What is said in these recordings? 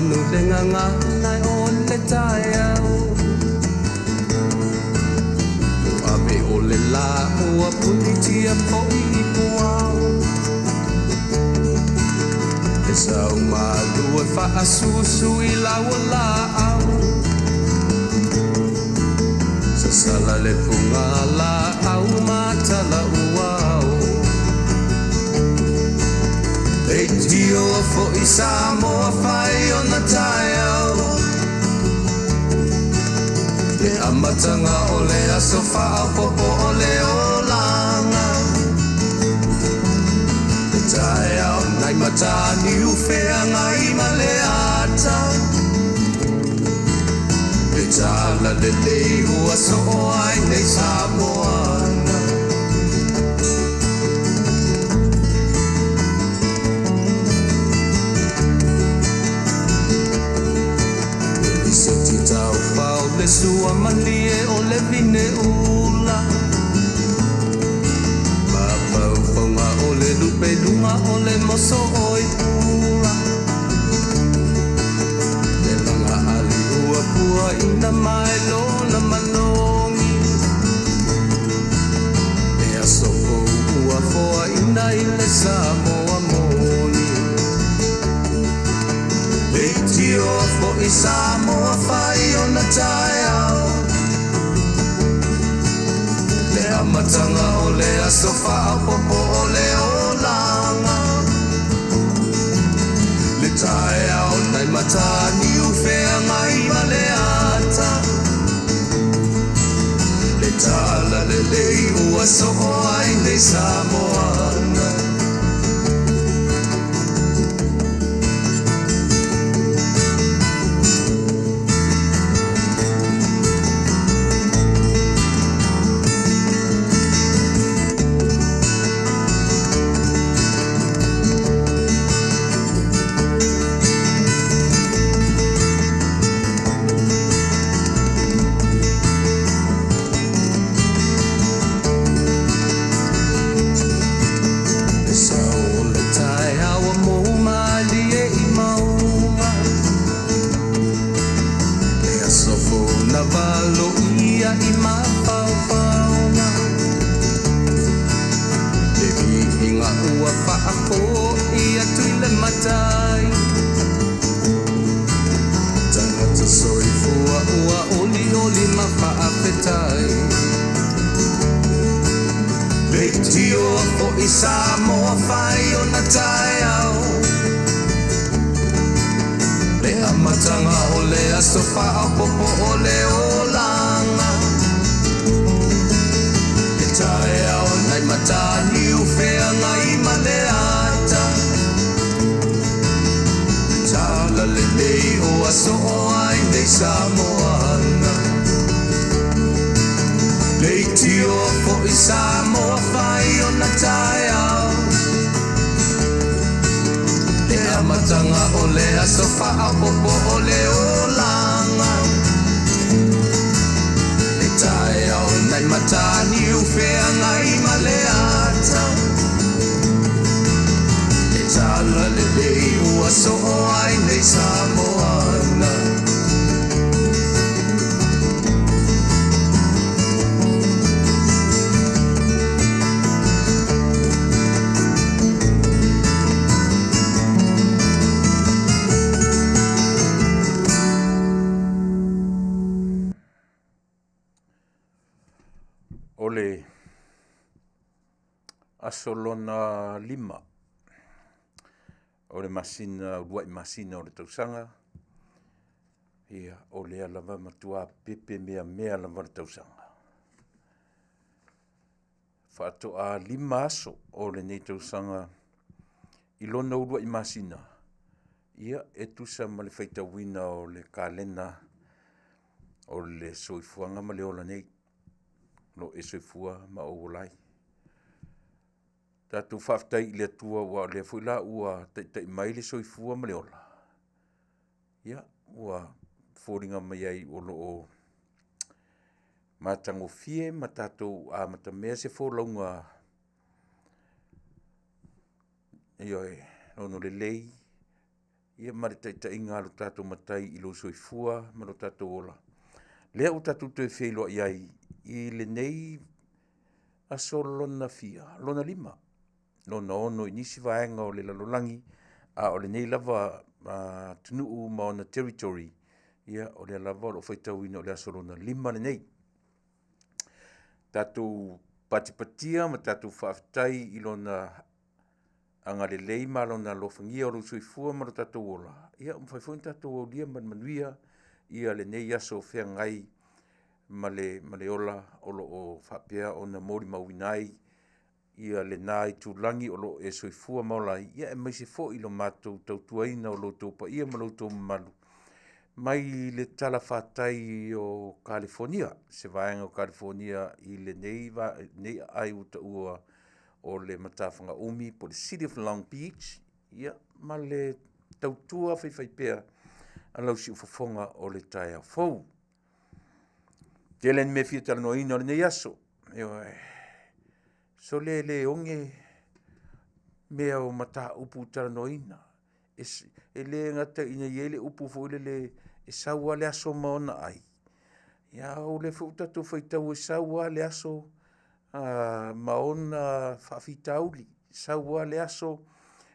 manu le gagana o le taeao. Ua ave o le lā ua punitia foi i puao. E sau malu e faasusu i lau o laau. Sasala le puga laau matala uao. Leitio foi Samoa fai ona taeao. Le amataga o le aso faaopoopo o le olaga. Le taeao nai Mataniu Feagai ma le ata. Le tala lelei ua soo ai nei Samoana. Lisiti taufao le sua malie o le vine ula. Mafaufauga o le lupeluga o le moso o i pula. Le laga ali ua puaina mai lona manogi. Le aso fou ua foaina i le Samoa moni. Leitio foi Samoa fai ona taeao. Le amataga o le aso faaopoopo o le olaga. Le taeao nai Mataniu Feagai ma le ata. Le tala lelei ua soo ai nei Samoana. Le sao o le taeao ua mou malie i mauga. Le aso fou na valoia i mafaufauga. Le viiga ua faafoi atu i le Matai. Tagata soifua ua olioli ma faafetai. Leitio foi Samoa fai ona taeao. Le amataga o le aso faaopoopo o le olaga. Le taeao nai Mataniu Feagai ma le ata. Le tala lelei ua soo ai nei Samoana. Leitio foi Samoa fai ona taeao. Le amataga o le aso faaopoopo o le olaga. Le taeao nai Mataniu Feagai ma le ata. Le tala lelei ua soo ai nei Samoana. O le aso lona 5 o le masina, uluai masina o le tausaga, ia o lea lava matua pepe meamea lava le tausaga. Faatoa 5 aso o lenei tausaga i lona uluai masina, ia e tusa ma le faitauina o le kalena o le soifuaga ma le ola nei, lo e soifua ma ou ola ai. Tatou faafetai i le Atua ua o lea foi la ua taitai mai le soifua ma le ola, ia ua foliga mai ai o lo o matagofie ma tatou amatamea se folauga, ioe, ono lelei. ia ma le taitaiga a lo tatou Matai i lou soifua ma lo tatou ola. Lea ua tatou toe feiloai ai i lenei aso lona fia, lona lima, lona ono i nisi vaega o le lalolagi, a o lenei lava atunuu ma ona territory, ia o lea lava o lo o faitauina o le aso lona lima lenei. Tatou patipatia ma tatou faafetai i Lona agalelei ma Lona alofagia o lou soifua ma lo tatou ola, ia ua mafai foi ona tatou aulia ma le manuia lenei aso o feagai ma le ola o lo o faapea ona molimauina ai lena itulagi o lo o e soifua ma ola ai, aemaise foi lo matou tautuaina o lo outou paia ma lo outou mamalu mai le talafatai o Kalifonia, se vaega o Kalifonia i lenei aai ua taua o le matafaga-umi po o le City of Long Beach, ia, ma le tautua faifaipea a lau siufofoga o le taeao fou. Tele ni mea e fia talanoaina o lenei aso, ioe. Sole e le oge mea o mataupu talanoaina. E le gata ina i ai le upu foi lele e sau lava le aso ma ona ai, a o lea foi ua tatou faitau e sau lava le aso ma ona faafitauli, sau lava le aso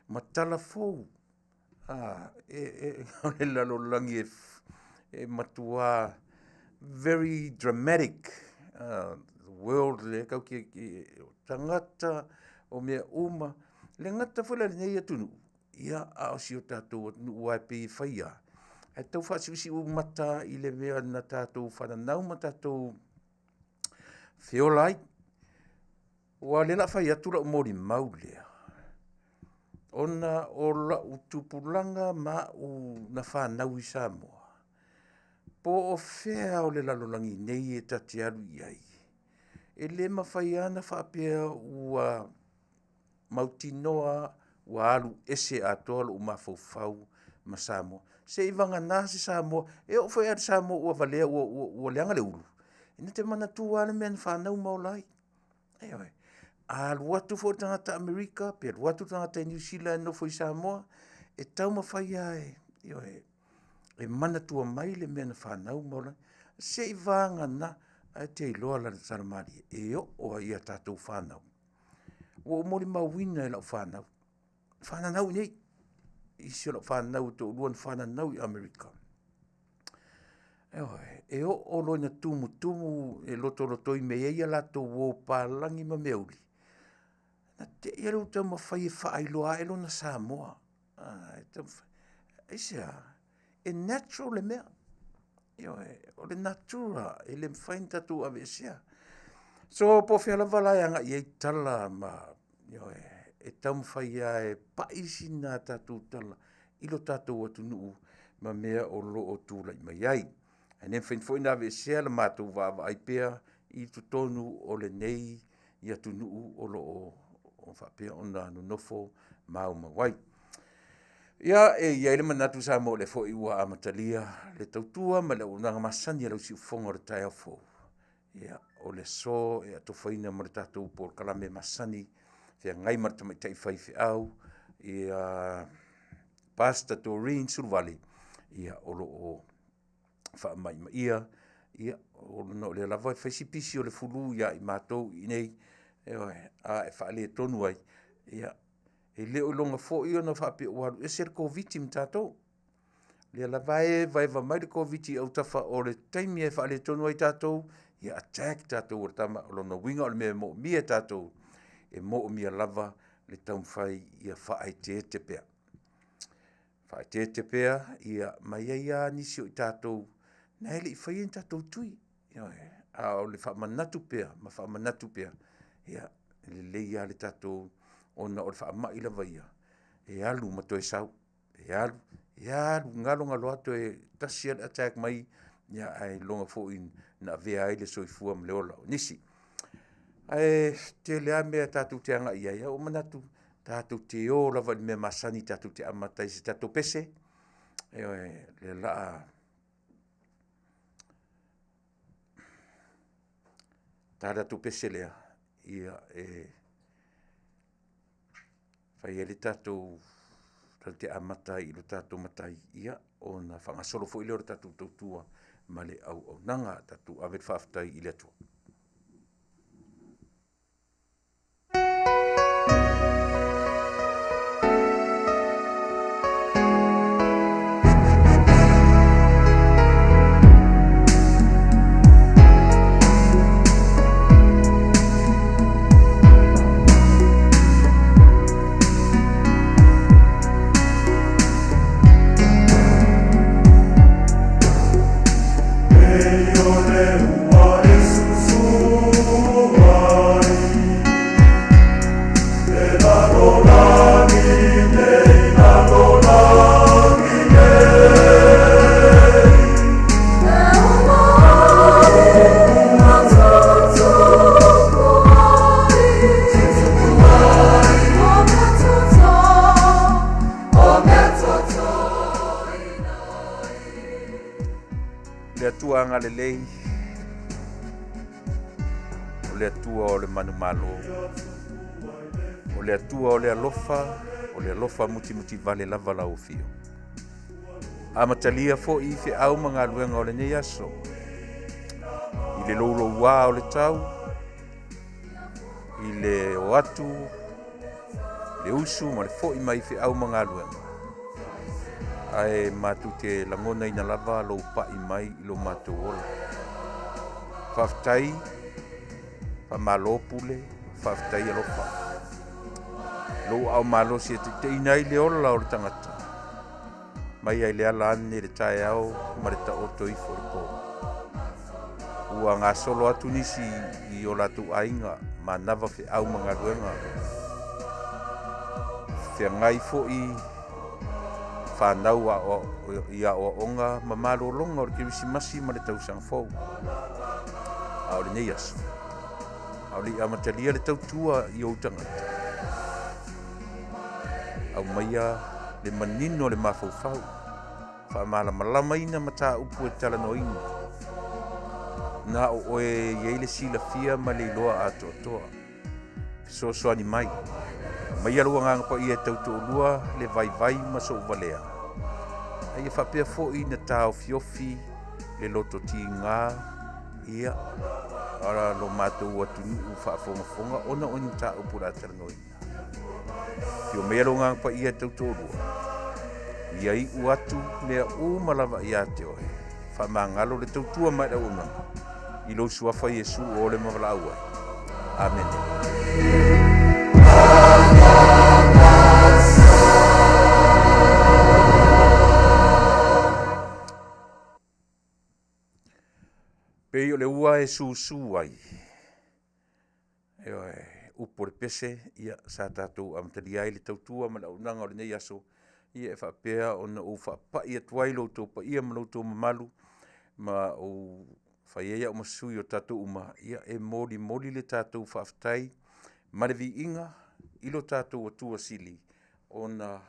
ma tala fou. O le lalolagi e matua very dramatic world lea tatou te… o tagata, o mea uma. E le gata foi la i lenei atunuu, a o si o tatou atunuu aua e pei e fai lava, ae tau faasiusiumata lava i le mea na tatou fananau ma tatou feola ai. Aua o lea o le a fai atu lau molimau lea, ona o lau tupulaga ma au na fanau i Samoa, po o fea o le lalolagi nei e ta te alu i ai, e le mafai lava ona faapea ua mautinoa ua alu ese atoa lou mafaufau ma Samoa. Seiavagana se Samoa, e oo foi lava i le Samoa ua valea ua leaga le ulu, na te manatua lava le mea na fanau ma ola ai. Ioe. A alu atu foi le tagata Amerika pe alu atu le tagata Niu Sila e nofo i Samoa, e taumafai lava e, ioe, manatua mai le mea na fanau ma ola ai. Seiavagana, ae te iloa la i le tala malie, e oo lava i a tatou fanau. Ua ou molimauina i lau fanau, fananau i inei, nisi o lau fanau e toalua na fananau i Amerika. Ioe. E oo loa ina tumutumu e lotolotoi mai ai a latou uo papalagi ma meauli, ona te i lea ua taumafai e faailoa ae lona Samoa. Aisea? E natural le mea. Ioe. O le natura e le mafai ona tatou aveesea. So po o fea lava la e agai i ai tala ma… ioe, e taumafai lava e pai sina tatou tala i lo tatou atunuu ma mea o lo o tulai mai ai. Ae le mafai foi ona aveesea le matou vaavaai pea i totonu o lenei atunuu o lo o faapea ona nonofo maumau ai. Ia, e i ai le manatu Samoa o lea foi ua amatalia le tautua ma le auaunaga masani a lau siufofoga o le taeao fou. Ia, o le aso e atofaina mo le tatou polokalame masani, feagai ma le tamaitai faifeau ia Pastor Doreen Suluvale, ia o lo o faamaimaia, ia ona o lea lava e fai si pisi o le flu ia i matou i inei, ioe, a e faaletonu ai, ia e le o iloga foi ona faapea ua alu ese le Koviti ma tatou. O lea lava e evaeva mai le Koviti i autafa o le taimi e faaletonu ai tatou, ia attack tatou e le tama. O lona uiga o le mea e moomia e tatou, e moomia lava le taumafai ia faaeteete pea. Faaeteete pea ma e i ai lava nisi o i tatou na e le i faia ni tatou tui. Ioe. A o le faamanatu pea ma faamanatu pea, ia, e lelei lava le tatou, ona o le faamai lava ia, e alu ma toe sau, e alu, e alu, galo galo lava toe tasi lava le attack mai, ae iloga foi ona avea ai le soifua ma le ola o nisi. Ae tele lava mea tatou te agai i ai, ae ua ou manatu tatou te o lava i le mea masani tatou te amata ai i se tatou pese. Ioe, o lea o le a ta le tatou pese lea e fai ai le tatou… tatou te amata ai i lo tatou Matai, ia, ona faagasolo foi lea o le tatou tautua ma le auaunaga. Tatou ave le faafetai i le Atua. Le Atua agalelei, o le Atua o le manumalo, o le Atua o le alofa, o le alofa mutimutivale lava lau afio. Amatalia foi feau ma galuega o lenei aso, i le louloua o le tau, i le o atu, le usu ma le foi mai feau ma galuega. Ae matou te lagonaina lava lou pai mai i lo matou ola. Faafetai, faamalo pule, faafetai alofa. Lou aao malosi e taitaiina ai le ola o le tagata, mai ai le ala ane i le taeao ma le taoto ifo i le po. Ua gasolo atu nisi i o latou aiga manava feau ma galuega, feagai foi fanau i aoaoga ma malologa o le Kerisimasi ma le tausaga fou. A o lenei aso, a o le i amatalia le tautua i ou tagata, aumaia le manino o le mafaufau, faamalamalamaina mataupu e talanoaina, na o oe e i ai le silafia ma le iloa atoatoa. Fesoasoani mai, aumaia lou Agaga Paia e tautoalua le vaivai ma souvalea, a ia faapea foi na taofiofi le loto tiga, ia, lo matou atunuu faafogafoga ona o ni mataupu o le a talanoaina. Afio maia lou Agaga Paia e tautoalua, ia iu atu mea uma lava ia te oe, faamagalo le tautua mai le auaunaga i lou suafa Iesu o le ma valaau ai. Amene. Pei o le ua e susu ai, ioe, upu o le pese, ia, sa tatou amatalia ai le tautua ma le auaunaga o lenei aso, ia e faapea ona ou faapai atu ai lo outou paia ma lo outou mamalu, ma ou fai ai au ma sui o tatou uma, ia e molimoli le tatou faafetai ma le viiga i lo tatou Atua Sili, ona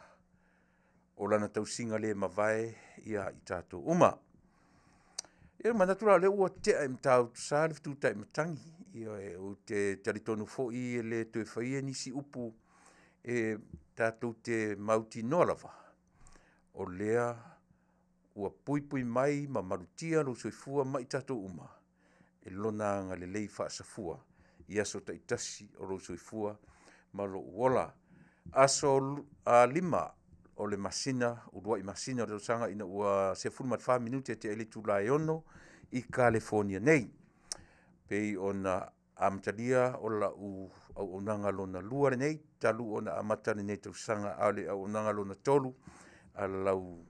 o lana tausiga le mavae ia i tatou uma. Ia manatu la o lea ua tea i Matautu Sa le fetu tai matagi. Ioe, ou te talitonu foi e le toe faia nisi upu e tatou te mautinoa lava o lea ua puipui mai ma malutia lou soifua ma i tatou uma e Lona agalelei faasafua i aso taitasi o lou soifua ma lou ola. Aso 5 o le masina, uluai masina o le tausaga ina ua 14 minute tea i le itula e 6 i Kalifonia nei. Pei ona amatalia o lau auaunaga lona lua lenei, talu ona amata lenei tausaga, a o le auaunaga lona tolu a lau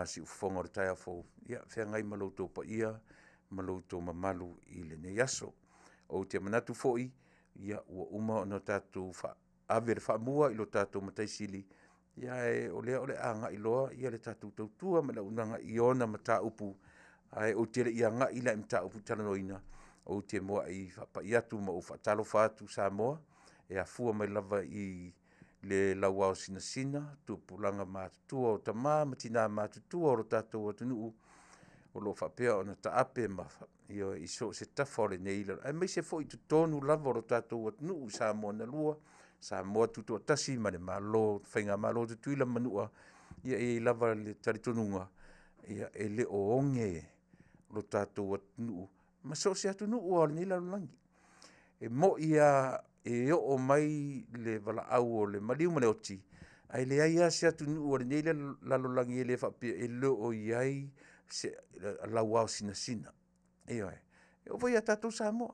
siufofoga o le taeao fou, ia feagai ma lo outou paia ma lo outou mamalu i lenei aso. Ou te manatu foi, ia ua uma ona tatou ave le faamua i lo tatou Matai Sili, ia ae o lea o le a agai loa le tatou tautua ma le auaunaga i ona mataupu, ae ou te le i agai la i mataupu talanoaina, ou te muai faapai atu ma ou faatalofa atu Samoa, e afua mai lava i le lauao sinasina, tupulaga matutua o tama ma tina matutua o lo tatou atunuu o lo o faapea ona taape ma i so o se tafa o lenei, aemaise foi i totonu lava o lo tatou atunuu i Samoa na lua, Samoa Tutoatasi ma le Malo, Faigamalo a Tutuila ma Manua, ia e i ai lava le talitonuga, ia e le o oge lo tatou atunuu ma so o se atunuu lava o lenei lalolagi. E moi lava e oo mai le valaau o le maliu ma le oti, ae leai lava se atunuu o lenei lalolagi e le faapea e le o i ai se lauao sinasina. Ioe, e oo foi ia tatou Samoa,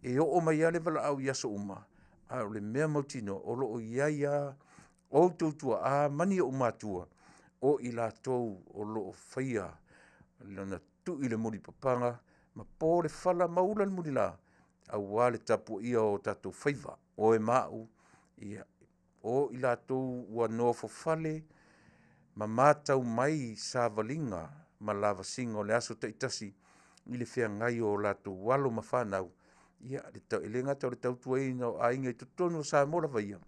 e oo mai lava le valaau i aso uma, a o le mea mautinoa o lo o i ai lava outou tuaa ma ni ou matua o i latou o lo o faia lana tui le mulipapaga ma po le fala ma ula le mulila aua le tapuaia o tatou faiva, oe ma au, ia o i latou ua nofofale ma matau mai i savaliga ma lavasiga o le aso taitasi i le feagai o latou alo ma fanau, ia e le gata o le tautuaina o aiga i totonu o Samoa lava ia,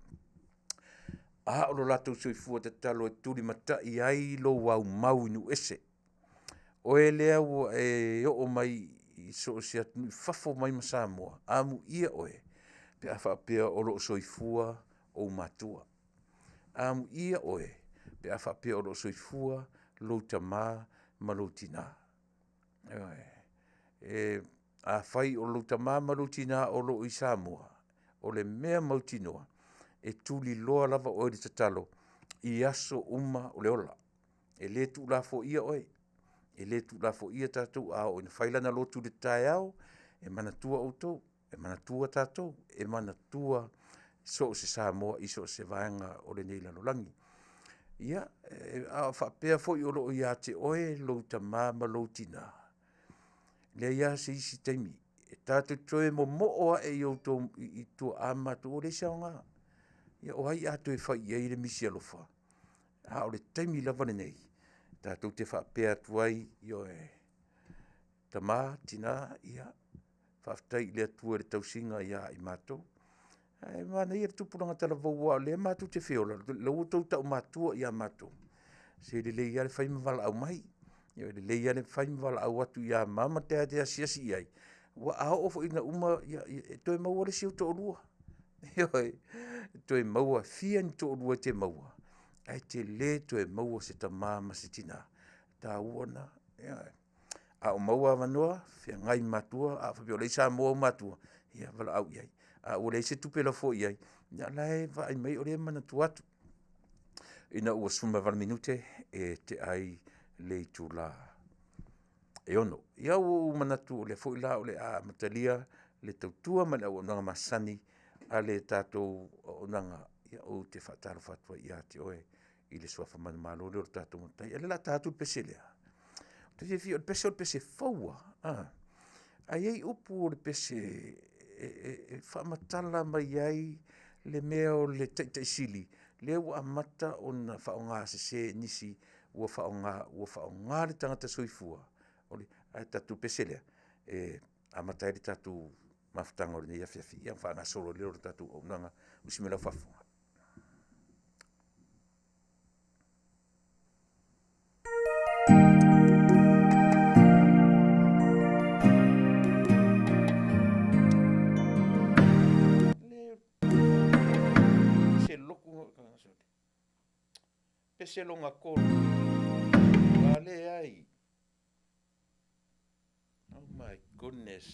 a o lo latou soifua tatalo e tulimatai ai lou aumau i nuu ese. Oe lea ua e oo mai i so o se atunuu i fafo mai ma Samoa, amuia oe pe a faapea o lo o soifua ou matua. Amuia oe pe a faapea o lo o soifua lou tama ma lou tina. Ioe. Afai o lou tama ma lou tina o lo o i Samoa, o le mea mautinoa, e tuliloa lava oe i le tatalo i aso uma o le ola. E le tuulafoaia oe, e le tuulafoaia tatou, a oo ina fai lana lotu i le taeao, e manatua outou, e manatua tatou, e manatua so o se Samoa i so o se vaega o lenei lalolagi. Ia, a faapea foi o lo o ia te oe lou tama ma lou tina, e leai lava se isi taimi e tatou te toe momoo ae i tuaa ma matua ua leai se aoga. Ia o ai a toe fai i ai le misi alofa? A o le taimi lava lenei tatou te faapea atu ai, ioe, tama, tina, ia faafetai i le Atua i le tausiga ia i matou. Ae manaia le tupulaga talavou aua o lea matou te feola, o lea ua outou taumatua ia matou, se lelei lava le fai ma valaau mai. E lelei lava le fai ma valaau atu ia mama ta te asiasi i ai, aua a oo foi ina uma, e toe maua le isi ou toalua. Ioe, e toe maua, e fia ni toalua e te maua, ae te le toe maua se tama ma se tina. O le taua lena, ioe. A o maua avanoa, feagai ma matua, a faapea o la e i Samoa ou matua, ia valaau i ai. A ua leai se tupe e lafo i ai, ia o la e vaai mai o lea e manatua atu. Ina ua 18 minute e tea ai le itula e 6:00. Ia ua ou manatu o lea foi la o le a amatalia le tautua ma le auaunaga masani a le tatou auaunaga, ou te faatalofa atu ai ia te oe i le suafa manumalo lea o le tatou Matai. A o lea o le a ta atu le pese lea. Ou te fiafia o le pese o le pese fou lava, ae i ai upu o le pese e faamatala mai ai le mea o le Taitaisili, lea ua amata ona faaaogasese e nisi, ua faaaoga le tagata soifua, ae o le tatou pese lea, e amata ai le tatou mafutaga o lenei afiafi ona faagasolo ai lea o le tatou auaunaga. Usi mai lau faafofoga. Pese lona tolu, a leai. Oh my goodness.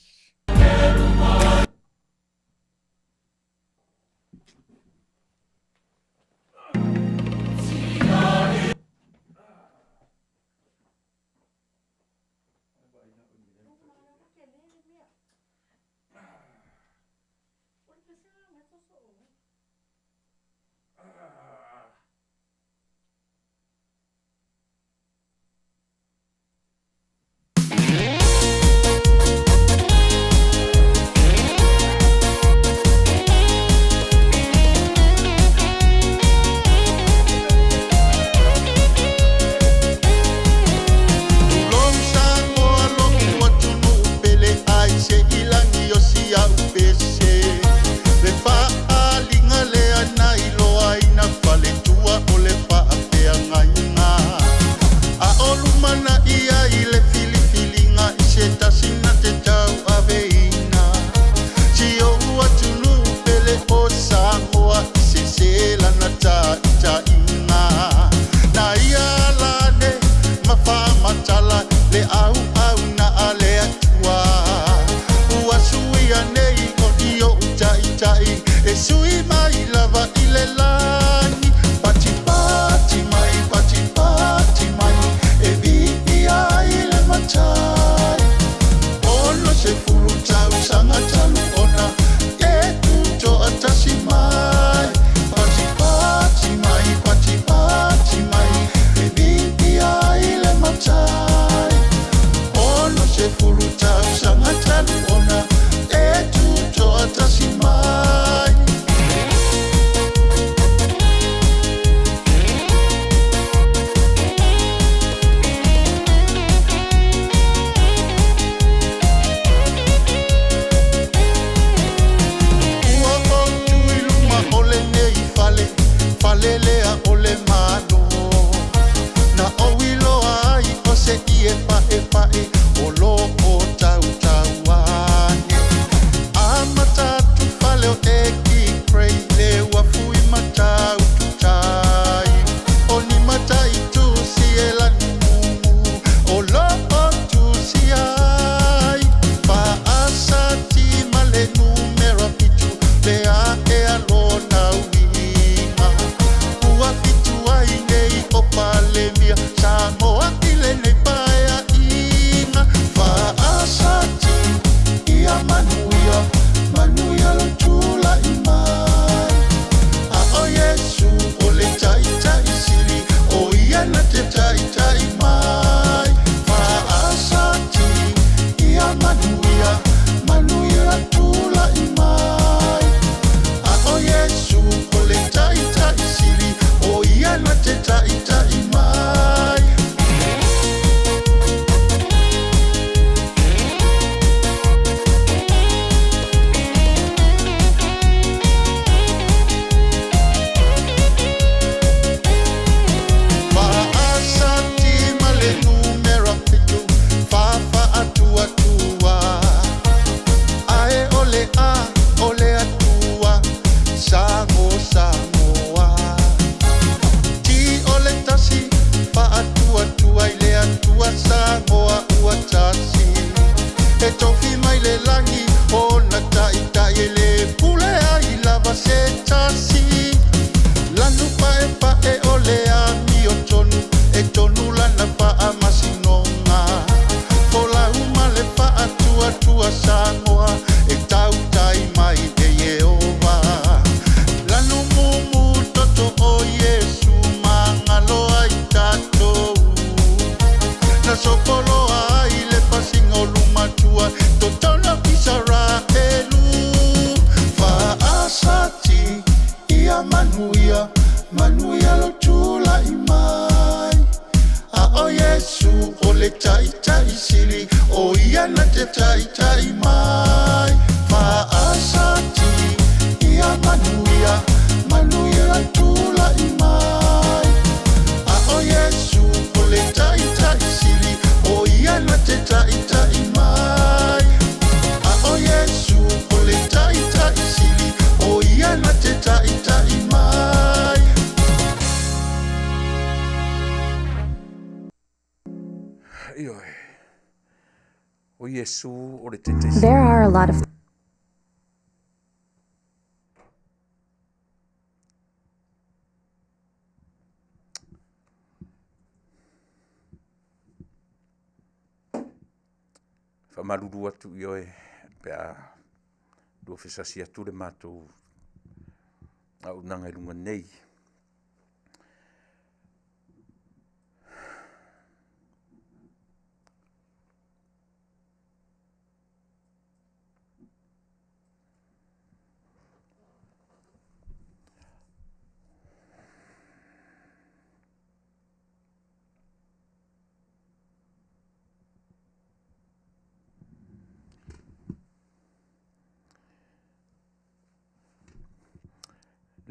te taitai mai. Faasati ia manuia, manuia le tulai mai. A o Iesu o le taitai sili, o ia na te taitai mai. A o Iesu o le taitai sili, o ia na te taitai mai. Ioe. O Iesu o le taitai sili. There are a lot of Faamalulu atu i oe pe a luafesasi atu le matou auaunaga i luga nei.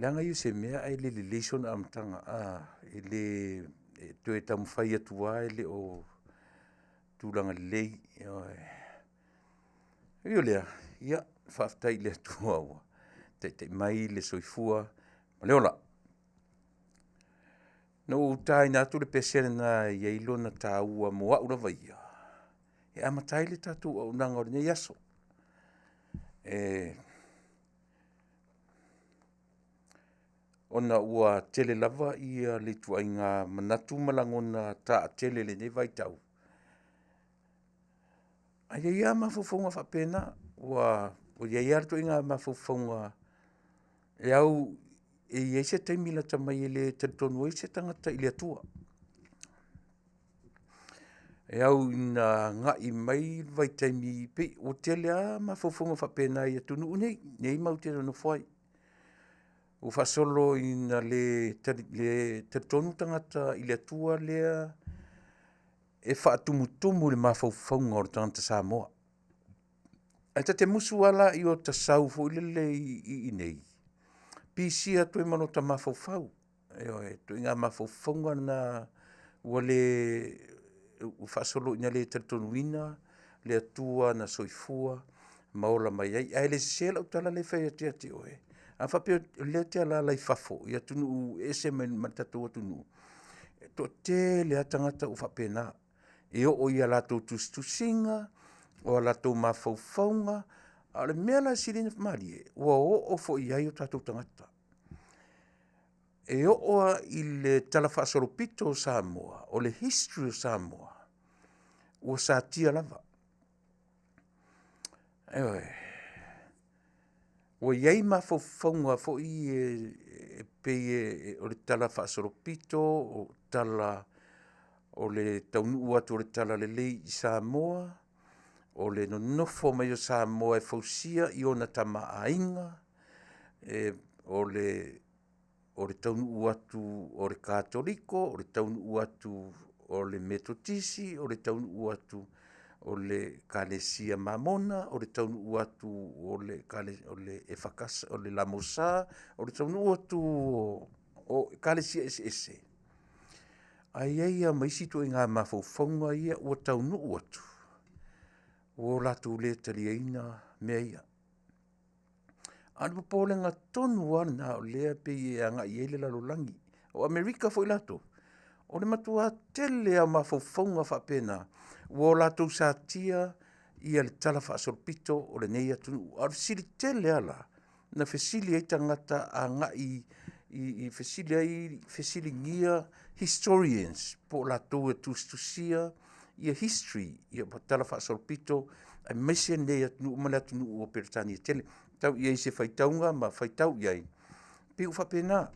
Leaga ia o se mea ae le lelei sona amataga, e le e toe taumafai atu lava e le o tulaga lelei, ioe. Ui o lea, ia faafetai i le Atua ua taitai mai le soifua ma le ola. Na ou taina atu le pese lena e i ai lona taua mo au lava ia, e amata ai le tatou auaunaga o lenei aso. Ona ua tele lava le ituaiga manatu ma lagona taatele i lenei vaitau, ae i ai lava mafaufauga faapena. Ua i ai lava le ituaiga mafaufauga e au e i ai se taimi lata mai e le talitonu ai se tagata i le Atua. E au ina agai mai le vaitaimi pei ua tele lava mafaufauga faapena i atunuu nei, nei matou te nonofo ai. Ua faasolo ina le talitonu tagata i le Atua lea e faatumutumu i le mafaufauga o le tagata Samoa. Ae ta te musu lava la i ota sau foi lele i inei, pisia atu ai ma lota mafaufau. Ioe, ituaiga mafaufauga lena ua le ua faasolo ina le talitonuina le Atua na soifua ma ola mai ai. Ae le sese lau tala lea e fai atu ia te oe, a faapea o lea e te alaala i fafo i atunuu e ese mai ma le tatou atunuu, e toatele lava tagata ua faapena. E oo i a latou tusitusiga, o a latou mafaufauga, a o le mea la e sili ona malie, ua oo foi i ai o tatou tagata. E oo lava i le talafaasolopito o Samoa, o le history o Samoa, ua satia lava. Ioe. Ua i ai mafaufauga foi ia e pei o le talafaasolopito, o tala o le taunuu atu o le talalelei i Samoa, o le nonofo mai o Samoa e fausia i ona Tama a Aiga, o le taunuu atu o le Katoliko, o le taunuu atu o le Metotisi, o le taunuu atu o le Ekalesia Mamona, o le taunuu atu o le EFKS o le LMS, o le taunuu atu o Ekalesia eseese, ae i ai lava ma isi ituaiga mafaufauga ia ua taunuu atu, ua latou le taliaina mea ia. A o le popolega tonu lava lena o lea e pei e agai i ai le lalolagi. O Amerika foi latou, o le matua tele lava o mafaufauga faapena ua latou satia le talafaasolopito o lenei atunuu. A o le fesili tele lava la na fesili ai tagata agai i fesili ai, fesiligia historians po o latou e tusitusia history talafaasolopito aemaise lenei atunuu ma le atunuu o Peretania tele. Tau i ai i se faitauga ma faitau i ai, pei ua faapena,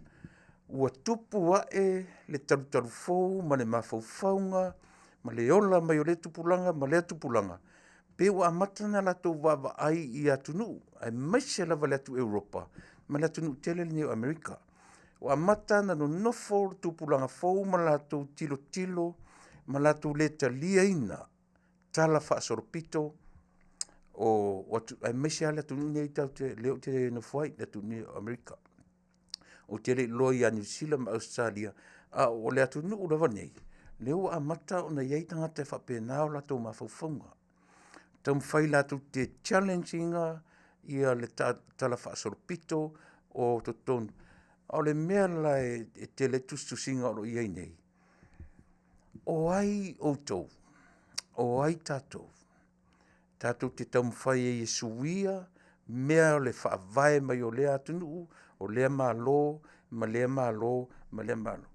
ua tupu ae le talutalufou ma le mafaufauga ma le ola mai o lea tupulaga ma lea tupulaga, pei ua amata ona latou vaavaai i atunuu aemaise lava le atu Europa ma le atunuu tele lenei o Amerika. Ua amata ona nonofo le tupulaga fou ma latou tilotilo ma latou le taliaina talafaasolopito. o atu, aemaise lava le atunuu lenei tatou te, lea ou te nofo ai, le atunuu nei o Amerika. Ou te le i iloa ia Niu Sila ma Ausetalia, a o le atunuu lava nei, lea ua amata ona i ai tagata e faapena o latou mafaufauga. Taumafai latou te challenge ina ia le talafaasolopito o totonu. A o le mea la e tele ai tusitusiga o lo o i ai nei, o ai outou? O ai tatou? Tatou te taumafai ai e suia mea o le faavae mai o lea atunuu, o lea Malo ma lea Malo ma lea Malo.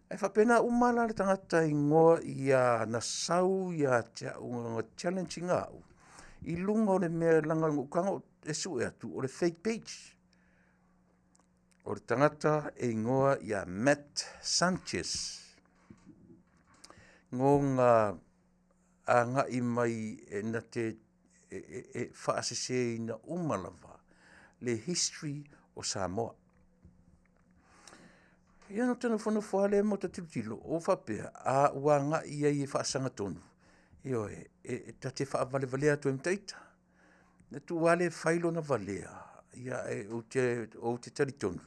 Ae faapena uma lava la le tagata e igoa ia na sau ia te au na challenge ina au i luga o le mea leaga na ou tago e sue atu o le fake page. O le tagata e igoa ia Matt Sanchez na agai mai e na te e faaseseina uma lava le history o Samoa. Ia ona ou nofonofo lava lea ma ou tilotilo, ou faapea, a ua agai ai e faasagatonu, ioe, e ta te faavalevalea atu ai ma ita. Na tuu lava lea e fai lona valea, ae ou te talitonu,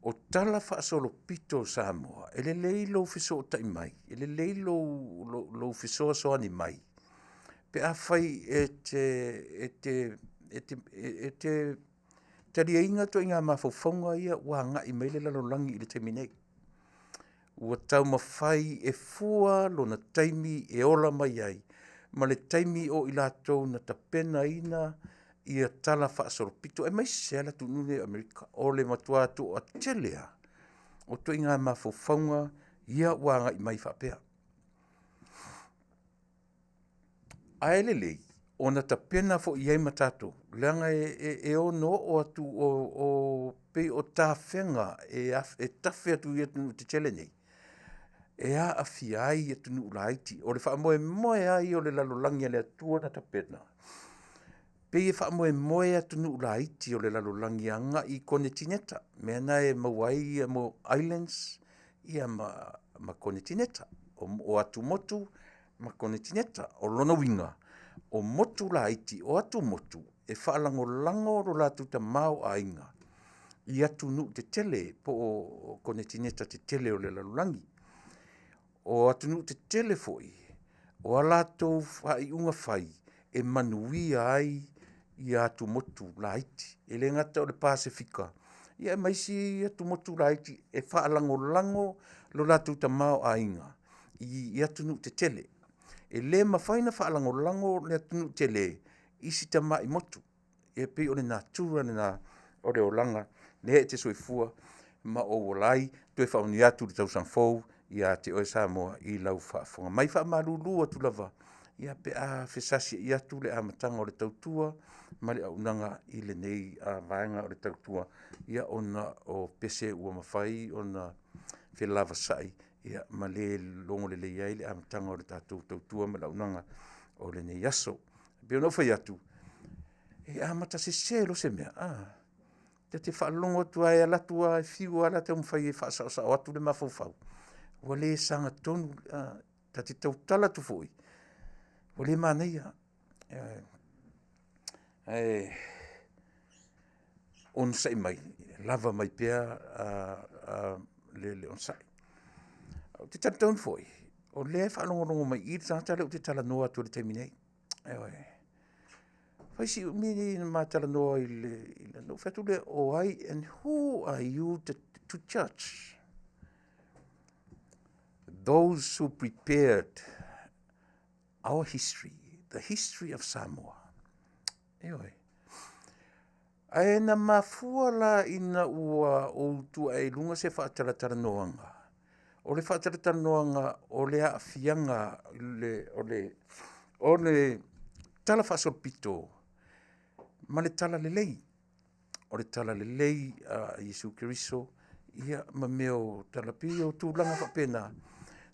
o talafaasolopito o Samoa, e lelei lou fesootai mai, e lelei lou fesoasoani mai pe afai e te taliaina ituaiga mafaufauga ia ua agai mai ai le lalolagi i le taimi nei. Ua taumafai e fua lona taimi e ola mai ai ma le taimi o i latou na tapenaina talafaasolopito, aemaise lava le atunuu lenei o Amerika. O le matua toatele lava o ituaiga mafaufauga ia ua agai mai faapea. Ae lelei ona tapena foi i ai ma tatou, leaga e ono oo atu pei o tafega e tafe atu i atunuu tetele nei, e aafia ai atunuu laiti. O le faamoemoe lava ia o le lalolagi a le Atua na tapena, pei e faamoemoe atunuu laiti o le lalolagi agai i konetineta, mea na e maua ai islands ma konetineta, o atumotu ma konetineta. O lona uiga, o motu laiti, o atumotu e faalagolago lo latou tamaoaiga i atunuu tetele po o konetineta tetele o le lalolagi. O atunuu tetele foi, o a latou faaiuga fai, e manuia ai atumotu laiti. E le gata o le Pasefika, ae ma isi atumotu laiti e faalagolago lo latou tamaoaiga i atunuu tetele. E le mafai ona faalagolago le atunuu tele i si tamai motu. E pei o le natura lena o le olaga lea e te soifua ma ou ola ai. Toe faamanuia atu le tausaga fou ia te oe Samoa i lau faafofoga mai. E faamalulu atu lava pe a fesasiai atu le amataga o le tautua ma le auaunaga i lenei vaega o le tautua ona o pese ua mafai ona felavasai ma le logo lelei ai le amataga o le tatou tautua ma le auaunaga o lenei aso. E pei ona ou fai atu, e amata sese loa se mea, ta te faalogo atu lava e alu atu lava e fiu lava la e taumafai e faasaosao atu le mafaufau, ua le sagatonu. Ta te tautala atu foi, ua le manaia. Ioe. Ae onosai mai, lava mai pea le onosai. Ou te talitonu foi, o lea e faalogologo mai i i le tagata lea ou te talanoa atu ai i le taimi nei. Ioe. Fai si umi ona ma talanoa ona ou fai atu lea, o ai, and who are you to judge? Those who prepared our history, the history of Samoa. Ioe. Ae na mafua la ina ua ou tuu ae i luga se faatalatalanoaga, o le faatalatalanoaga o le aafiaga o le talafaasolopito ma le talalelei. O le talalelei a Iesu Keriso ma mea o tala, pei o tulaga faapena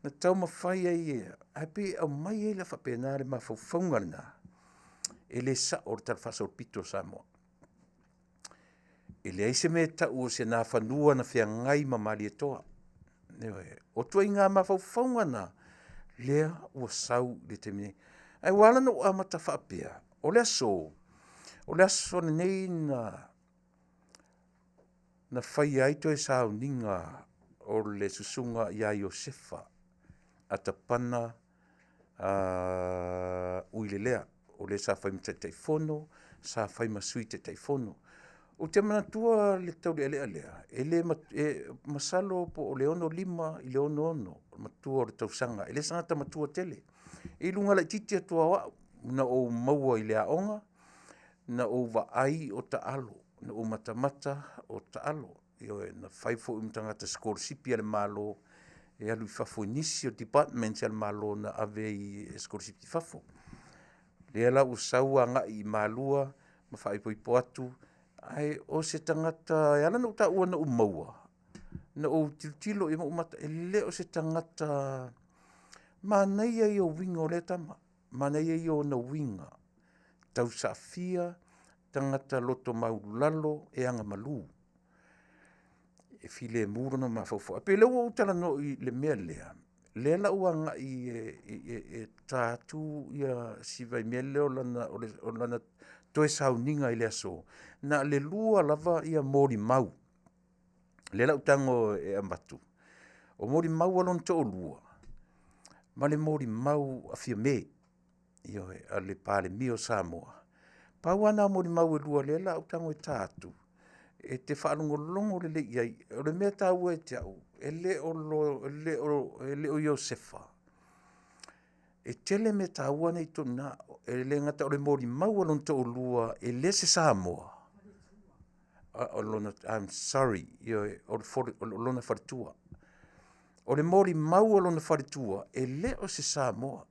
na taumafai ai e, ae pei e aumai ai la faapena le mafaufauga lena, e le sao le talafaasolopito o Samoa. E leai se mea e tau o se Nafanua na feagai ma Malietoa, ioe. O ituaiga mafaufauga na lea ua sau i le taimi nei. Ae ua ala ona ou amata faapea, O le aso, o le aso lenei na na faia ai toe sauniga o le susuga ia Iosefa Atapana Uilelea, o le sa fai ma Taitaifono, sa fai ma Sui Taitaifono. Ou te manatua le taulealea lea, e le masalo po o le 65 i le 66 matua o le tausaga, e le se tagata matua tele. E i luga laitiiti atu lava o au, na ou maua i le aoga, na ou vaai o taalo, na ou matamata o taalo. Ioe, na fai foi ma tagata sikolasipi a le Malo e alu i fafo i nisi o departments a le Malo na ave ai e sikolasipi i fafo. Lea la ua sau agai i Malua ma faaipoipo atu, ae o se tagata e ala ona ou taua na ou maua, na ou tilotilo i ai ma ou mata, e le o se tagata manaia ia o uiga o lea tama, manaia ia o ona uiga, tausaafia tagata loto maualalo e agamalu, e filemu lona mafaufau. Ae pei o lea ua ou talanoa i le mea lea, lea o le a ou agai e ta atu si vaimea lea o lana toe sauniga i le aso, na o le lua lava molimau, lea o le a ou tago e avatu. O molimau a lona toalua, ma le molimau a Fiame, ioe, a le Palemia o Samoa. Pau lava na o molimau e lua o lea o le a ou tago e ta atu, e te faalogologo lelei i ai. O le mea taua ia te au, e le o Iosefa, e tele mea taua na e i totonu i ina. E le gata o le molimau a lona toalua e le o se Samoa, I'm sorry, ioe, o lona faletua. O le molimau a lona faletua, e le o se Samoa.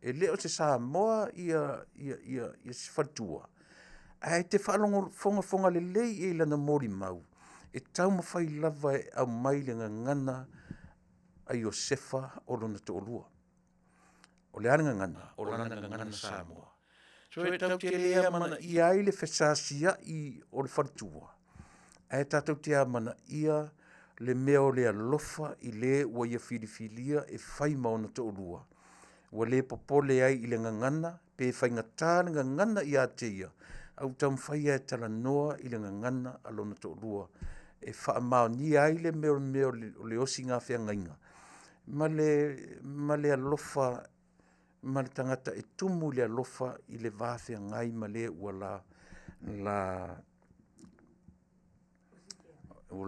E le o se Samoa si faletua, ae e te faafogafoga lelei i ai i lana molimau, e taumafai lava e aumai le gagana a Iosefa o lona toalua. O le a le gagana? O lana gagana Samoa. So e tatou te le amanaia ai le fesasiai o le faletua, ae tatou te amanaia le mea o le alofa i le ua ia filifilia e fai ma ona toalua, ua le popole ai i le gagana, pe faigata le gagana ia te ia, ae ua taumafai lava e talanoa i le gagana a lona toalua e faamaonia ai le mea o le osiga feagaiga ma le alofa ma le tagata e tumu i le alofa i le va feagai ma le ua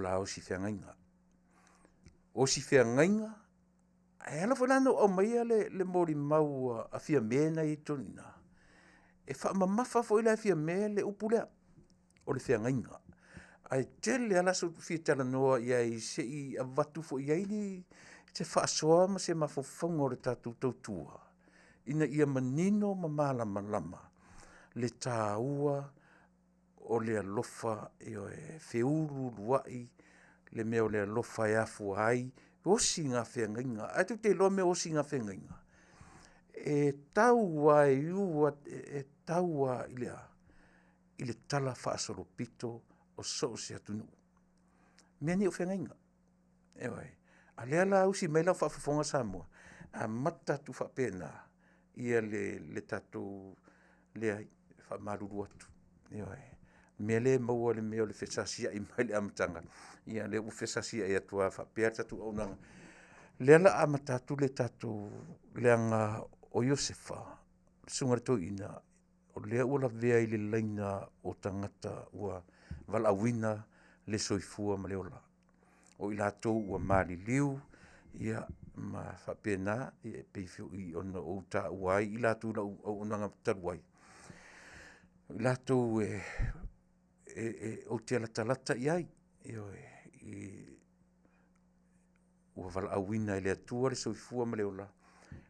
la osi feagaiga. Osi feagaiga, ae ala foi la ona ou aumaia le molimau a Fiame lena e i totonu i ina, e faamamafa foi la e Fiame le upu lea, o le feagaiga. Ae tele lava aso ou te fia talanoa i ai se i avatu foi i ai se faasoa ma se mafaufauga o le tatou tautua, ina ia manino ma malamalama le taua o le alofa, ioe, e feuluuluai le mea o le alofa e afua ai osi feagaiga. Ae tou te iloa le mea o osiga feagaiga? E tau lava e u lava i le a? I le talafaasolopito o so o se atunuu mea nei o feagaiga. Ioe. A o lea la e usi mai lau faafofoga Samoa, amata atu faapena le tatou… Leai, e faamalulu atu, ioe, o le mea lea e maua i le mea o le fesasiai mai le amataga, ia o lea ua fesasiai atu lava faapea le tatou auaunaga. O lea o le a amata atu le tatou… leaga o Iosefa, le susuga i le toeaina, o lea ua lavea i le laina o tagata ua valaauina le soifua ma le ola. O i latou ua maliliu ma faapena, e pei foi ona ou taua ai i latou i lau auaunaga talu ai, o i latou ou te latalata i ai, ioe, ua valaauina e le Atua le soifua ma le ola,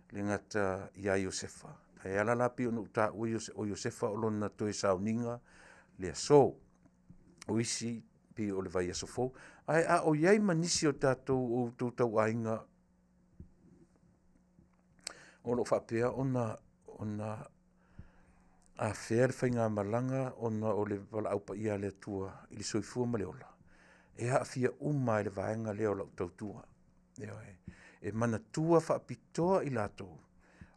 e le gata ia Iosefa, ae ala la pei ona ou taua o Iosefa o lona toe sauniga le aso. O isi pei o le vaiaso fou. Ae a o i ai ma nisi o tatou o outou tauaiga o lo o faapea ona afea le faigamalaga ona o le valaau paia a le Atua i le soifua ma le ola, e aafia uma lava i le vaega lea o lau tautua. Ioe. E manatua faapitoa i latou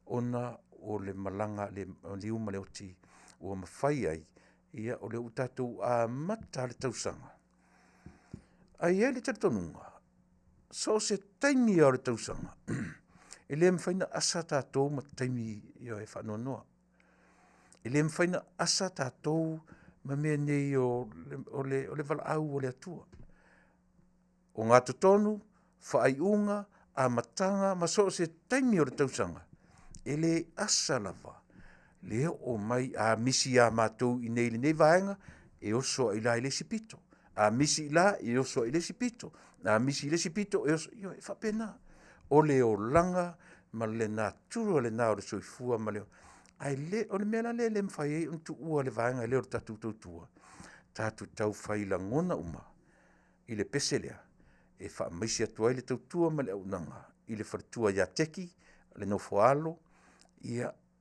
ona o le malaga a le maliu ma le oti. ua mafai ai, ia o lea ua tatou amata le tausaga. Ae i ai le talitonuga, so o se taimi lava o le tausaga, e le mafai ona asa tatou ma taimi e faanoanoa. E le mafai ona asa tatou ma mea nei o le valaau a le Atua. O ogatotonu, faaiuga, amataga ma so o se taimi o le tausaga, e le asa lava le oo mai, a misi ia matou i inei i lenei vaega, e oso lava i ila i le isi pito. A misi i ila, e oso lava i le isi pito. A misi i le isi pito, e oso, ioe, e faapena. O le olaga ma le natura lena o le soifua ma le ola, ae le, o le mea la lea e le mafai ai ona tuua le vaega lea o le tatou tautua, tatou te taufai lagona uma i le pese lea e faamaise atu ai le tautua ma le auaunaga i le faletua ia Teki le nofo a alo,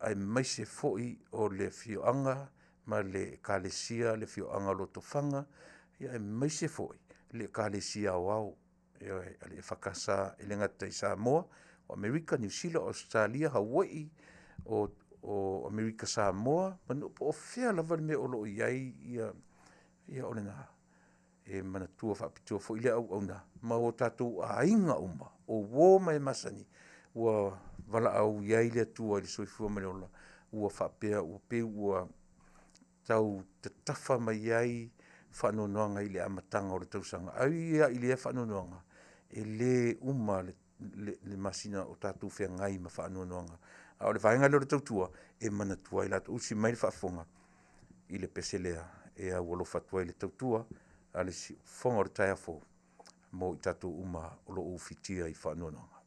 aemaise foi o le afioaga ma le Ekalesia le afioaga o Lotofaga, aemaise foi le Ekalesia Aoao, ioe, a le EFKS e le gata i Samoa, o Amerika, Niu Sila, Ausetalia, Hawaii, o Amerika Samoa, po o fea lava le mea o lo o i ai, ia o lena. E manatua faapitoa foi lea auauna ma o tatou aiga uma, o uo ma e masani ua valaau i ai le Atua i le soifua ma le ola, ua faapea ua pei ua tau tatafa mai ai faanoanoaga i le amataga o le tausaga. Ae ui lava i lea faanoanoaga, e le uma le masina o tatou feagai ma faanoanoaga. A o le vaega lea o le tautua, e manatua ai latou. Usi mai le faafofoga i le pese lea e aualofa atu ai i le tautua a le siufofoga o le taeao fou mo i tatou uma o lo o ufitia i faanoanoaga.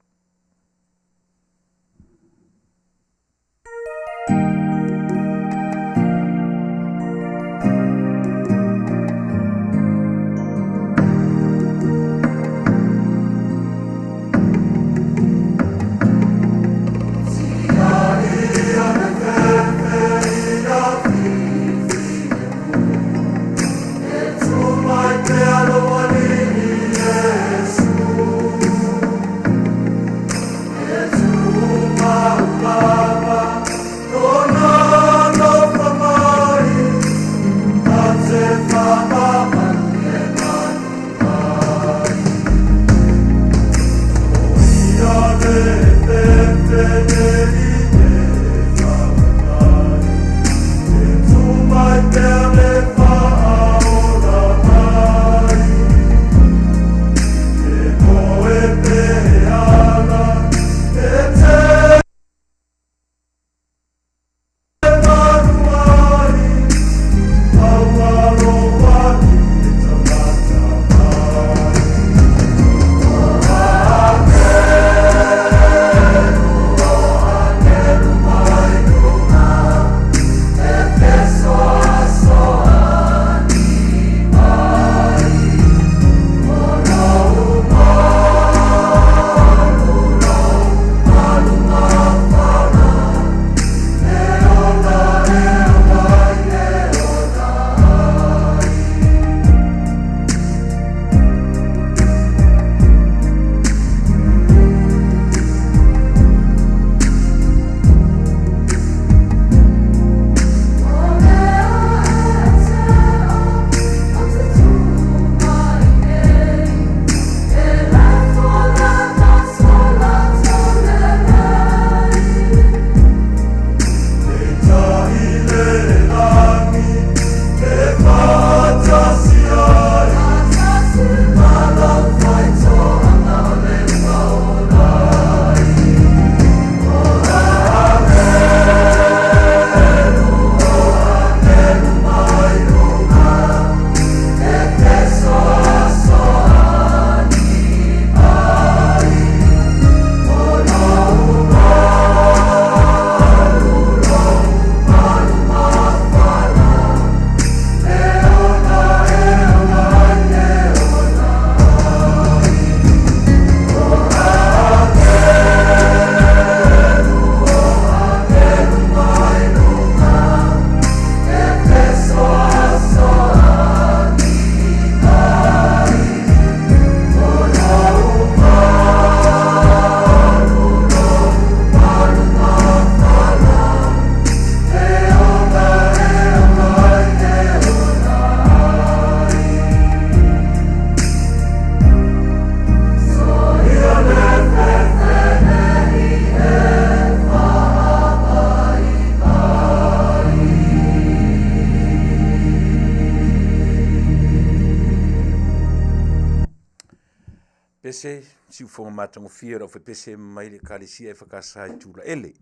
Siufoga matagofie o le aufaipese'e mai le Ekalesia EFKS i Tulaele.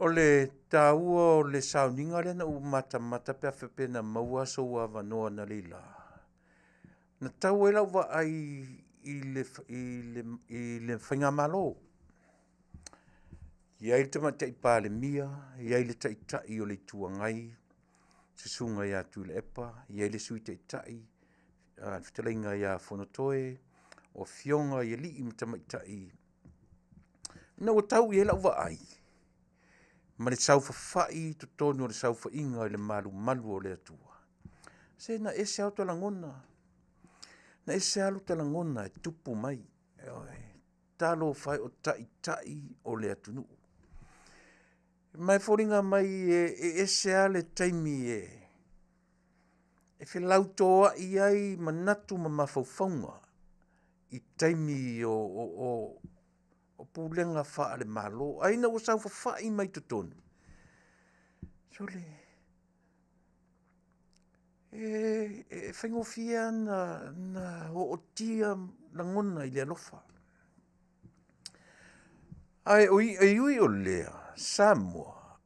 O le taua o le sauniga lea na ou matamata pe a faapea na maua sou avanoa analeila, na tau ai lau vaai i le faigamalo. E i ai le Tamaitai Palemia, e i ai le Taitai o le Itu Agai, Susuga ia Tuilaepa, e i ai le Sui Taitai, le Fetalaiga ia Fonotoe, o afioga i alii ma tamaitai. Ina ua tau i ai lau vaai ma le saofafai i totonu o le saofaiga i le malumalu o le Atua, se na ese lava ota lagona, na ese lava lota lagona e tupu mai, ioe. Talofa e o taitai o le atunuu. Ma e foliga mai e ese lava le taimi e felautoai ai manatu ma mafaufauga i taimi o pulega faale-Malo. Ae ina ua saofafai mai totonu, sole, e faigofie lava ona ootia lagona i le alofa. Ae ui o lea Samoa,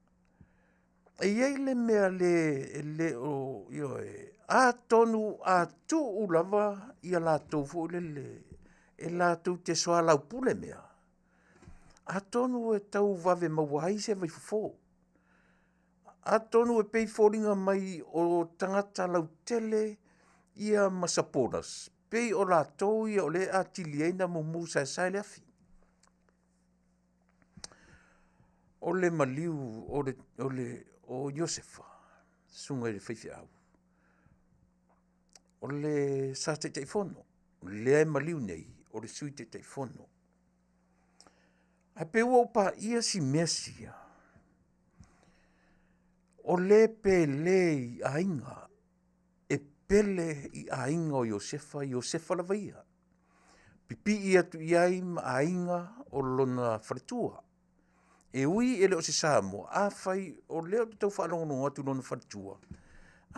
e i ai le mea e le o, ioe, atonu a tuu lava ia latou foi lele e latou te soalaupule mea, atonu e tau vave maua ai se vaifofo. Atonu e pei e foliga mai o tagata lautele ia ma supporters, pei o latou ia o lea e atili ai ona mumu saesae le afi. O le maliu o Iosefa, le susuga i le faifeau, o le sa Taitaifono, lea e maliu nei o le Sui Taitaifono. Ae pei ua ou paia si mea sia, o le pele i aiga, e pele i aiga o Iosefa, Iosefa lava ia. Pipii atu i ai ma aiga o lona faletua. E ui e le o se Samoa, afai o lea ou te tau faalogologo atu i lona faletua,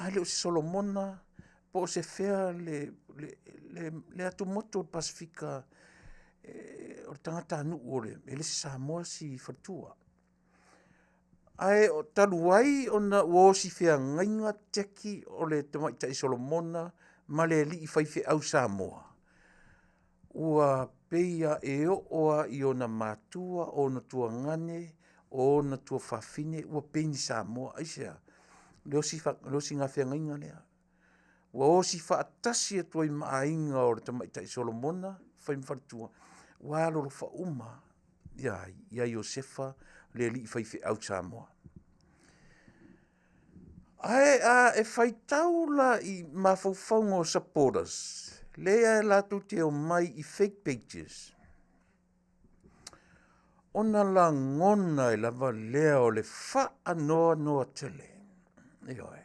a le o se Solomona po o se fea le atumotu o le Pasefika o le tagatanuu e le o se Samoa si faletua. Ae talu ai ona ua osi feagaiga teki o le tamaitai Solomona ma le alii faifeau Samoa, ua pei lava e oo lava i ona matua, o ona tuagane, o ona tuafafine ua pei ni Samoa. Aisea? O le osiga feagaiga lea. Ua osi faatasi atu ai ma aiga o le tamaitai Solomona fai ma faletua, ua alolofa uma ia ai? Ia Iosefa le alii faifeau Samoa. Ae a e faitau la i mafaufauga o supporters, lea latou te omai i fake pages, ona lagona ai lava lea o le faanoanoa tele. Ioe.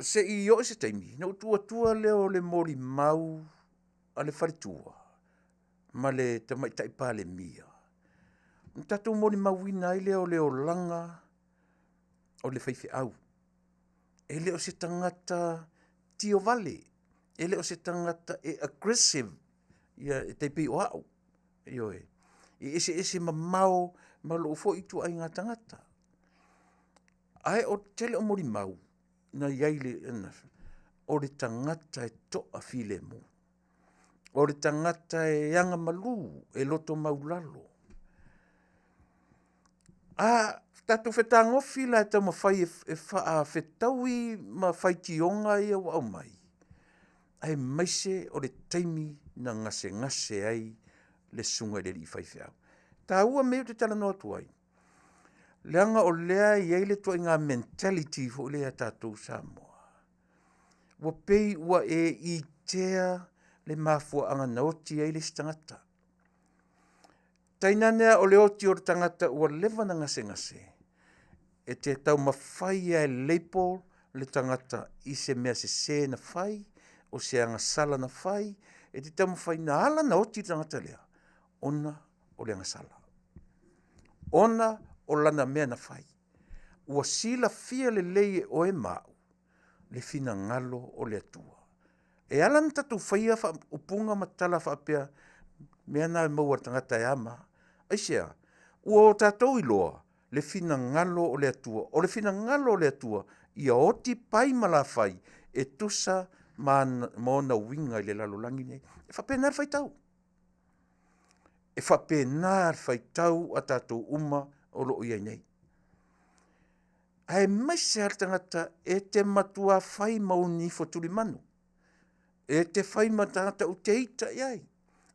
Se i oo i se taimi ona ou tuu atua lea o le molimau a le faletua ma le Tamaitai Palemia, ona tatou molimauina ai lea o le olaga o le faifeau. E le o se tagata tiovale, e le o se tagata e aggressive e tai pei o au, ioe. E eseese mamao ma lou foi ituaiga tagata. Ae o le tele o molimau na i ai o le tagata e toafilemu, o le tagata e agamalu, e loto maualalo. A tatou fetagofi la e taumafai e faafetaui ma faitioga ia ua aumai, aemaise o le taimi na gasegase ai le susuga i le alii faifeau. E taua mea ia ou te talanoa atu ai, leaga o lea e i ai le ituaiga mentality foi lea ia tatou Samoa, ua pei ua e itea le mafuaaga na oti ai le isi tagata. Tainane lava o le oti o le tagata ua leva ona gasegase, e te taumafai lava e label le tagata i se mea sese na fai, o se agasala na fai, e te taumafai, na ala ona oti le tagata lea, ona o le agasala, ona o lana mea na fai. Ua silafia lelei e oe ma au le finagalo o le Atua. E ala ona tatou faia faaupuga ma tala faapea, mea na e maua e le tagata e ama. Aisea? Ua o tatou iloa le finagalo o le Atua. O le finagalo o le Atua, ia oti pai ma lafai e tusa ma ona uiga i le lalolagi nei. E faapena le faitau. E faapena le faitau a tatou uma o lo o i ai nei. Aemaise lava le tagata e te matua fai ma oni ifo tulimanu, e te fai ma tagata ou te ita i ai,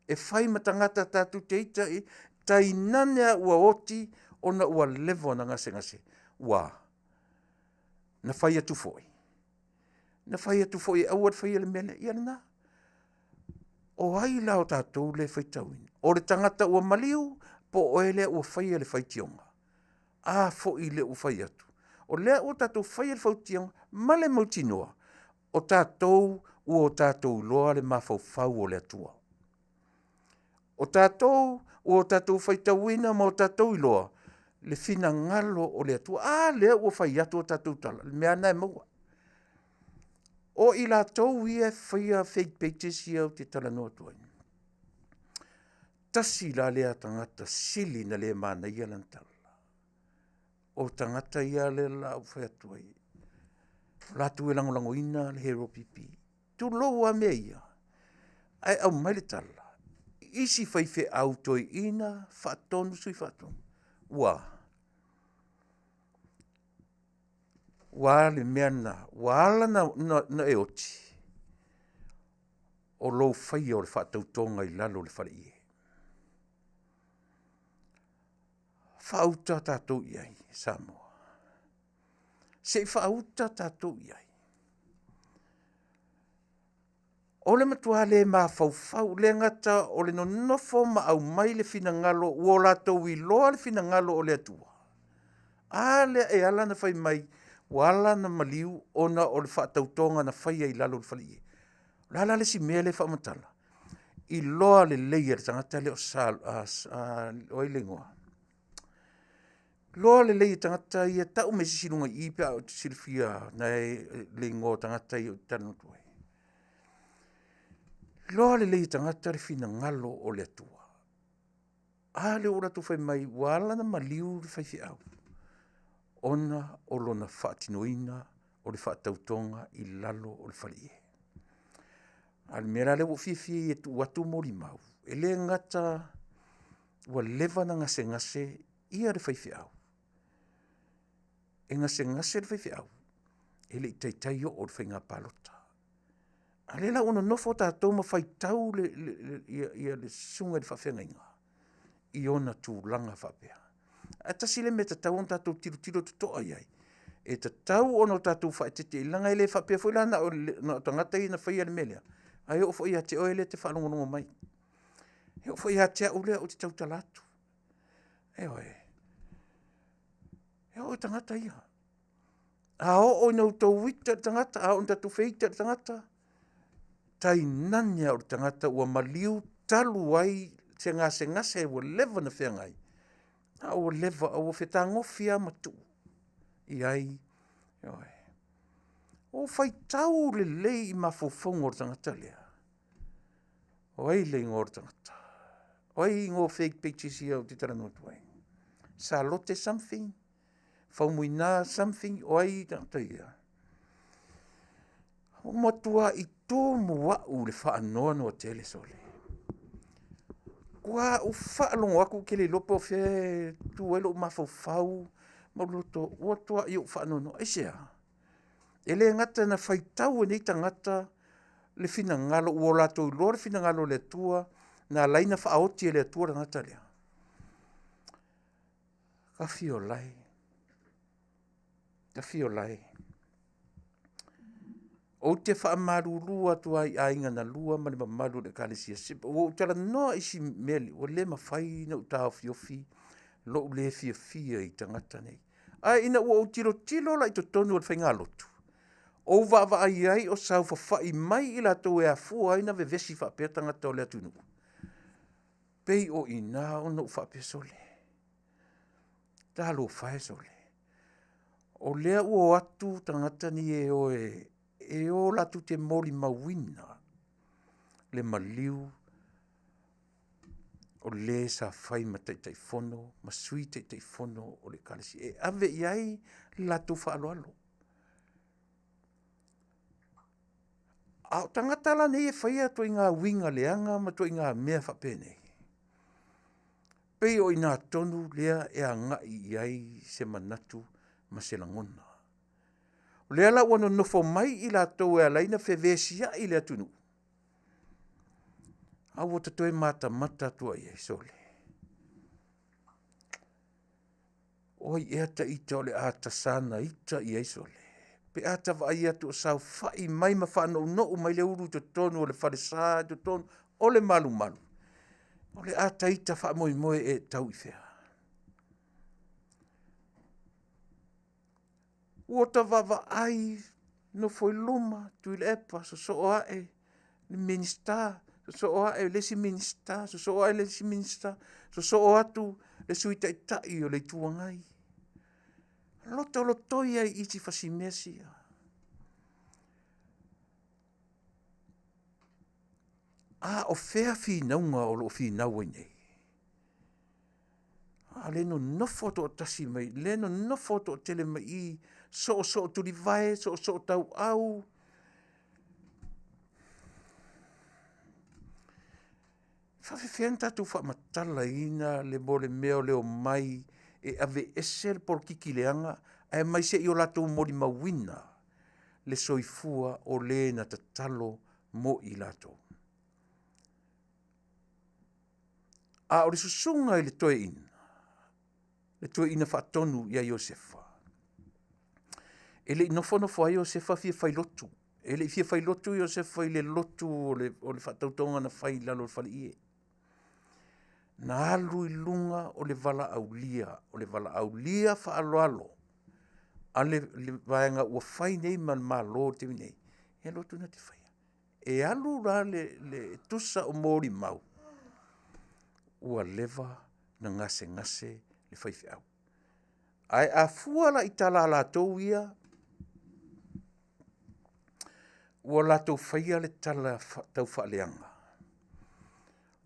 e fai ma tagata tatou te ita i ai, tainane lava ua oti ona ua leva ona gasegase, ua na fai atu foi, na fai atu foi e aua le faia le mea lea, ia lena. O ai la o tatou lea e faitauina? O le tagata ua maliu po o oe lea ua faia le faitioga? A foi lea ua fai atu, o lea ua tatou faia le faitioga ma le mautinoa, o tatou ua o tatou iloa le mafaufau o le Atua. O tatou ua o tatou faitauina ma o tatou iloa le finagalo o le Atua. A lea ua fai atu a tatou tala, o le mea lava lena e maua. O i latou ia e faia fake pages ia ou te talanoa atu ai, tasi la lea tagata sili na le manaia lana tala. O tagata ia lea la ou fai atu ai, o latou e lagolagoina le Hero PP. Tulou lava mea ia, ae aumai le tala, isi faifeau toeaina, faatonu, sui faatonu, ua a le mea lena ua ala ona e oti, o lou faia o le faatautoga i lalo o le faleie. Faauta tatou i ai Samoa. Se i faauta tatou i ai. O le matua le mafaufau, le gata o le nonofo ma aumai le finagalo ua o latou iloa le finagalo o le Atua. A lea e ala ona fai mai, ua ala ona maliu ona o le faatautoga na faia i lalo o le faleie. O le a la le isi mea lea e faamatala? Iloa lelei e le tagata lea o o ai le igoa? Iloa lelei e tagata ia, tau mai se isi i luga i i pe a e te silafia le igoa o tagata ia ou te talanoa atu ai. Iloa lelei e tagata le finagalo o le Atua. A lea ua latou fai mai ua ala ona maliu le faifeau ona o lona faatinoina o le faatautoga i lalo o le faleie. A o le mea la lea ua ou fiafia ai e tuu atu molimau, e le gata ua leva ona gasegase ia le faifeau, e gasegase le faifeau, e le i taitai oo i le faiga palota. A o lea la ua nonofo tatou ma faitau le susuga i le faafeagaiga i ona tulaga faapea. Ae tasi le mea e tatau ona tatou tilotilo totoa i ai, e tatau ona tatou faaeteete, leaga e le faapea foi la na o tagata ia na faia le mea lea, ae oo foi ia te oe lea e te faalogologo mai. E oo foi ia te au lea ou te tautala atu. Ioe. E oo i tagata ia. A oo ina outou ita i le tagata, a oo ina tatou feita i le tagata, tainane lava o le tagata ua maliu talu ai se gasegase ua leva ona feagai, a ua leva, a ua fetagofi lava ma tuu i ai. Ioe. Ua ou faitau lelei i mafaufauga o le tagata lea. O ai le igoa o le tagata? O ai igoa o fake pages ia ou te talanoa atu ai? Salote something? Faumuina something? O ai tagata ia? Ua matuai tumu au i le faanoanoa tele sole. Ua ou faalogo atu ou te le iloa po o fea e tu ai lou mafaufau ma ou loto, ua matuai ou faanoanoa. Aisea? E le gata ina faitau e nei tagata le finagalo ua latou iloa le finagalo o le Atua na ala ai ona faaoti e le Atua le tagata lea. Tafiolae, Tafiolae. Ou te faamalulu atu ai i aiga na lua ma le mamalu o le Ekalesia, ua ou talanoa i si mea lea, ua le mafai ona ou taofiofi lou le fiafia i tagata nei. Ae ina ua ou tilotilo la i totonu o le faigalotu, ou vaavaai ai o saofafai mai i latou e afua ai ona vevesi faapea tagata o le atunuu, pei o i ina ona ou faapea, sole, talofa e sole, o lea ua o atu tagata nei e o e o latou te molimauina. le maliu o le sa fai ma Taitaifono ma Sui Taitaifono o le Ekalesia e ave i ai le latou faaaloalo. A o tagata la nei e faia ituaiga uiga leaga ma ituaiga mea faapenei, pei o i ina tonu lea e agai i ai se manatu ma se lagona. O lea la ua nonofo mai i latou e ala ai ona fevesiai le atunuu, a ua ta toe matamata atu lava i ai, sole, o ai ea ta ita o le a ta saga ita i ai sole, pe a ta vaai atu o saofai mai ma faanounou mai le ulu i totonu o le falesa i totonu o le malumalu, o le a ta ita faamoemoe ea e tau i fea? Ua ta vaavaai, nofo i luma Tuilaepa sosoo ae le Minisita, sosoo ae le isi Minisita, sosoo ae le isi Minisita, sosoo atu le Sui Taitai o le Itu Agai, lotolotoi lava i i sifasi mea sia. A o fea finauga o lo o finau ai nei? A o le nonofo toatasi mai, le nonofo toatele mai i i, soosoo tulivae, soosoo tauau. E faapefea ona tatou faamatalaina le mea o le omai e aveese le polokiki leaga ae omai se i o latou molimauina le soifua o le na tatalo mo i latou. A o le susuga i le toeaina, le toeaina faatonu ia Iosefa, e le i nofonofo lava Iosefa fia fai lotu. E le i fia fai lotu Iosefa i le lotu o le faatautoga na fai i lalo o le faleie. Na alu i luga o le valaaulia, o le valaaulia faaaloalo a le vaega ua fai nei ma le Malo i le taimi nei, e alu atu na te faia. E alu la le tusa o molimau, ua leva ona gasegase le faifeau. Ae a fua la i tala a latou ia, ua latou faia le tala taufaaleaga,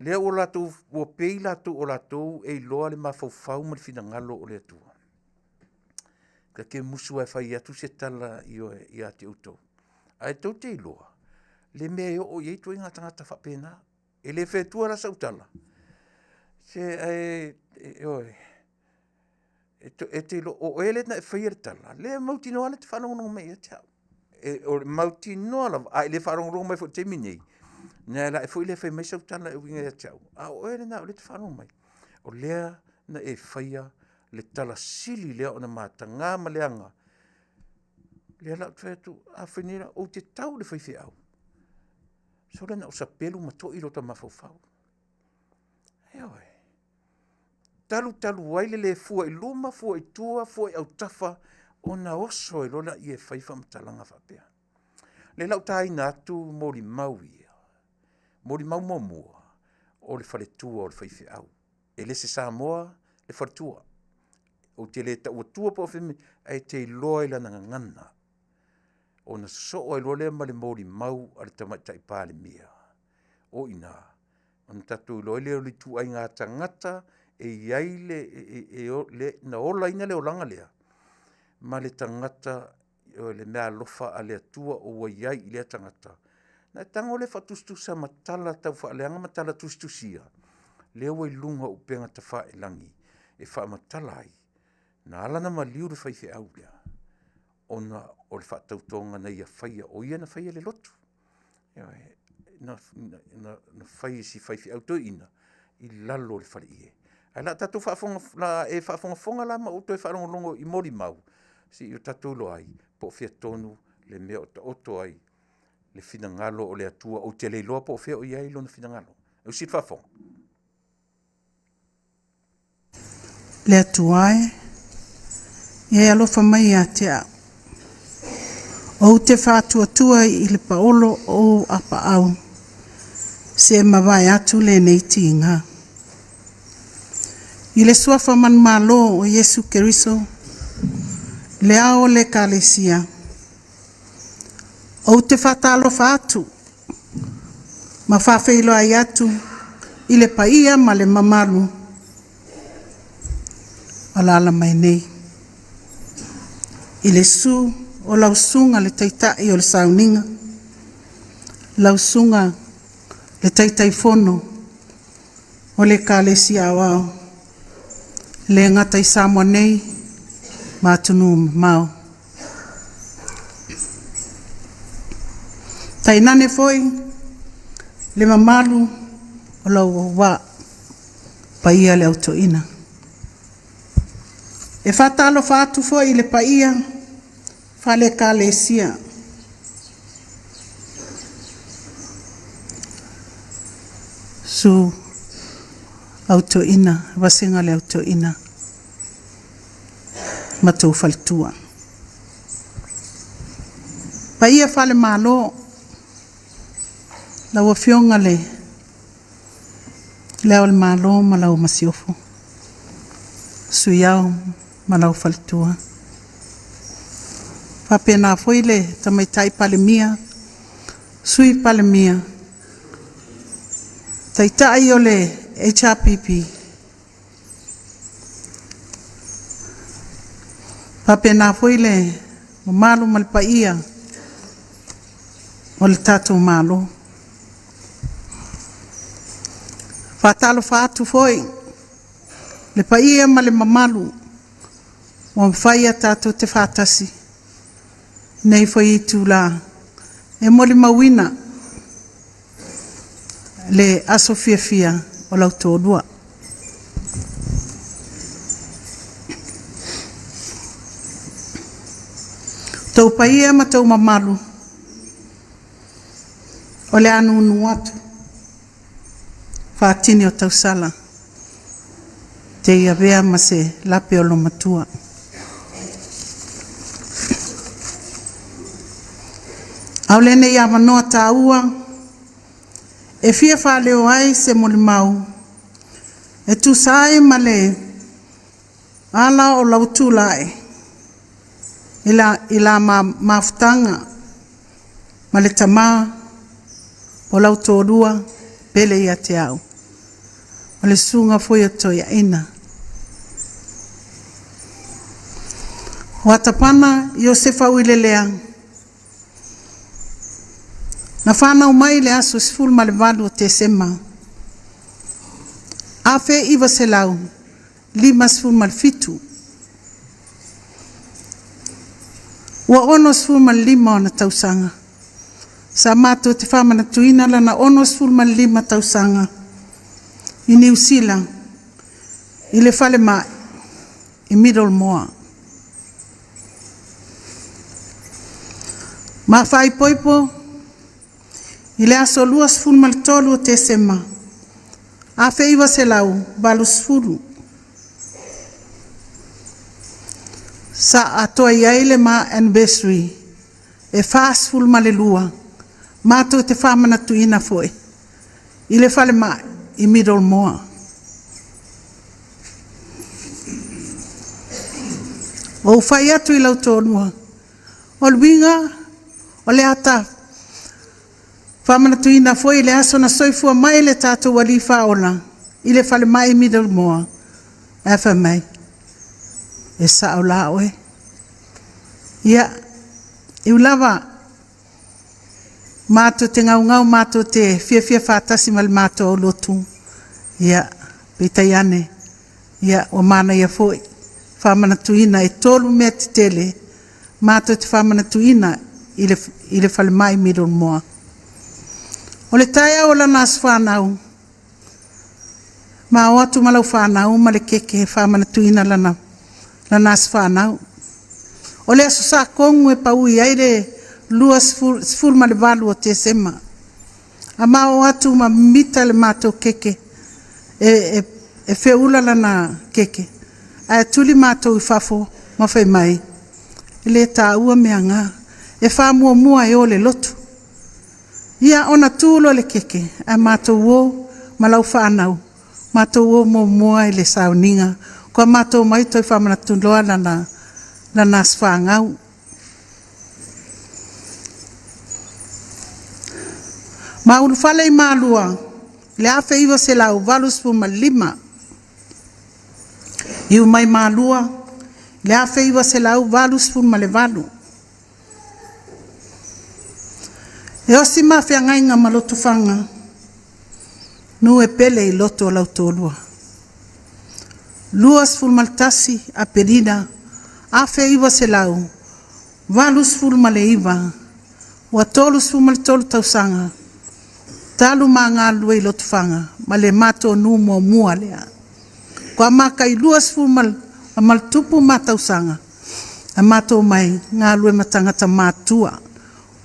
lea ua latou ua pei latou o latou e iloa le mafaufau ma le finagalo o le Atua. Ta te musu lava e fai atu se tala ia te outou, ae tou te iloa le mea e oo i ai ituaiga tagata faapena. E le fai atua la sau tala, se ae, ioe, e te iloa, o oe lea na e faia le tala, lea e mautinoa lea e te faalogologo mai ia te au. O le mautinoa lava, a e le faalogologo mai foi i le taimi lenei, ona e foi lea fai mai sau tala e uiga ia te au, a o oe lena o lea e te faalogo mai, o lea na e faia le tala sili lea ona mataga ma leaga. O lea la ou te fai atu, afai nei la ou te tau i le faifeau, sole na o sapelu ma toi lota mafaufau. Ioe. Talu talu ai le le fua i luma fua i tua, fua i autafa, ona oso ai loa lea e fai faamatalaga faapea. O lea la ua taina atu molimau ia, molimau muamua, o le faletua o le faifeau. E le o se Samoa le faletua. Ou te le tau atua po o fea le mea, ae e te iloa i lana gagana, ona sosoo ai loa lea ma le molimau a le Tamaitai Palemia. O i ina, ona tatou iloa ai lea o le ituaiga tagata e i ai le na olaina le olaga lea, ma le tagata o le meaalofa a le Atua ua i ai i lea tagata. Ona e tago lea faatusatusa ma tala taufaaleaga ma tala tusitusia, lea ua i luga o upega tafailagi e faamatala ai, na ala ona maliu le faifeau lea, ona o le faatautoga na ia faia, o ia na faia le lotu. Ioe, na fai e si faifeau toeaina i lalo o le faleie. Ae o le a tatou o le a e faafogafoga la ma ou toe faalogologo i molimau, se i o tatou iloa ai po o fea tonu le mea o taoto ai le finagalo o le Atua. Ou te le iloa po o fea o i ai Lona finagalo. Usi le faafofoga. Le Atua e, ia e alofa mai ia te au. Ou te faatuatua i le paolo o ou apaau, se e mavae atu lenei tiga. I le suafa manumalo o Iesu Keriso, le ao o le Ekalesia, ou te faatalofa atu. Ma faafeiloai atu i le paia ma le mamalu o alaala mai nei. I le susu o lau Susuga le Taitai o le Sauniga, lau Susuga le Taitaifono o le Ekalesia Aoao, le gata i Samoa nei ma atunuu mamao. Tainane foi le mamalu o lou auvaa, paia le au toeaina. E faatalofa atu foi i le paia faale-Ekalesia, susu au toeaina, vasega le au toeaina ma tou faletua. Paia faale-Malo, lau Afioga i Le Ao o le Malo ma lau Masiofo, Sui Ao ma lau Faletua, faapena foi le Tamaitai Palemia, Sui Palemia, Taitai o le HRPP, faapena foi le mamalu ma le paia o le tatou Malo. Faatalofa atu foi i le paia ma le mamalu ua mafai ona tatou faatasi i lenei foi itula e molimauina le aso fiafia o lau toalua. Outou paia ma outou mamalu, o le a nuunuu atu faatini o tausala te i avea ma se lape o loomatua. A o lenei avanoa taua e fia faaleo ai se molimau e tusa ai ma le ala o lau tulai i la mafutaga ma le tama o lau toalua pele ia te au, o le susuga foi o Toeaina. Watapana Iosefa Uilelea, na whanau mai le aso 18 o Tesema, 1957, ua 65 ona tausaga. Sa matou te faamanatuina lana 65 tausaga i Niu Sila i le falemai i Middlemore. Ma faaipoipo i le aso 23 o Tesema 1980, sa atoa i ai le ma anniversary e 42 matou te faamanatuina foi i le falemai i Middlemore. Ua ou fai atu i lau toalua, o le uiga o le a ta faamanatuina foi le aso na soifua mai le tatou Alii Faaola i le falemai i Middlemore. Ae fai mai, e sao la oe. Ia, e ui lava matou te gaugau matou te fiafia faatasi ma le matou aulotu, ia, peitai ane, ia, ua manaia foi faamanatuina e 3 mea tetele matou te faamanatuina i le falemai Middlemore. O le taeao o lana aso fanau, ma o atu ma lau fanau ma le keke e faamanatuina lana aso fanau. O le aso Sa Kogu e paui ai le 28 o Tesema. A ma o atu ma mimita le matou keke e feula lana keke, ae tuli matou i fafo ma fai mai, e le taua mea na, e faamuamua e o i le lotu. Ia ona tu loa le keke, ae matou o ma lau fanau, matou o muamua i le sauniga, kwa matou mai toe faamanatu loa lana aso fanau. Ma ulufale i Malua i le 1985. Iu mai Malua i le 1988. E osi mafeagaiga ma Lotofaga, nu e pele i loto o lau toalua. 21 Aperila 1989, ua 33 tausaga talu ma galulue i Lotofaga ma le matou nuu muamua lea. Ua matai 20 ma le tupu ma tausaga a matou mai galulue ma tagata matutua.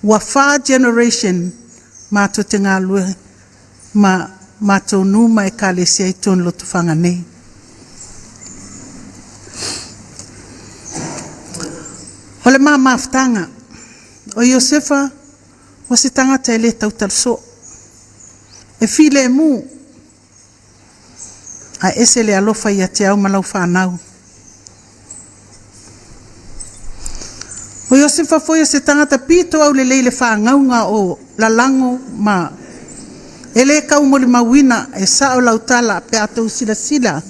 Ua 4 generation matou te galulue ma matou nuu ma ekalesia i totonu o Lotofaga nei. O le ma mafutaga, o Iosefa o se tagata e le tautala soo, e filemu, ae ese le alofa ia te au ma lau fanau. O Iosefa foi o se tagata pito aulelei i le fagauga o lalago ma e le taumolimauina, e sao lau tala pe a outou silasila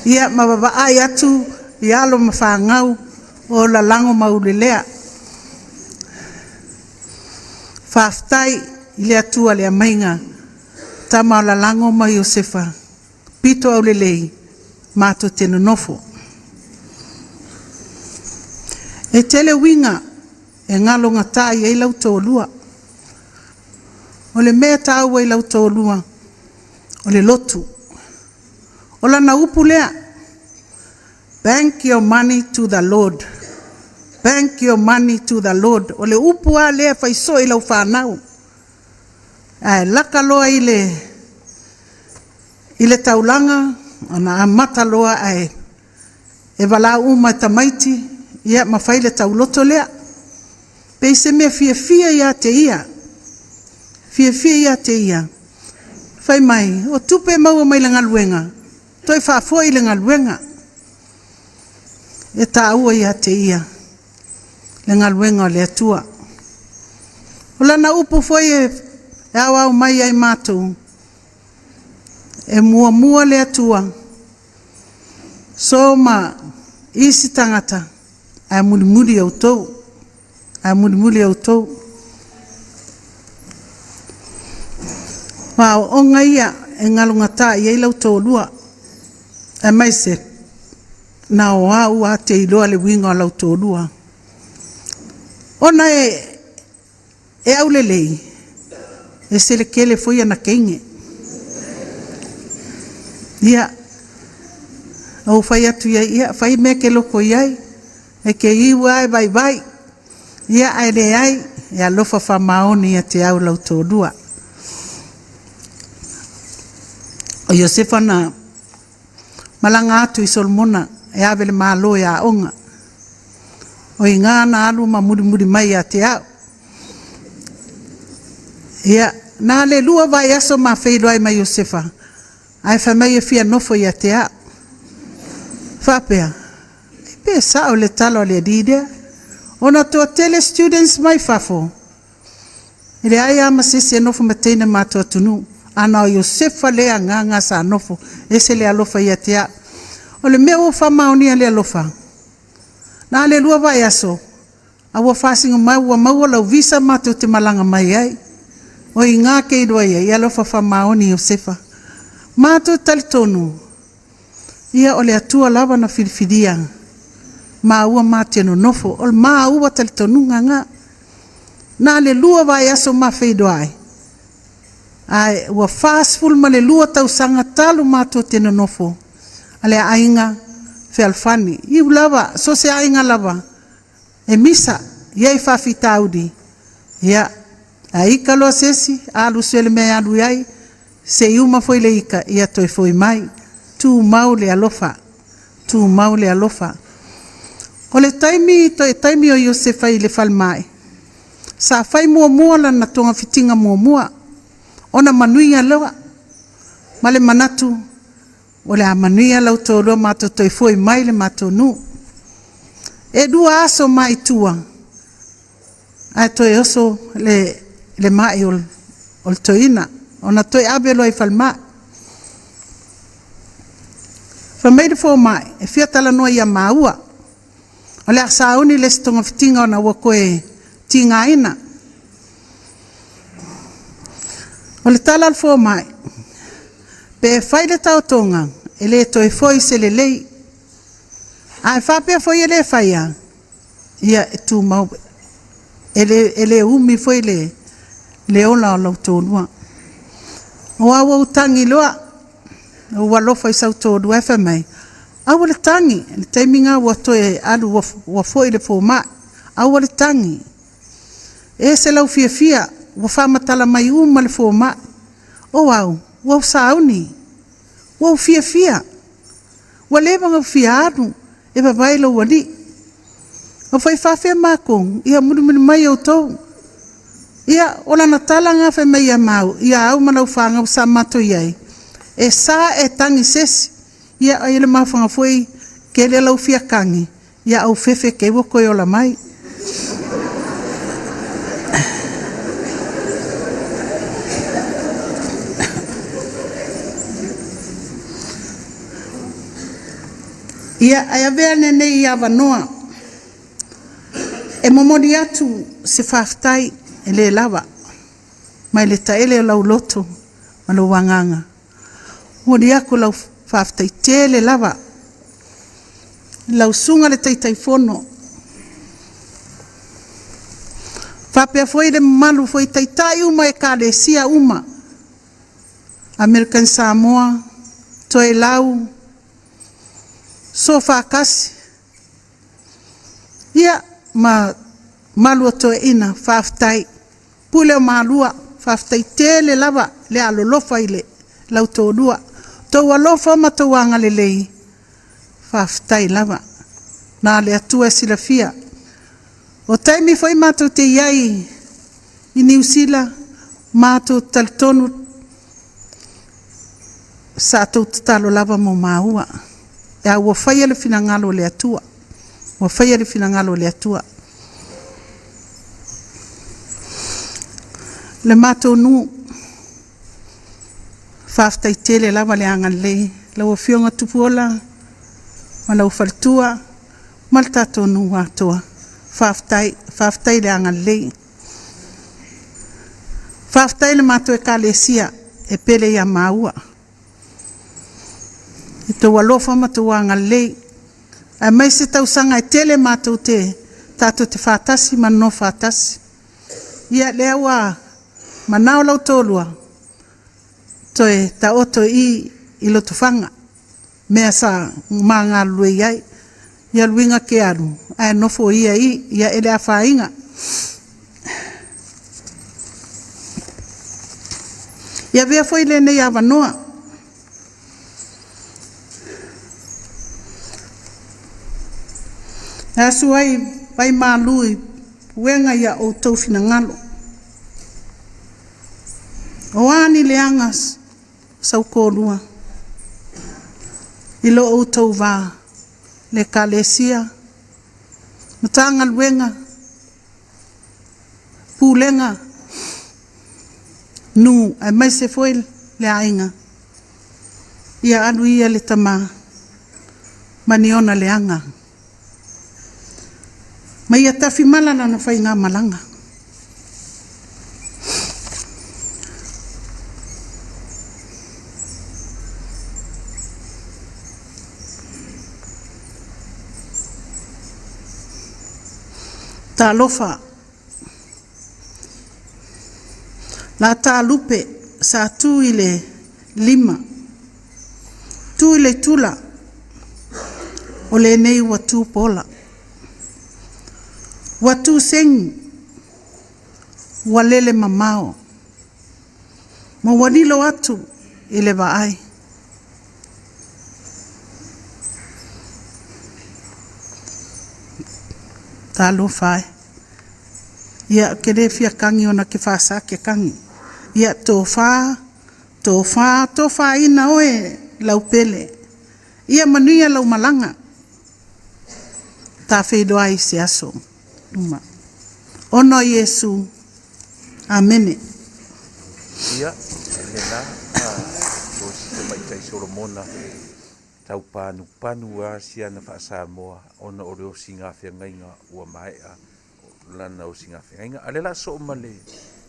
ia ma vaavaai atu i alo ma fanau o lalago ma aulelea. Faafetai i le Atua i le aumaiga tama o lalago ma Iosefa pito aulelei matou te nonofo. E tele uiga e galogata ai lau toalua. O le mea e taua i lau toalua, o le lotu. O lana upu lea, bank your money to the Lord, bank your money to the Lord. O le upu lava lea e fai soo i lau fanau. Ae laka loa i le taulaga, ona amata loa ae e valaau uma e tamaiti, ia ma fai le tauloto lea. Pei se mea fiafia ia te ia, fiafia ia te ia, fai mai, o tupe maua mai le galuega, toe faafoi i le galuega. E taua ia te ia le galuega o le Atua. O lana upu foi e aoao mai ai matou, e muamua le Atua, so ma isi tagata, ae mulimuli outou, ae mulimuli outou. O aoaoga ia e galogata i ai lau toalua, aemaise na o au lava te iloa le uiga o lau toalua. Ona e aulelei, e selekele foi ana teine. Ia, ou fai atu i ai, ia fai mea e te loto i ai, e te iu lava e vaivai, ia ae leai, e alofa faamaoni ia te au lau toalua. O Iosefa na malaga atu i Solomona e ave le malo e aoga. O i ina na alu ma mulimuli mai ia te au. Ia, na le 2 vaiaso ma feiloai ma Iosefa, ae fai mai e fia nofo ia te au. Faapea, pe sao le tala o le alii lea. Ona toatele students mai fafo, e leai lava ma se isi e nofo ma teine matou atunuu. Ana o Iosefa lea agaga sa nofo, ese le alofa ia te au. O le mea ua faamaonia le alofa, na le 2 vaiaso, a ua faasino mai ua maua lau visa matou te malaga mai ai. O i ngā ke iloa ia, i alofa faamaoni Iosefa. Matou talitonu, ia o le Atua lava na filifilia, maua ma te nonofo, o le maua talitonuga ngā. Na le 2 vaiaso ma feiloai, ae ua 42 tausaga talu matou te nonofo, a le aiga fealofani. Iu lava, so se aiga lava, e misa, ia i faafitauli, ia, a ika loa sesi, alu se le mea alu ai, se i uma foi le ika, ia toe foi mai. Tu mau le alofa, tu mau le alofa. O le taimi, toe taimi o Iosefa i le falemai, sa fai muamua lana togafitiga muamua, ona manuia loa, ma le manatu, o le a manuia lau toalua matou toe foi mai le matou nuu. E 2 aso mai tua, ae toe oso le mai o o le toeaina ona toe ave loa i falemai. Fai mai le fomai, e fia talanoa ia maua, o le a sauni le isi togafitiga ona ua toe tigaina. O le tala a le fomai, pe fai le taotoga, e le toe foi se lelei, ae faapea foi e le faia, ia e tumau, e le umi foi le ola o lau toalua. Aua ua ou tagi loa, ou alofa i sau toalua, ae fai mai, aua le tagi, o le taimi lena ua toe alu ua foi le fomai, aua le tagi, e ese lou fiafia, ua faamatala mai uma e le fomai. O au, ua ou sauni, ua ou fiafia, ua leva ona ou fia alu e vaavaai lou alii. Na fai faafefea matou? Ia mulimuli mai outou. Ia, o lana tala lena fai mai ia maua, ia au ma lau fanau sa matou i ai, e sa e tagi i se isi. Ia, ai le mafaga foi, tele lau fia tagi, ia au fefe te i ua toe ola mai. Ia, ae avea lenei avanoa e momoli atu se faafetai e le lava mai le taele o lau loto ma lou agaga. Momoli atu lau faafetai tele lava i lau Susuga i le Taitaifono, faapea foi le mamalu foi i Taitai uma o Ekalesia uma, American Samoa, Toelau, Sofakasi, ia ma mamalu o toeaiina, faafetai. Pule o Malua, faafetai tele lava le alolofa i lau toalua. Outou alofa ma outou agalelei, faafetai lava. Na o le Atua e silafia. O taimi foi matou te i ai i Niu Sila, matou te talitonu sa outou tatalo lava mo maua, ae ua faia le finagalo o le Atua, ua faia le finagalo o le Atua. Le matou nuu, faafetai tele lava le agalelei i lau Afioga Tupuola ma lou faletua ma le tatou nuu atoa, faafetai, faafetai le agalelei. Faafetai i le matou Ekalesia e pele ia maua, i lo outou alofa ma outou agalelei, aemaise tausaga e tele matou te tatou te faatasi ma nonofo faatasi. Ia, lea ua manao lau toalua, toe taoto i i Lotofaga, mea sa ma galulue ai. Ia luiga ke alu, ae nofo ia i i, ia e le afaina. Ia avea foi lenei avanoa e asu ai vai malu i puega i a outou finagalo. O a ni leaga saukolua i lo outou va, le Ekalesia, Matagaluega, Pulega, nuu aemaise foi le aiga, ia alu ia le tama ma ni ona leaga, ma ia tafimala lana faigamalaga. Talofa, lata lupe sa tu i le lima, tu i le tula, o lenei ua tu pola, ua tu segi, ua lele mamao, ma ua lilo atu i le vaai. Talofa e. Ia, ou te le fia tagi ona ou te faasa ke tagi. Ia, tofa, tofa, tofaina oe Laupele. Ia manuia lau malaga. Ta feiloai i se aso luma. Ona o Iesu. Amene. Ia, lena, o si tamaitai Solomona tau panupanu lava si ana faa-Samoa ona o le osiga feagaiga ua maea lana osiga feagaiga. A o lea o le a soo ma le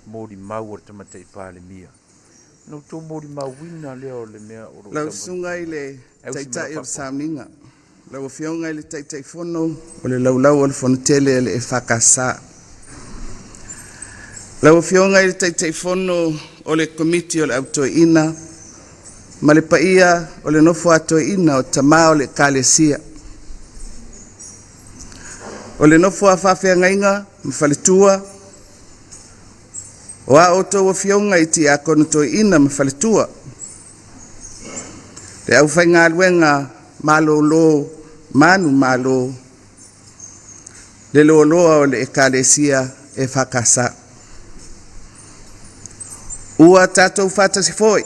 molimau a le Tamaitai Palemia. Na outou molimauina lea o le mea o lo o Lau Susuga i le Taitai o le Sauniga, lau Afioga i le Taitaifono o le Laulau a le Fono Tele a le EFKS, lau Afioga i le Taitaifono o le Komiti o le Au Toeaina ma le paia o le nofo a toeaina o tama o le Ekalesia, o le nofo a faafeagaiga ma faletua, o a outou afioga i Tiakono Toeaina ma faletua, le aufaigaluega malolo manumalo, le loaloa o le Ekalesia EFKS. Ua tatou faatasi foi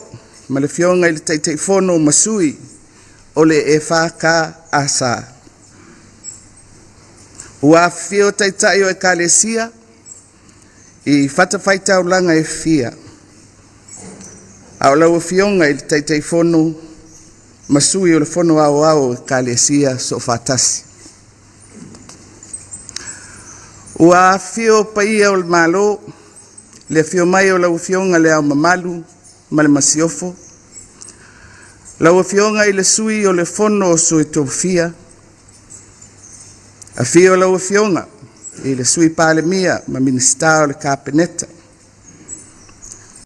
ma le Afioga i le Taitaifono ma sui o le EFKS. Ua afifio Taitai o Ekalesia i fatafaitaulaga e fia, a o lau Afioga i le Taitaifono ma sui o le Fono Aoao o Ekalesia Soofaatasi. Ua afifio paia o le Malo, le afio mai o lau Afioga i Le Ao Mamalu ma le Masiofo, lau Afioga i le Sui o le Fono a Sui Tofia, afio lau Afioga i le Sui Palemia ma Minisita o le Kapeneta,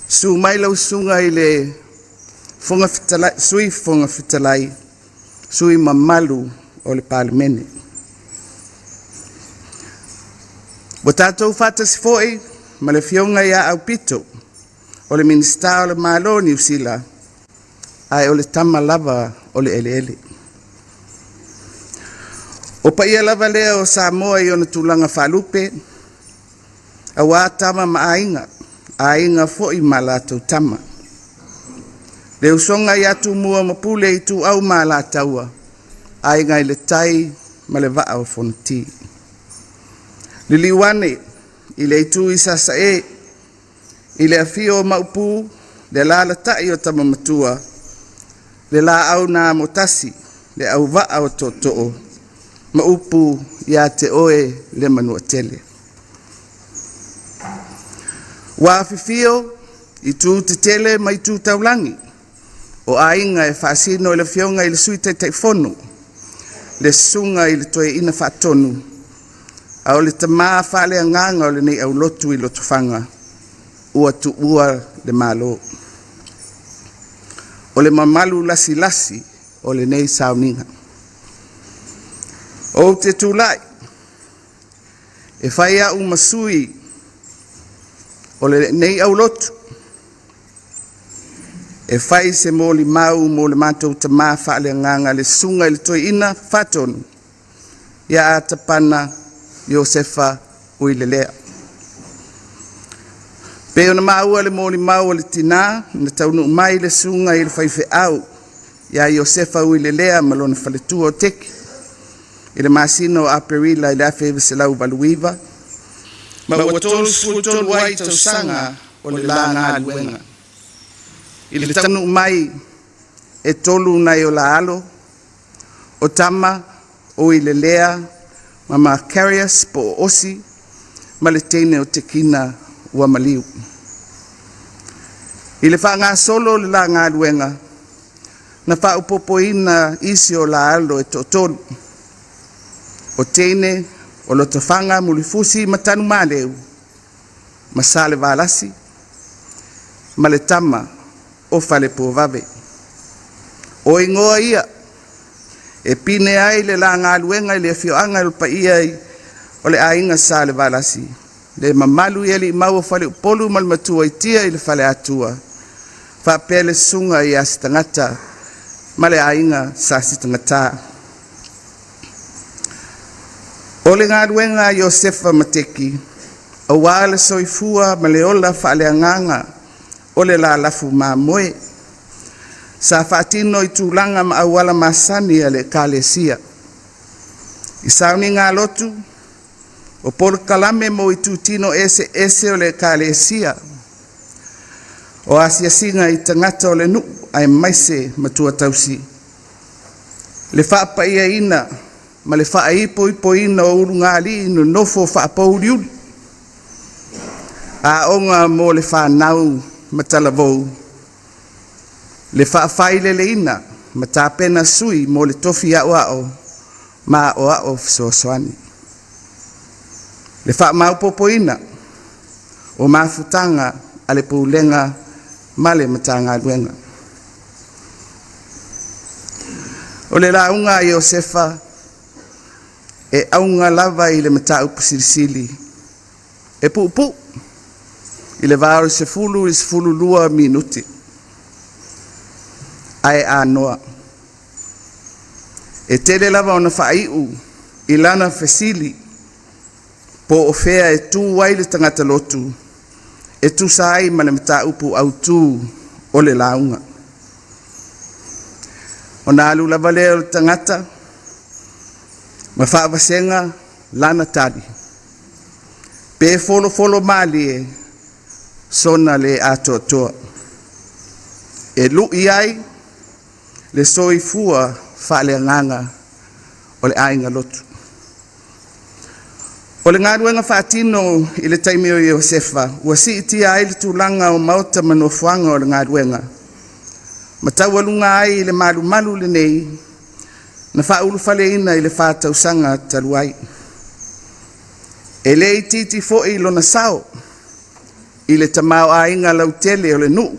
susu mai lau Susuga i le Sui Fofoga Fetalai, sui usufono mamalu o le Palemene. Ua tatou faatasi foi ma le Afioga ia Aupito, o le Minisita o le Malo o Niu Sila, ae o le tama lava o le eleele. O paia lava lea o Samoa i ona tulaga faalupe, aua Tama ma Aiga, Aiga foi ma latou Tama, le usoga ia Tumua ma Pule, Ituau ma Alataua, Aiga i le Tai ma le Vaa o Fonoti. Liliu ane i le itu i Sasae i le afio o Maopu, le alaalatai o Tama Matua, le Laau na Amotasi, le Auvaa o Tootoo ma upu ia te oe le Manuatele. Ua afifio itu tetele ma itu taulagi o aiga e faasino i le Afioga i le Sui Taitaifono, le Susuga i le Toeaina Faatonu, a o le tama faaleagaga o lenei aulotu i Lotofaga ua tuua le Malo. O le mamalu lasilasi o lenei sauniga. Ou te tulai e fai au ma sui o lenei aulotu e fai se molimau mo le matou tama faaleagaga le Susuga i le Toeaina Faatonu ia Atapana Iosefa Uilelea. Pei ona maua le molimau a le tina na taunuu mai le susuga i le faifeau ia Iosefa Uilelea ma lona faletua o Teki i le masina o Aperila i le 1989, ma ua 33 ai tausaga o le la galuega. I le taunuu mai e tolu nai o la alo, o Tama, o Uilelea ma Macarius po o Osi ma le teine o Tekina ua maliu. I le faagasolo o le la galuega, na faaopoopoina isi o la alo e toatolu, o teine o Lotofaga Mulifusi ma Tanumaleu ma Salevalasi ma le tama o Falepuavave. O igoa ia e pine ai le la galuega i le afioaga o le paia o le aiga Salevalasi, le mamalu i alii mau o Faleupolu ma le Matuaitia i le Faleatua, faapea le susuga ia Sitagata ma le aiga Sa Sitagata. O le galuega a Iosefa ma Teki, aua le soifua ma le ola faaleagaga o le lalafu mamoe, sa faatino i tulaga ma auala masani a le Ekalesia, i sauniga lotu, o polokalame mo itutino eseese o le Ekalesia. O asiasiga i tagata o le nuu aemaise matua tausi. Le faapaiaina ma le faaipoipoina o ulugalii nonofo faapouliuli. Aoga mo le fanau ma talavou. Le faafaileleina ma tapena sui mo le tofi Aoao ma Aoao Fesoasoani. Le faamaopoopoina o mafutaga a le Pulega ma le Matagaluega. O le lauga a Iosefa, e auga lava i le mataupu silisili, e puupuu i le va o le 10 i le 12 minute, ae anoa. E tele lava ona faaiu i lana fesili po o fea e tu ai le tagata lotu e tusa ai ma le mataupu autu o le lauga. Ona alu lava lea o le tagata ma faavasega lana tali, pe folofolo malie sona le atoatoa, e lui ai le soifua faaleagaga o le aiga lotu. O le galuega faatino i le taimi o Iosefa, ua siitia ai le tulaga o maota ma nofoaga o le galuega, ma taualuga ai i le malumalu lenei na faaulufaleina i le 4 tausaga talu ai. E le itiiti foi lona sao i le tamaoaiga lautele o le nuu,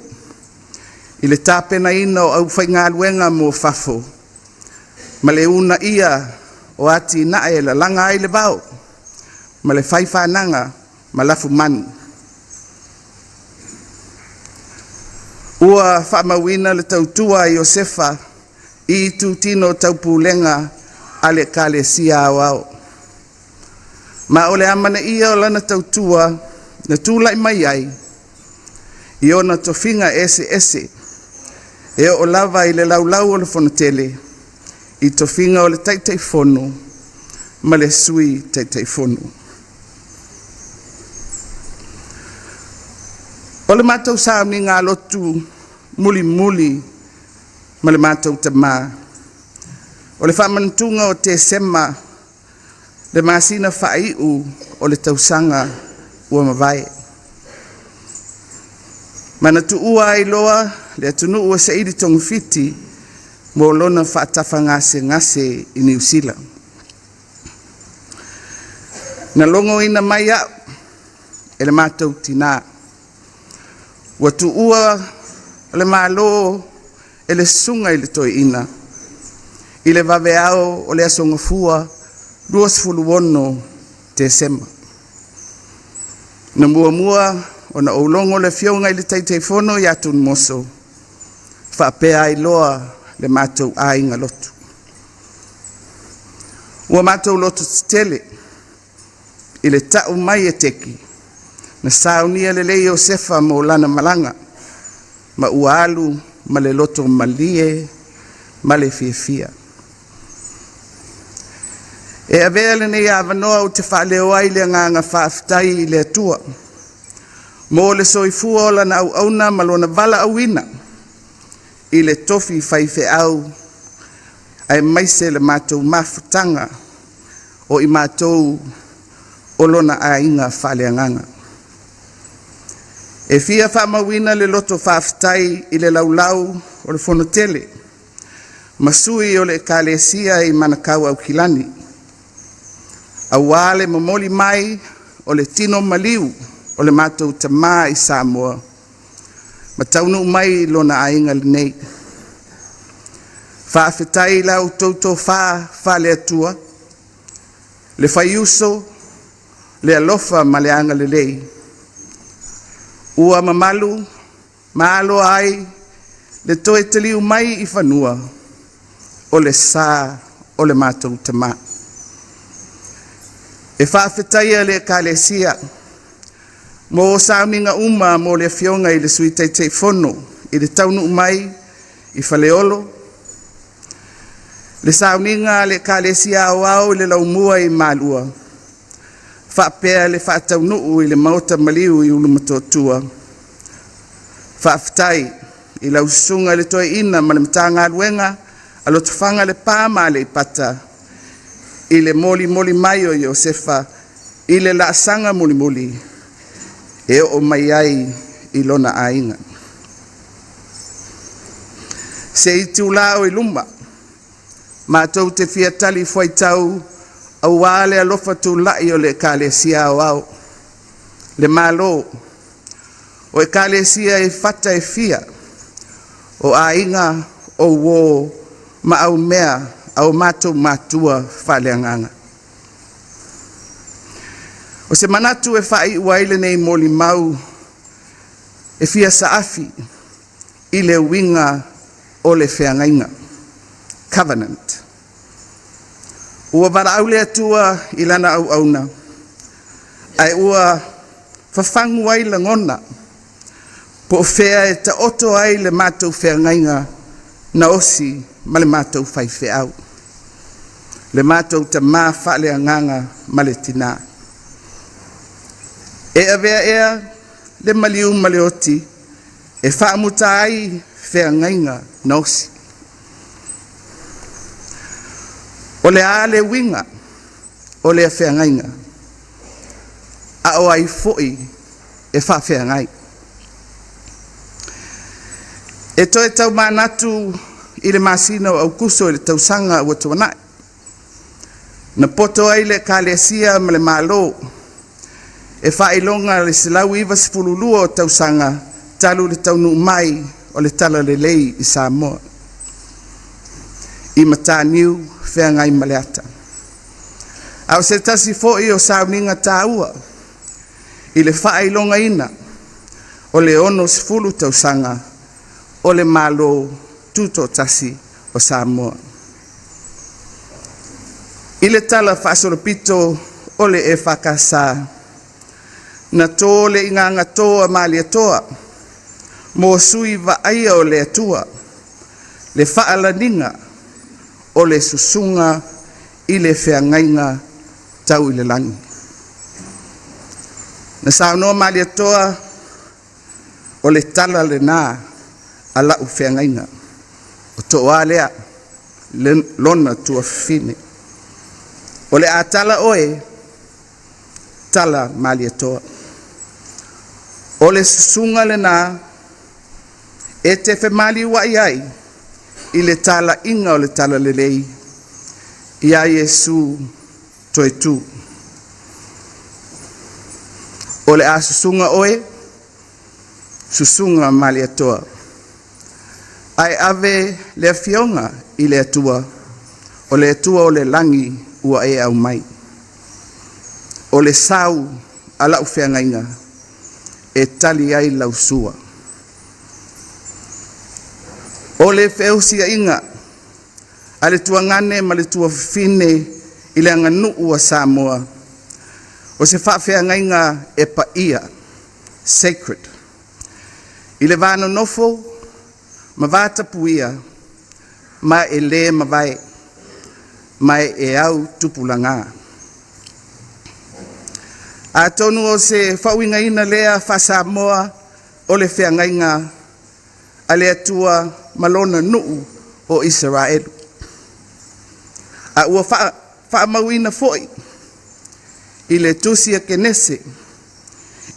i le tapenaina o aufaigaluega mo fafo ma le uunaia o atinae e lalaga ai le vao ma le faifanaga ma lafumanu. Ua faamauina le tautua a Iosefa i itutino tau pulega a le Ekalesia Aoao, ma o le amanaia o lana tautua na tulai mai ai i ona tofiga eseese e oo lava i le Laulau a le Fono Tele i tofiga o le Taitaifono ma le Sui Taitaifono. O le matou sauniga lotu mulimuli ma le matou tama, o le faamanatuga o Tesema le masina faaiu o le tausaga ua mavae. Ma na tuua ai loa le atunuu e saili togafiti mo lona faatafa gasegase i Niu Sila. Na logoina mai a'u e le matou tinā, ua tuua le Malo e le Susuga i le Toeaina i le vaveao o le Aso Gafua 26 Tesema. Na muamua ona ou logo le Afioga i le Taitaifono ia Tunumoso, faapea ai loa le matou aiga lotu. Ua matou loto tetele i le ta'u mai e Teki, na saunia lelei Iosefa mo lana malaga, ma ua alu ma le loto malie ma le fiafia. E avea lenei avanoa ou te faaleo ai le agaga faafetai i le Atua mo le soifua o lana auauna ma lona valaauina i le tofi faifeau aemaise le matou mafutaga o i matou o lona aiga faaleagaga. E fia faamauina le loto faafetai i le laulau o le Fono Tele ma sui o le Ekalesia i Manakau Aukilani aua le momoli mai o le tino maliu o le matou Tama i Samoa ma taunuu mai i lona aiga lenei. Faafetai i la outou tofa faale-Atua, le faiuso, le alofa ma le agalelei ua mamalu ma aloa ai le toe taliu mai i fanua o le sa o le matou Tama. E faafetaia le Ekalesia mo sauniga uma mo le Afioga i le Sui Taitaifono i le taunuu mai i Faleolo, le sauniga a le Ekalesia Aoao i le Laumua i Malua, faapea le faataunuu i le Maota maliu i Ulumotootua. Faafetai i lau Susuga i le Toeaina ma le Matagaluega a Lotofaga Lepa ma Aleipata i le molimoli mai o Iosefa i le laasaga mulimuli e oo mai ai i lona aiga. Se itula o i luma matou te fia talifuaitau aua le alofa tulai o le Ekalesia Aoao, le Malo, o Ekalesia i fata e fia, o aiga, o uo ma aumea a o matou matua faaleagaga. O se manatu e faaiu ai lenei molimau e fia saafi i le uiga o le feagaiga, covenant. Ua valaau le Atua i Lana auauna, ae ua fafagu ai lagona po o fea e taoto ai le matou feagaiga na osi ma le matou faifeau, le matou tama faaleagaga ma le tina. E avea ea le maliu ma le oti e faamuta ai feagaiga na osi? O le a le uiga o lea feagaiga? A o ai foi e faafeagai? E toe taumanatu i le masina o Aokuso i le tausaga ua tuanai, na poto ai le Ekalesia ma le Malo e faailoga le 192 o tausaga talu le taunuu mai o le Talalelei i Samoa i Mataniu Feagaimaleata. A o se tasi foi o sauniga taua i le faailogaina o le 60 tausaga o le Malo Tutoatasi o Samoa. I le talafaasolopito o le EFKS, na to le igagato a Malietoa mo sui vaaia o le Atua le faalaniga o le susuga i le feagaiga tau i le lagi. Na saunoa Malietoa, o le tala lena a lau feagaiga, o Toa lea, lona tuafafine. O le a tala oe, tala Malietoa. O le susuga lena e te femaliuai ai i le talaiga o le talalelei ia Iesu toe tu. O le a susuga oe, susuga Malietoa, ae ave le afioga i le Atua, o le Atua o le lagi ua e aumai. O le sau a lau feagaiga e tali ai lau sua. O le feusiaiga a le tuagane ma le tuafafine i le aganuu a Samoa, o se faafeagaiga e paia, sacred. I le va nonofo ma va tapuia ma e le mavae, ma e au tupulaga. Atonu o se faauigaina lea faa-Samoa o le feagaiga a le Atua ma Lona nuu o Isaraelu. A ua faamauina foi i le tusi a Kenese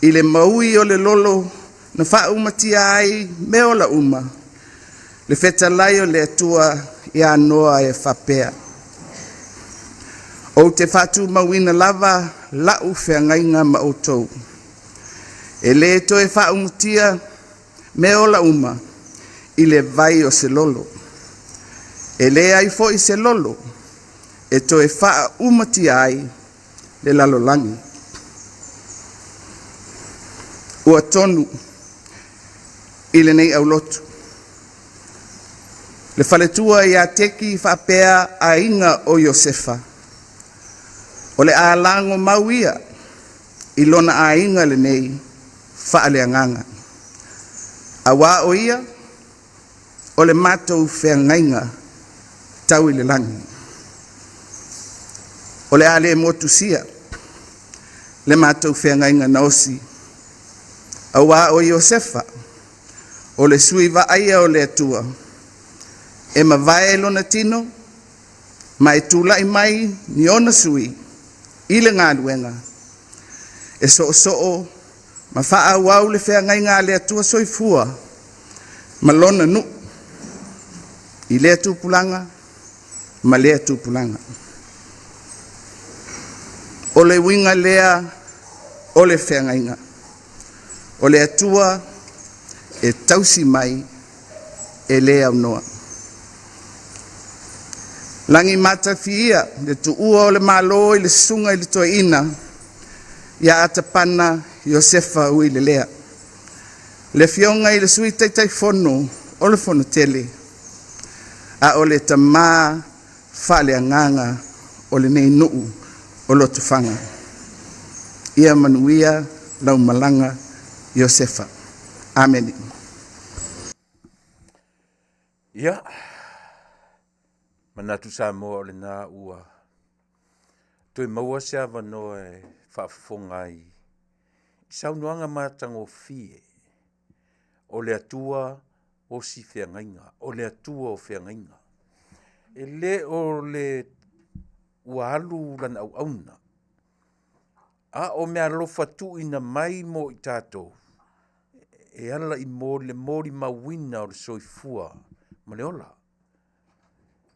i le maui o le lolo na faaumatia ai meaola uma, le fetalai o le Atua ia Noa e faapea, ou te faatumauina lava lau feagaiga ma outou, e le toe faaumatia meaola uma i le vai o se lolo. E leai foi se lolo e toe faaumatia ai le lalolagi. Ua tonu i lenei aulotu le faletua ia Teki faapea aiga o Iosefa, o le a lago mau ia i lona aiga lenei faaleagaga, auā o ia o le matou feagaiga tau i le lagi. O le a le motusia le matou feagaiga na osi, auā o Iosefa. O le sui vaaia o le Atua, e mavae lona tino ma e tula'i mai ni ona sui i le galuega e soosoo ma faaauau le feagaiga a le Atua Soifua ma Lona nuu i lea tupulaga ma lea tupulaga. O le uiga lea o le feagaiga, o le Atua e tausi mai e le aunoa. Lagi Matafiia le tuua o le Malo i le susuga i le Toeaina ia Atapana Iosefa Uilelea, le Afioga i le Sui Taitaifono o le Fono Tele, a o le tama faaleagaga o lenei nuu o Lotofaga. Ia manuia lau malaga Iosefa. Amene. Ia, manatu Samoa o lena ua toe maua se avanoa e faafofoga ai i saunoaga matagofie o le Atua osi feagaiga, o le Atua o feagaiga. E le o le ua alu lana auauna, a o meaalofa tuuina mai mo i tatou, e ala i le molimauina o le soifua ma le ola.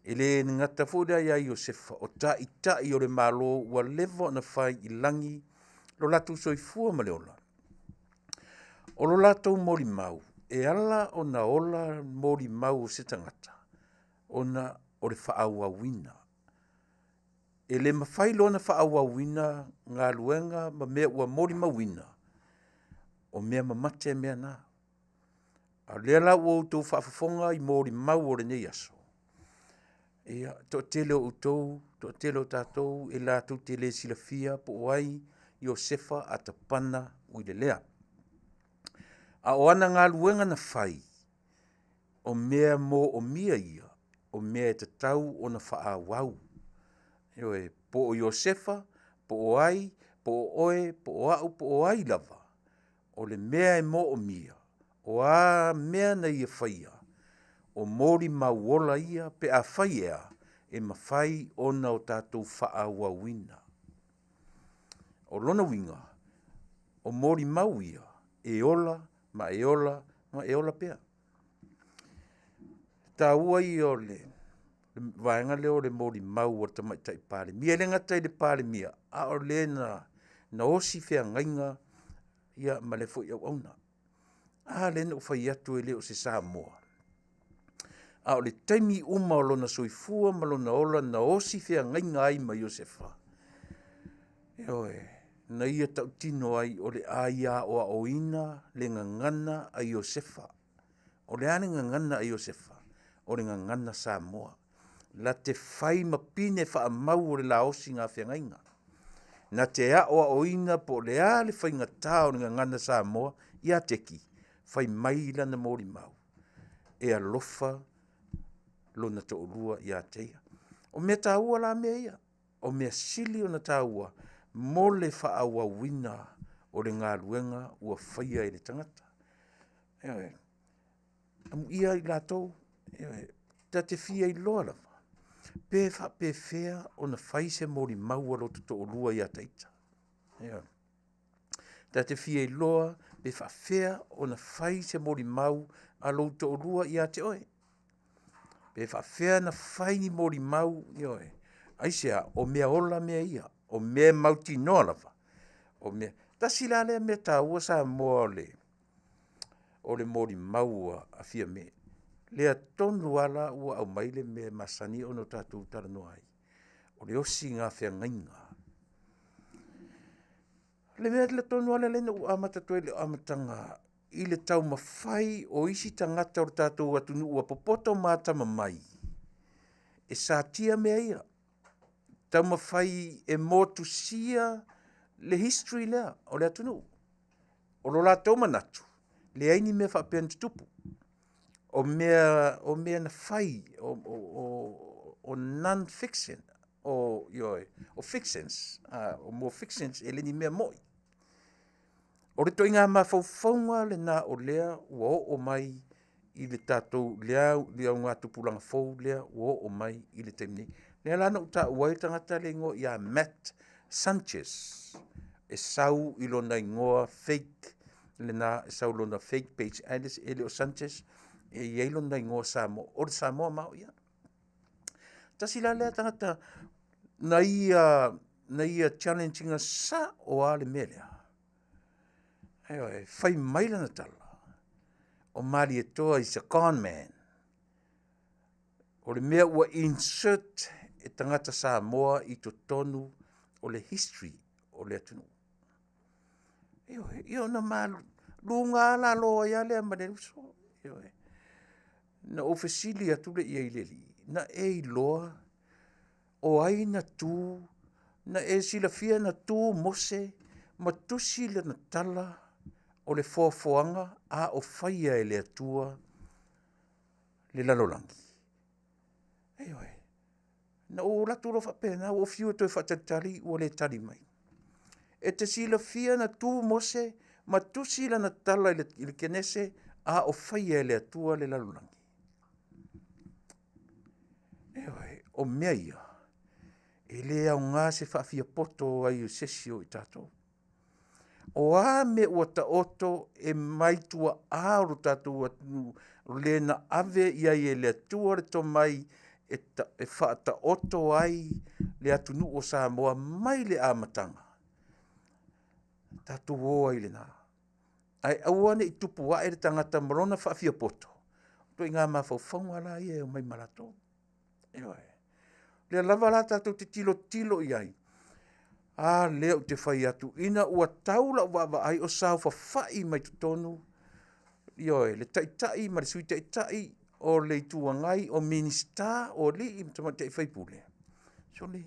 E le gata foi lea ia Iosefa, o taitai o le Malo ua leva ona fai i lagi lo latou soifua ma le ola. O lo latou molimau, e ala ona ola molimau o se tagata, ona o le faaauauina. E le mafai loa ona faaauauina galuega ma mea ua molimauina, o mea mamate mea na. A o lea la ua outou faafofoga i molimau o lenei aso, ia, toatele o outou, toatele o tatou e latou te le silafia po o ai Iosefa Atapana Uilelea. A o ana galuega na fai, o mea moomia ia, o mea e tatau ona faaauau. Ioe, po o Iosefa, po o ai, po o oe, po o au, po o ai lava, o le mea e moomia, o a mea na ia faia, o molimau ola ia pe afai e a, e mafai ona o tatou faaauauina. O lona uiga, o molimau ia e ola ma e ola ma e ola pea. E taua ia o le vaega lea o le molimau a le Tamaitai Palemia. E le gata i le Palemia, a o le na osi feagaiga ia ma le foi auauna. A lea na ou fai atu e le o se Samoa, a o le taimi uma o lona soifua ma lona ola na osi feagaiga ai ma Iosefa, ioe, na ia tautino ai o le a ia aoaoina le gagana a Iosefa. O le a le gagana a Iosefa? O le gagana Samoa. La te fai ma pine faamau o le la osiga feagaiga. Na te aoaoina po o le a le faigata o le gagana Samoa ia Teki, fai mai lana molimau, e alofa lona toalua ia te ia. O mea taua la mea ia, o mea sili ona taua mo le faaauauina o le galuega ua faia e le tagata. Ioe, amuia i latou, ioe, ta te fia iloa lava, pe faapefea ona fai se molimau a lo ta toalua ia te ita. Ioe. Ta te fia iloa pe faapefea ona fai se molimau a lou toalua ia te oe. Pe faapefea ona fai ni molimau, ioe. Aisea? O mea ola mea ia, o mea e mautinoa lava. O mea, tasi la lea mea taua Samoa o le molimau a Fiame. Lea tonu lava la ua aumai le mea e masani ona tatou talanoa ai, o le osiga feagaiga. O le mea tonu lava lea na ou amata atu ai i le amataga i le taumafai o isi tagata o le tatou atunuu ua popoto ma atamamai e satia mea ia, taumafai e motusia le history lea o le atunuu. O lo latou manatu, leai ni mea faapea na tutupu. O mea na fai, o non-fiction, o, ioe, o fictions, o more fictions, e le ni mea moi. O le ituaiga mafaufauga lena o lea ua oo mai i le tatou lea le augatupulaga fou lea ua oo mai i le taimi nei. Lea la na ou taua ai le tagata le igoa ia Matt Sanchez e sau i lona igoa fake lena e sau lona fake page ae e le o Sanchez e i ai lona igoa Samoa o le Samoa ma au ia. Tasi la lea tagata na ia na ia challenge ina sao lava le mea lea. Ioe, fai mai lana tala, o Malietoa is a con man. O le mea ua insert e tagata Samoa i totonu o le history o le atunuu. Ioe, ia ona maluga lalo ai lava lea ma le uso. Ioe. Na ou fesili atu lea i ai i le alii, na e iloa o ai na tu, na e silafia na tu Mose ma tusi lana tala o le foafoaga a o faia e le Atua le lalolagi. Ioe. Na ou alu atu loa faapena, ua ou fiu e toe faatalitali ua le tali mai. E te silafia na tu Mose ma tusi lana tala i le Kenese a o faia e le Atua le lalolagi. Ioe, o mea ia, e le aoga se faafiapoto ai o se isi o i tatou. O a mea ua taoto e mai tuaa o lo tatou atunuu, o le na ave i ai e le Atua le tomai e, ta, e faataoto ai le atunuu o Samoa mai le amataga, tatou o ai i lena. Ae aua ne i tupu ae le tagata ma lona faafiapoto, o ituaiga mafaufauga la ia e omai ma latou. Ioe. O lea lava la tatou te tilotilo i ai, a lea ou te fai atu, ina ua tau lau vaavaai o saofafai mai totonu, ioe, le Taitai ma le Sui Taitai o le Itu Agai, o Minisita, o alii ma tamaitai sui usufono, sole,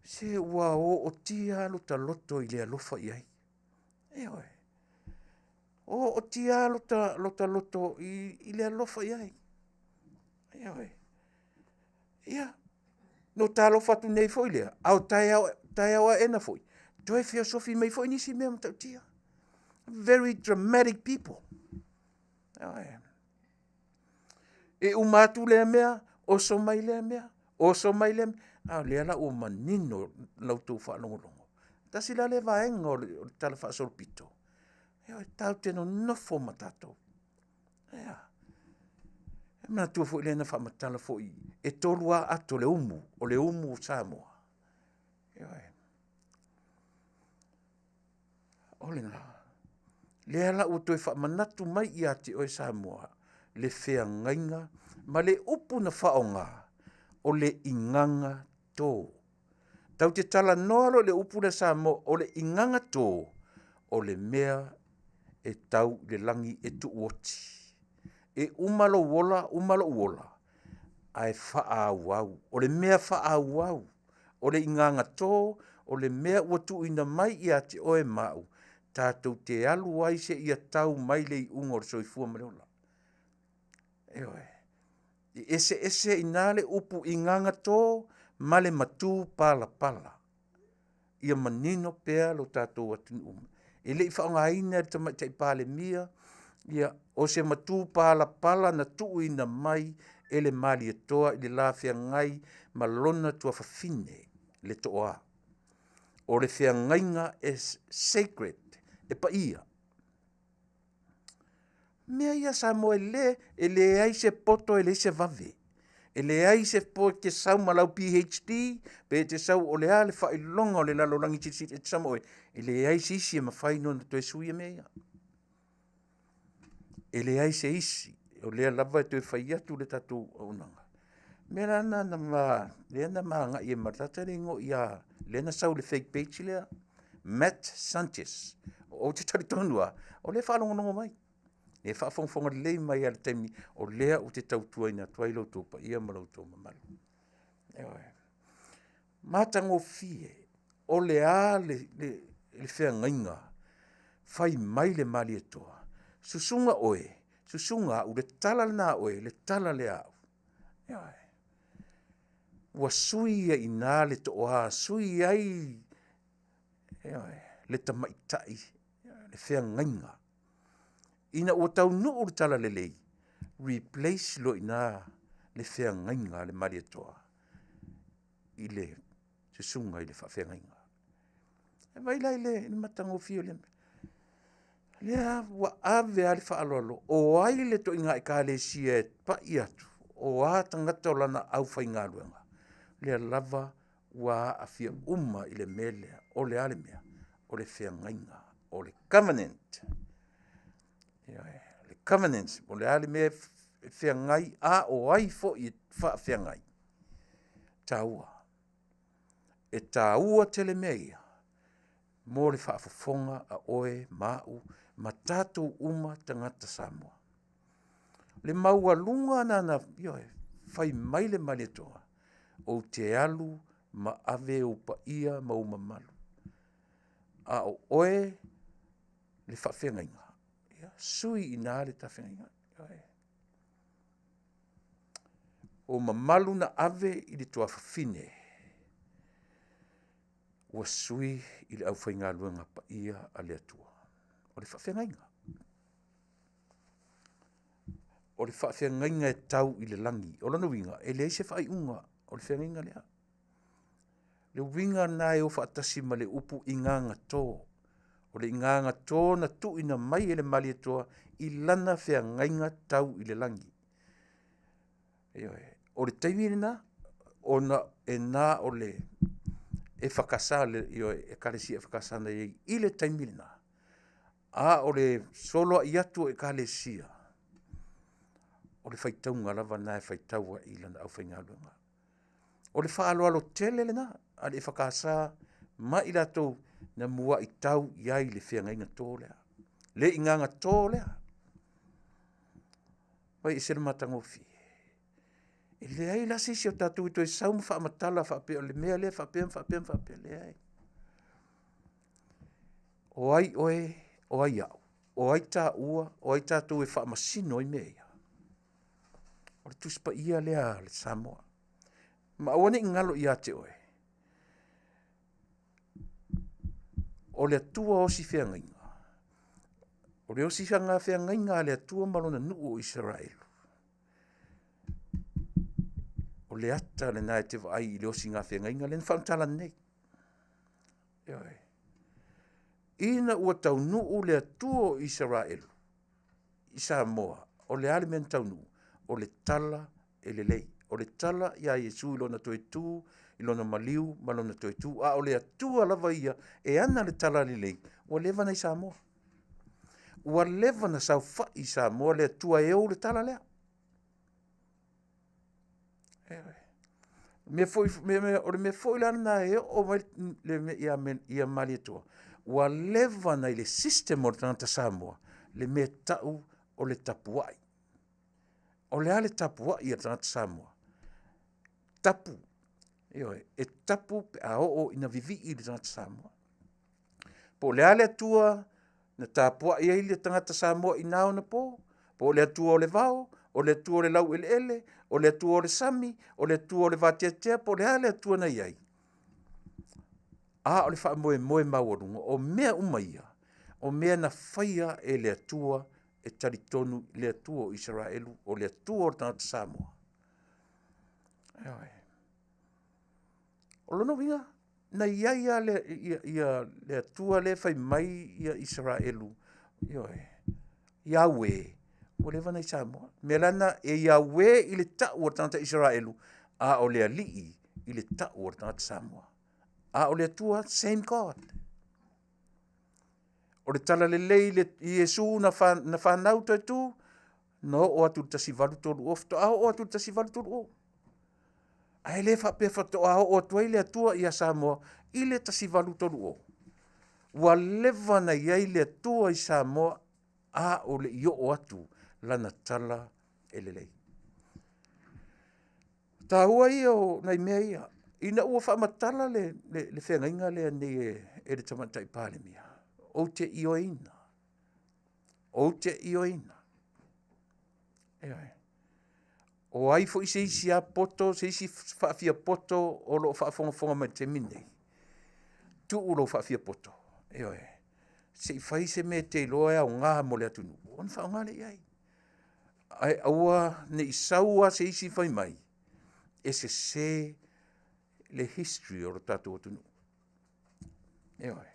se ua ootia lava lo ta loto i le alofa i ai. Ioe. Ootia lava lo ta loto i le alofa i ai. Ioe. Ia, no talofa atu nei foi lea, a o taeao, taeao aena foi, toe feosofi mai foi nisi mea matautia. Very dramatic people. Ioe. E uma atu lea mea, oso mai lea mea, oso mai lea mea. A o lea la ua manino la outou faalogologo. Tasi la lea vaega o le Tala Faasolopito, ioe, tatou te nonofo ma tatou. Ea. E manatua foi lea na faamatala foi, e 3 lava ato o le umu o Samoa. Ioe. O lena. Lea la ua toe faamanatu mai ia te oe Samoa, le feagaiga ma le upu na faaaoga, o le igaga tō. Tatou te talanoa loa i le upu lea Samoa, o le igaga tō, o le mea e tau i le lagi e tuuoti. E uma lou ola, uma lou ola, ae faaauau. O le mea faaauau, o le igaga tō, o le mea ua tuuina mai ia te oe ma au, tatou te alu ai seia tau mai le iuga o le soifua ma le ola. Ioe. E eseese i ina le upu igaga tō ma le matu palapala. Ia manino pea lo tatou atunuu. E le i faaaogaina e le Tamaitai Palemia ia, o se matu palapala na tuuina mai e le Malietoa i le la feagai ma lona tuafafine le Toa. O le feagaiga e sacred, e paia. Mea ia Samoa e leai se poto, e leai se vave. E leai se po e te sau ma lau PhD, pe te sau o le a le faailoga o le lalolagi silisili e te sau ma oe, e leai se isi e mafai ona toe suia mea ia. E leai se isi, o lea lava e toe fai atu le tatou auaunaga. Mea la na na ma, lea na magai e ma le tagata le igoa ia, lea na sau i le fake page lea, Matt Sanchez. Ou te talitonu lava, o lea e faalogologo mai. E faafogafoga lelei mai lava i le taimi o lea ou te tautuaina atu ai lo outou paia ma lo outou mamalu. Ioe. Matagofie, o le a le feagaiga, fai mai le Malietoa, susuga oe, susuga au, le tala lena a oe, le tala lea a au. Ioe. Ua sui ai i ina le toa, sui ai, ioe, le tamaitai, le feagaiga. Ina ua taunuu le talalelei, Replace loa i ina le feagaiga a le Malietoa i le susuga i le faafeagaiga. E vaai la i le matagofie o lea mea. Lea ua ave lava le faaaloalo, o ai le ituaiga ekalesia e pai atu, o a tagata o lana aufaigaluega, lea lava ua aafia uma i le mea lea. O le a le mea? O le feagaiga, o le covenant. Ioe, o le covenant, o le a le mea e feagai, a o ai foi e faafeagai? E taua. E taua tele mea ia mo le faafofoga a oe ma au ma tatou uma tagata Samoa. Le maualuga lena, ioe, fai mai le Malietoa, ou te alu ma ave ou paia ma ou mamalu, a o oe le faafeagaiga, ia sui i ina le ta feagaiga. O mamalu na ave i le tuafafine, ua sui i le aufaigaluega paia a le Atua. O le faafeagaiga. O le faafeagaiga e tau i le lagi. O lona uiga, e leai se faaiuga o le feagaiga lea. Le uiga lena e o faatasi ma le upu igagato. O le igagato na tuuina mai e le Malietoa i lana feagaiga tau i le lagi. Ioe. O le taimi lena, ona e na o le EFKS, ioe, Ekalesia EFKS na i ai i le taimi lena, a o le soloai atu o Ekalesia, o le faitauga lava lena e faitau ai i lana aufaigaluega. O le faaaloalo tele lena a le EFKS ma i latou na muai tau i ai le feagaiga to lea, le igaga to lea. Ua ese le matagofie. E leai la se isi o tatou e toe sau ma faamatala faapea o le mea lea e faapea ma faapea ma faapea, leai. O ai oe, o ai au, o ai taua, o ai tatou e faamasino ai mea ia? O le Tusi Paia lea a le Samoa. Ma aua ne i galo ia te oe, o le Atua osi feagaiga, o le osi feagaiga a le Atua ma lona nuu o Isaraelu, o le ata lena e te vaai i le osiga feagaiga lea na faamatala nei. Ioe. Ina ua taunuu le Atua o Isaraelu i Samoa, o le a le mea na taunuu? O le tala e lelei. O le tala ia Iesu i lona toe tu, i lona maliu ma lona toe tu. A o le Atua lava ia e ana le tala lelei, ua leva na i Samoa. Ua leva na saofai i Samoa le Atua e ou le tala lea. Mea foi, mea, mea, o le mea foi la lena e oo mai le mea ia, ia Malietoa, ua leva na i le system o le tagata Samoa le mea tau o le tapuai. O le a le tapuai a le tagata Samoa? Tapu. Ioe, e tapu pe a oo ina vivii le tagata Samoa. Po o le a le Atua na tapuai ai le tagata Samoa i na ona po, po o le Atua o le vao, o le Atua o le laueleele, o le Atua o le sami, o le Atua o le vateatea, po o le a le Atua na i ai. A o le faamoemoe maualuga, o mea uma ia, o mea na faia e le Atua e talitonu le Atua o Isaraelu, o le Atua o le tagata Samoa. Ioe. O lona uiga, na i ai lava le, ia, ia, le Atua lea e fai mai ia Isaraelu, ioe, Iaue, ua leva na i Samoa. Mea la na e Iaue i le tau o le tagata Isaraelu, a o le Alii i le tau o le tagata Samoa. A o le Atua, same God. O le tala lelei i Iesu na, fa, na whanau toe tū, na oo atu i le 1830, faatoa oo atu i le 1830. Ae le faapea faatoa oo atu ai le Atua ia Samoa i le 1830. Ua leva na i ai le Atua i Samoa a o le i oo atu lana tala e lelei. Taua ia o nai mea ia, ina ua faamatala le, le, le feagaiga lea nei e, e le Tamaitai Palemia, ou te ioeina, ou te ioeina. Ioe. O ai foi se isi a poto, se isi faafiapoto o lo o faafogafoga mai i le taimi lenei, tuu lou faafiapoto, ioe, se i fai se mea e te iloa e aoga mo le atunuu, ona faaaoga lea i ai. Ae aua ne i sau lava se isi fai mai e sese le history o le tatou atunuu. Ioe.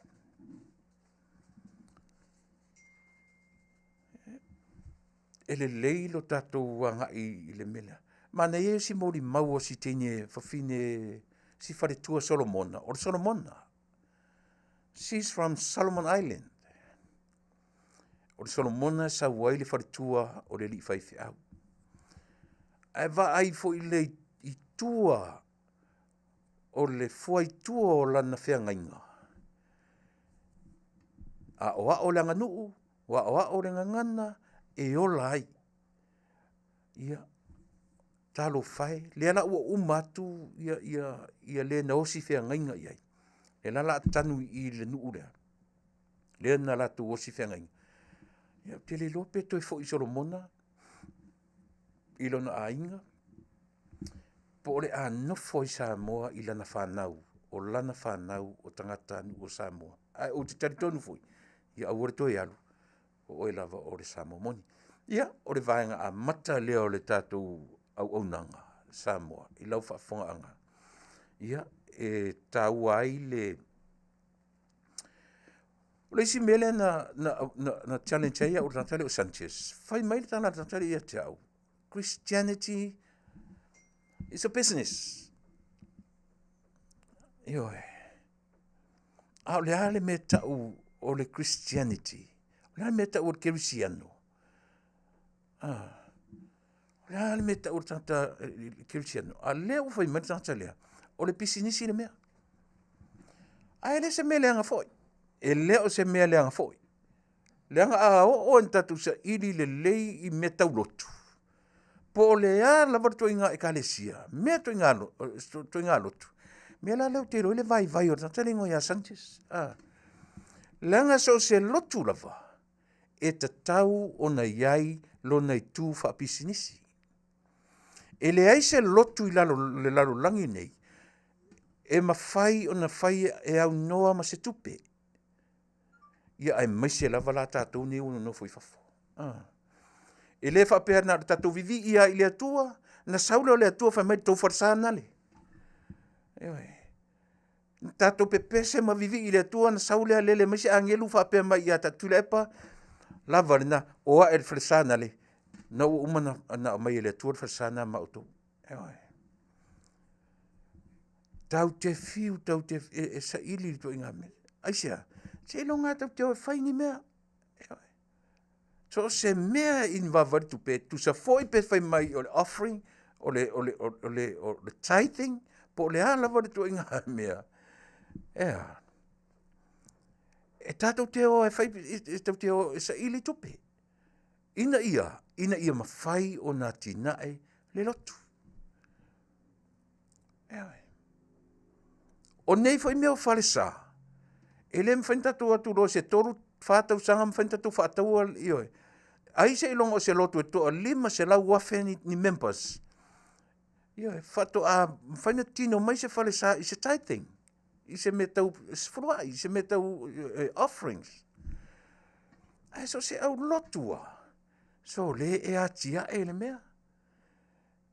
E lelei lo tatou agai i le mea lea. Manaia ia si molimau a si teine fafine si faletua Solomona, o le Solomona. She's from Solomon Island. O le Solomona e sau ai le faletua o le alii faifeau. Ae vaai foi le i tua o le fuaitua o lana feagaiga, aoao le aganuu, aoao le gagana e ola ai. Ia, talofa e, lea la ua uma atu le na osi feagaiga i ai, lea la o le a tanu i i i le nuu lea, lea na latou osi feagaiga. Ia ou te le iloa pe toe foi i Solomona i lona aiga, po o le a nofo i Samoa i lana fanau, o lana fanau o tagatanuu o Samoa. Ae ou te talitonu foi, ia aua le toe alu, o oe lava o le Samoa moni. Ia, o le vaega amata lea o le tatou auaunaga Samoa i lau faafofogaaga, ia, e taua ai le... O le isi mea lea na challenge ai au e le tagata lea o Sanchez, fai mai le tala a le tagata lea ia te au, Christianity is a business. Ioe. A o le a le mea e tau o le Christianity? O le a le mea e tau o le kerisiano? Ah. O le a le mea e tau o le tagata kerisiano? A lea ua fai mai le tagata lea, o le pisinisi le mea. Ae le se mea leaga foi. E le o se mea leaga foi. Leaga a oo ina tatou saili lelei i mea tau lotu, po o le a lava le ituaiga ekalesia, mea ituaiga lotu, mea la lea ou te iloa ai le vaivai o le tagata lea e igoa ia Sanchez. Leaga so o se lotu lava, e tatau ona i ai lona itu faapisinisi. E leai se lotu i lalo o le lalolagi nei e mafai ona fai e aunoa ma se tupe. Ia aemaise lava la tatou nei ua nonofo i fafo. E le faapea na o le tatou vivii lava i le Atua, na sau lea o le Atua fai mai le tou falesa nale. Ioe. Na tatou pepese ma vivii i le Atua ona sau lea lele mai se agelu faapea mai ia Tuilaepa, lava lena, o ae i le falesa nale, na ua uma ona aumai e le Atua le falesa lena ma outou. Ioe. Tatou te fiu tatou te e saili le ituaiga mea. Aisea? Seiloga lava tatou te o e fai ni mea. Ioe. So o se mea i ni vaavavali tupe, tusa foi pe fai mai o le offering, o le tithing, po o le a lava le ituaiga mea, e a? E tatou te o e fai, e tatou te o e saili tupe, ina ia mafai ona atinae le lotu. Ioe. O nei foi mea o falesa, e le mafai ona tatou o atu loa i se 3, 4 tausaga mafai ona tatou faataua, ioe. Ai seiloga o se lotu e toa 500,000 ni members, ioe, faatoa mafai ona tino mai se falesa i se tithing, i se mea tau sefuluai, i se mea tau offerings. Ae so o se aulotu lava, sole e atiae le mea.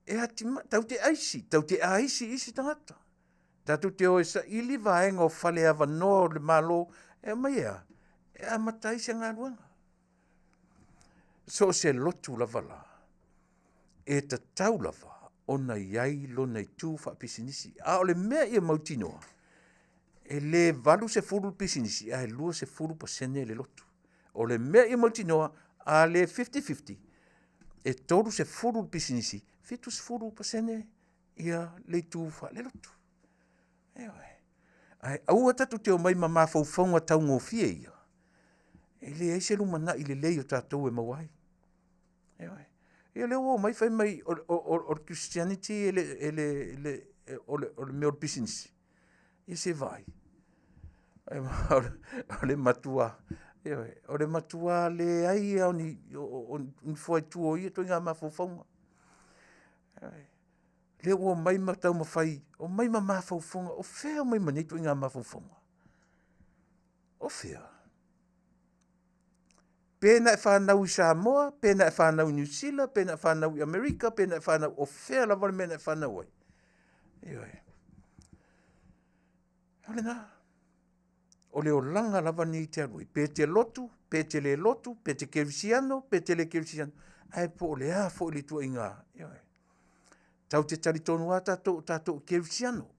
E ati, tau te aisi, tau te aisi isi tagata. Tatou te o e saili vaega o fale avanoa o le Malo, e aumai e a? E amata ai se galuega. So o se lotu lava la, e tatau lava ona i ai lona itu faapisinisi. A o le mea ia mautinoa, e le 80 le pisinisi, ae 20% le lotu. O le mea ia mautinoa, a le 50-50, e 30 le pisinisi, 70% ia le itu faalelotu. Ioe. Ae aua tatou te omai ma mafaufauga taugofie ia, e leai se lumanai lelei o tatou e maua ai. Ioe. Ia lea ua omai fai mai o le Christianity e le, o le mea o le pisinisi. Ia se vaai. O le matua, ioe, o le matua leai lava o ni fuaitue o ia ituaiga mafaufauga. Ioe. Lea ua omai ma taumafai, omai ma mafaufauga, o fea e omai ma nei ituaiga mafaufauga? O fea? Pe na e whanau i Samoa, pe na e whanau i New Zealand, pe na e whanau i Amerika, pe na e whanau o fea lava le mea na e whanau ai. Ioe. O lena. O le olaga lava lenei e te alu ai, pe te lotu, pe te le lotu, pe te kerisiano, pe te le kerisiano, ae po o le a foi le ituaiga, ioe. Tatou te talitonu lava tatou o tatou o kerisiano.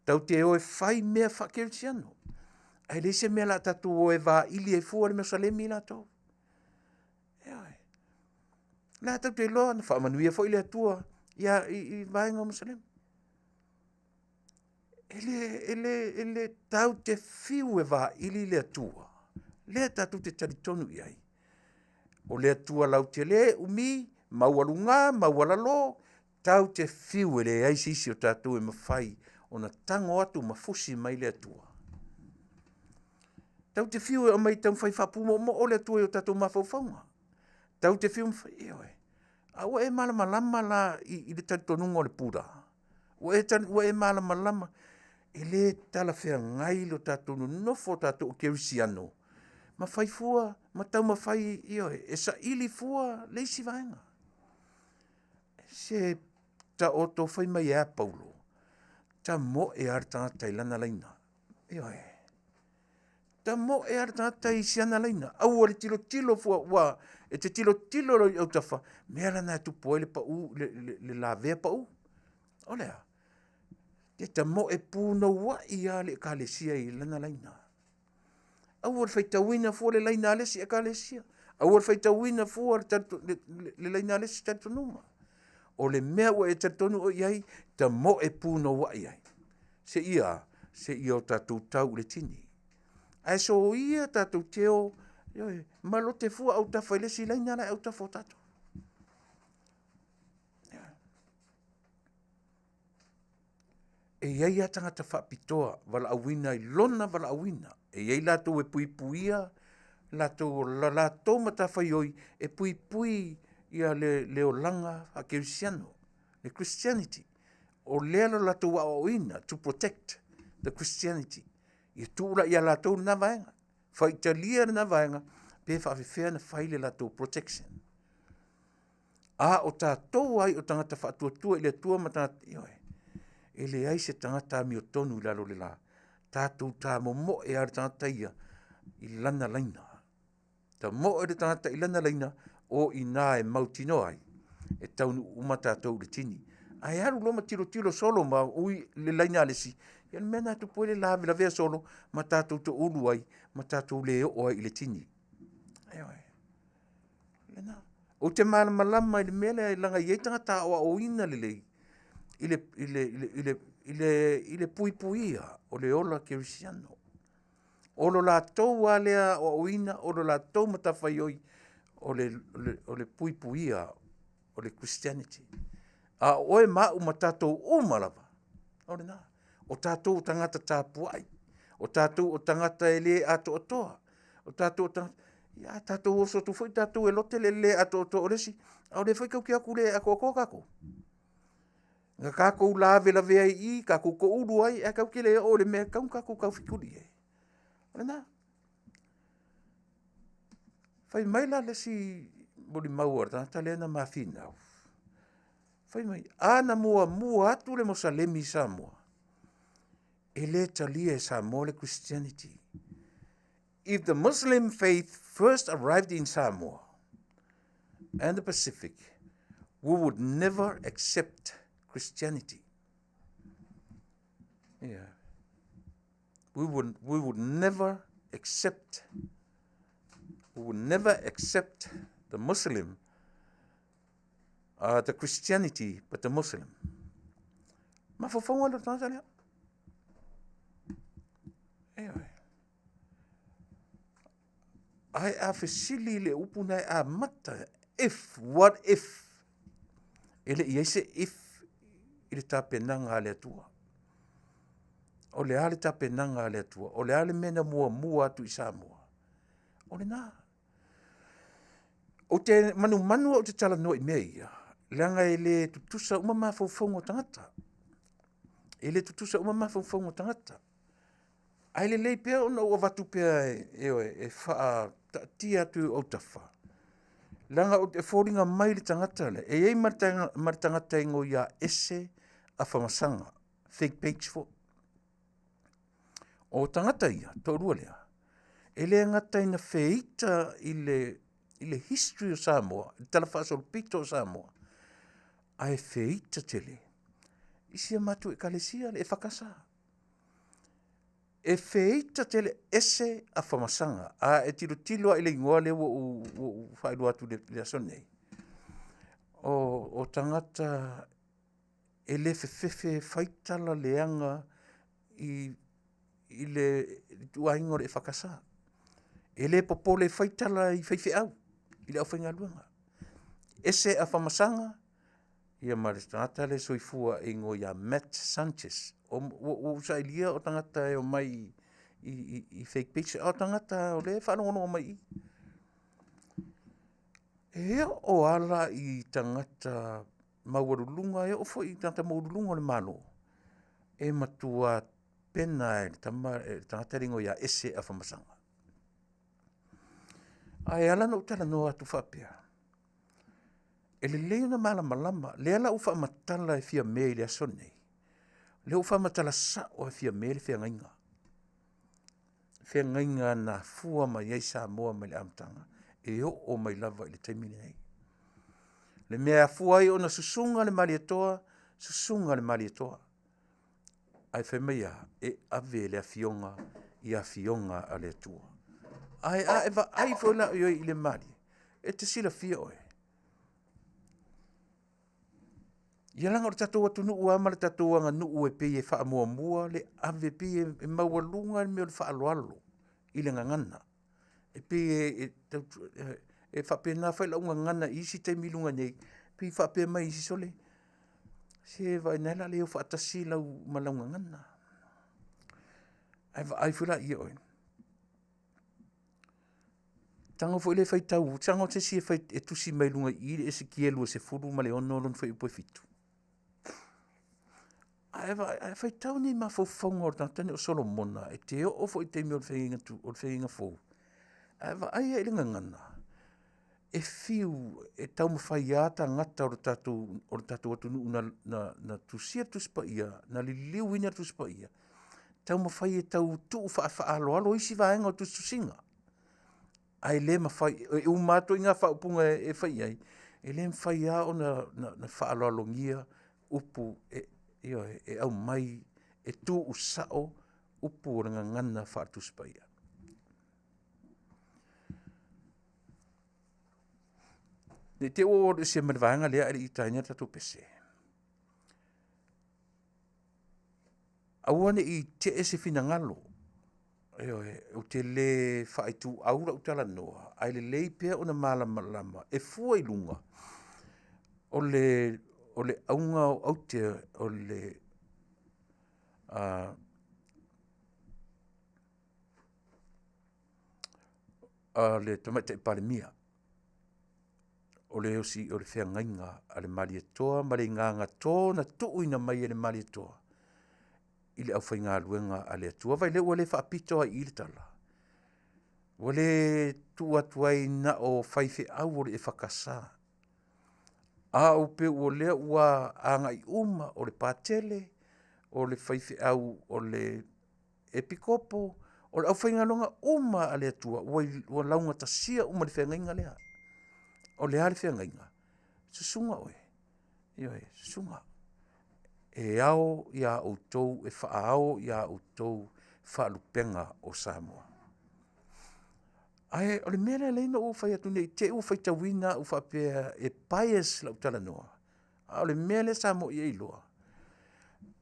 Tatou te o e fai mea faakerisiano. Ae leai se mea o le a tatou o e vaili ai fua le Mesalemi latou. Ioe. O lea tatou te iloa na faamanuia foi le Atua i vaega o Mesalemi. E le tatou te fiu e vaili le Atua, lea tatou te talitonu i ai, o le Atua lautele, umi, maualuga, maualalo, tatou te fiu e leai se isi o tatou e mafai ona tago atu ma fusi mai le Atua. Tatou te fiu e aumai e taumafai e faapumoomoo le Atua i o tatou mafaufauga. Tatou te fiu e fai, ioe. A ua e malamalama la i le talitonuga o le Pura? Ua e malamalama e le talafeagai lo tatou nonofo o tatou o kerisiano ma fai fua ma taumafai, ioe, e saili fua le isi vaega. Se taoto, fai mai e a Paulo, tamoe lava le tagata i lana laina. Ioe. Tamoe lava le tagata i siana laina, aua le tilotilo fua, aua e te tilotilo loa i autafa, mea la na e tupu ai le pau, le lavea pau. O le a? Te tamoe punouai lava le ekalesia i lana laina. Aua le faitauina fua le laina a le isi ekalesia. Aua le faitauina fua le laina a le isi talitonuga. O le mea ua e talitonu oe i ai, tamoe punouai ai, seia o tatou tau i le tini. Ae soia tatou te o, ioe, ma lote fua autafa i le isi laina la e autafa o tatou. E i ai lava tagata faapitoa valaauina i lona valaauina. E i ai latou e puipuia latou, o la latou matafaioi e puipui ia le olaga faakerisiano, le Christianity. O lea lo latou aoaoina, to protect the Christianity. Ia tuu la ia latou lena vaega, faitalia lena vaega, pe faapefea ona fai le latou protection. A o tatou ai o tagata faatuatua i le Atua ma tagata, ioe, e leai se tagata amiotonu i lalo o le la. Tatou tamomoe lava le tagata ia i lana laina. Tamoe le tagata i lana laina, o i ina e mautinoa ai e taunuu uma tatou i le tini. Ae alu loa ma tilotilo solo ma ui le laina a le isi, ia o le mea lena e tupu ai le lavelavea solo ma tatou toulu ai ma tatou le oo ai i le tini. Ioe. Lena. Ou te malamalama i le mea lea leaga e i ai tagata aoaoina lelei i le puipuia o le ola kerisiano. O lo latou lava lea aoaoina, o lo latou matafaioi o le puipuia o le Christianity. A o oe ma au ma tatou uma lava, o lena. O tatou o tagata tapuai, o tatou o tagata e le atoatoa, o tatou o tagata, ia a tatou oso atu foi tatou e lote le le atoatoa o le isi, a o lea foi tatou te o atu le atoatoa tatou. Na tatou lavelavea ai i i, tatou toulu ai, ae tatou te le oo i le mea e tatau ona tatou taufetuli i ai. O lena. Fai mai la le isi molimau a le tagata lea na ma finau, fai mai, a na muamua atu le Mosalemi i Samoa, e le talia e Samoa le Christianity. If the Muslim faith first arrived in Samoa and the Pacific, we would never accept Christianity. Yeah. We would never accept, we would never accept the Muslim, the Christianity, but the Muslim. Mafaufauga le tagata lea. Ioe. Ae a fesili le upu na e amata, if, what if? E le i ai se if i le tapenaga a le Atua. O le a le tapenaga a le Atua? O le a le mea na muamua atu i Samoa? O lena. Ou te manumanu au te talanoa i mea ia, leaga e le tutusa uma mafaufauga o tagata. E le tutusa uma mafaufauga o tagata. Ae lelei pea ona ou avatu pea e, e, e taatia atu i ou autafa, leaga ou te foliga mai le tagata lea, e i ai ma le tagata e igoa ia Ese Afamasaga, fake page foi. O tagata ia, toalua lea, e le gata ina feita i le history o Samoa, i le talafaasolopito o Samoa, ae feita tele i si a matou Ekalesia le EFKS. E feita tele, ese Afamasaga. A e tilotilo lava i le igoa lea ua ou faailoa atu i le aso lenei, o tagata e le fefefe e fai tala leaga i le ituaiga o le EFKS. E le popole e fai tala i faifeau, i le aufaigaluega. Ese Afamasaga ia ma le tagata lea e soifua e igoa ia Matt Sanchez. Ua ou sailia o tagata e omai i fake page, a o tagata o lea e faalogologo mai i i. E oo lava la i tagata maualuluga, e oo foi i tagata maualuluga o le Malo, e matua pena lava e le tama, e le tagata lea e igoa ia Ese Afamasaga. Ae ala ona ou talanoa atu faapea, e lelei ona malamalama, lea la ua faamatala e Fiame i le aso lenei, lea ua faamatala sao lava e Fiame le feagaiga, feagaiga na afua mai ai Samoa mai le amataga e oo mai lava i le taimi lenei. Le mea e afua ai ona susuga le Malietoa, susuga le Malietoa, ae fai mai e a? E ave le afioga i afioga a le Atua. Ae a e vaai foi la i ai i le malie, e te silafia oe, ia leaga o le tatou atunuu lava ma le tatou aganuu e pei e faamuamua le ave, e pei e maualuga le mea o le faaaloalo i le gagana. E pei e faapena foi lau gagana i isi taimi i luga nei, pei e faapea mai isi, sole, se vaai o lea o le a le o faatasi ma lau gagana. Ae vaai foi la i ai oe. Tago foi lea e faitau, tago se isi e tusi mai luga i i le Esekielu 16 lona fuaiupu e 7. A e faitau nei mafaufauga o le tagata lenei o Solomona, e te oo foi i le taimi o le feagaiga fou, a e vaai lava i le gagana, e fiu e taumafai lava tagata o le tatou atunuu na tusia le Tusi Paia, na liliuina le Tusi Paia, taumafai e tau tuu faafaaaloalo isi vaega o tusitusiga, ae le mafai, e uma lava ituaiga faaupuga e fai i ai, e le mafai lava ona faaaloalogia upu ioe, e aumai e tuusao upu o le gagana faale-Tusi Paia. Ne i te i ua ou alu ese ma le vaega lea ae le i itaina le tatou pese. Aua ne i tee se finagalo, ioe, ou te le faaituau lau talanoa, ae lelei pea ona malamalama e fua i luga o le auga o aute o le Tamaitai Palemia, o le feagaiga a le Malietoa ma le igagato na tuuina mai e le Malietoa i le aufaigaluega a le Atua. Vaai o lea ua le faapito lava i i le tala, ua le tuu atu ai na o faifeau o le EFKS, a e pei o lea ua agai uma, o le Patele, o le faifeau o le Epikopo, o le aufaigaluega uma lava a le Atua ua laugatasia uma i le feagaiga lea. O le a le feagaiga? Susuga oe, ioe, susuga, e ao ia outou, e faa-ao ia outou faalupega o Samoa. Ae o le mea lea e ala ai ona ou fai atu ne i te i ua faitauina au faapea e bias lau talanoa, a o le mea lea sa maua i ai iloa,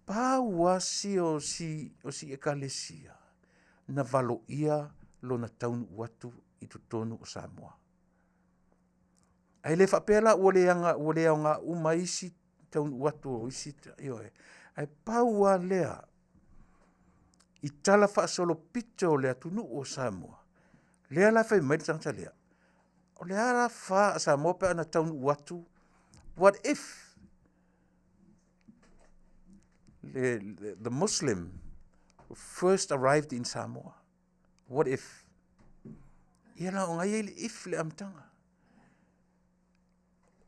pau lava si o si Ekalesia na valoia lona taunuu atu i totonu o Samoa. Ae le faapea la ua le aoga uma ai isi taunuu atu o isi, ioe. Ae pau lava lea i talafaasolopito o le atunuu o Samoa, lea la e fai mai le tagata lea, o le a la fa a Samoa pe ana taunuu atu? What if the Muslim first arrived in Samoa? What if? Ia la o ngai ai le if le amataga.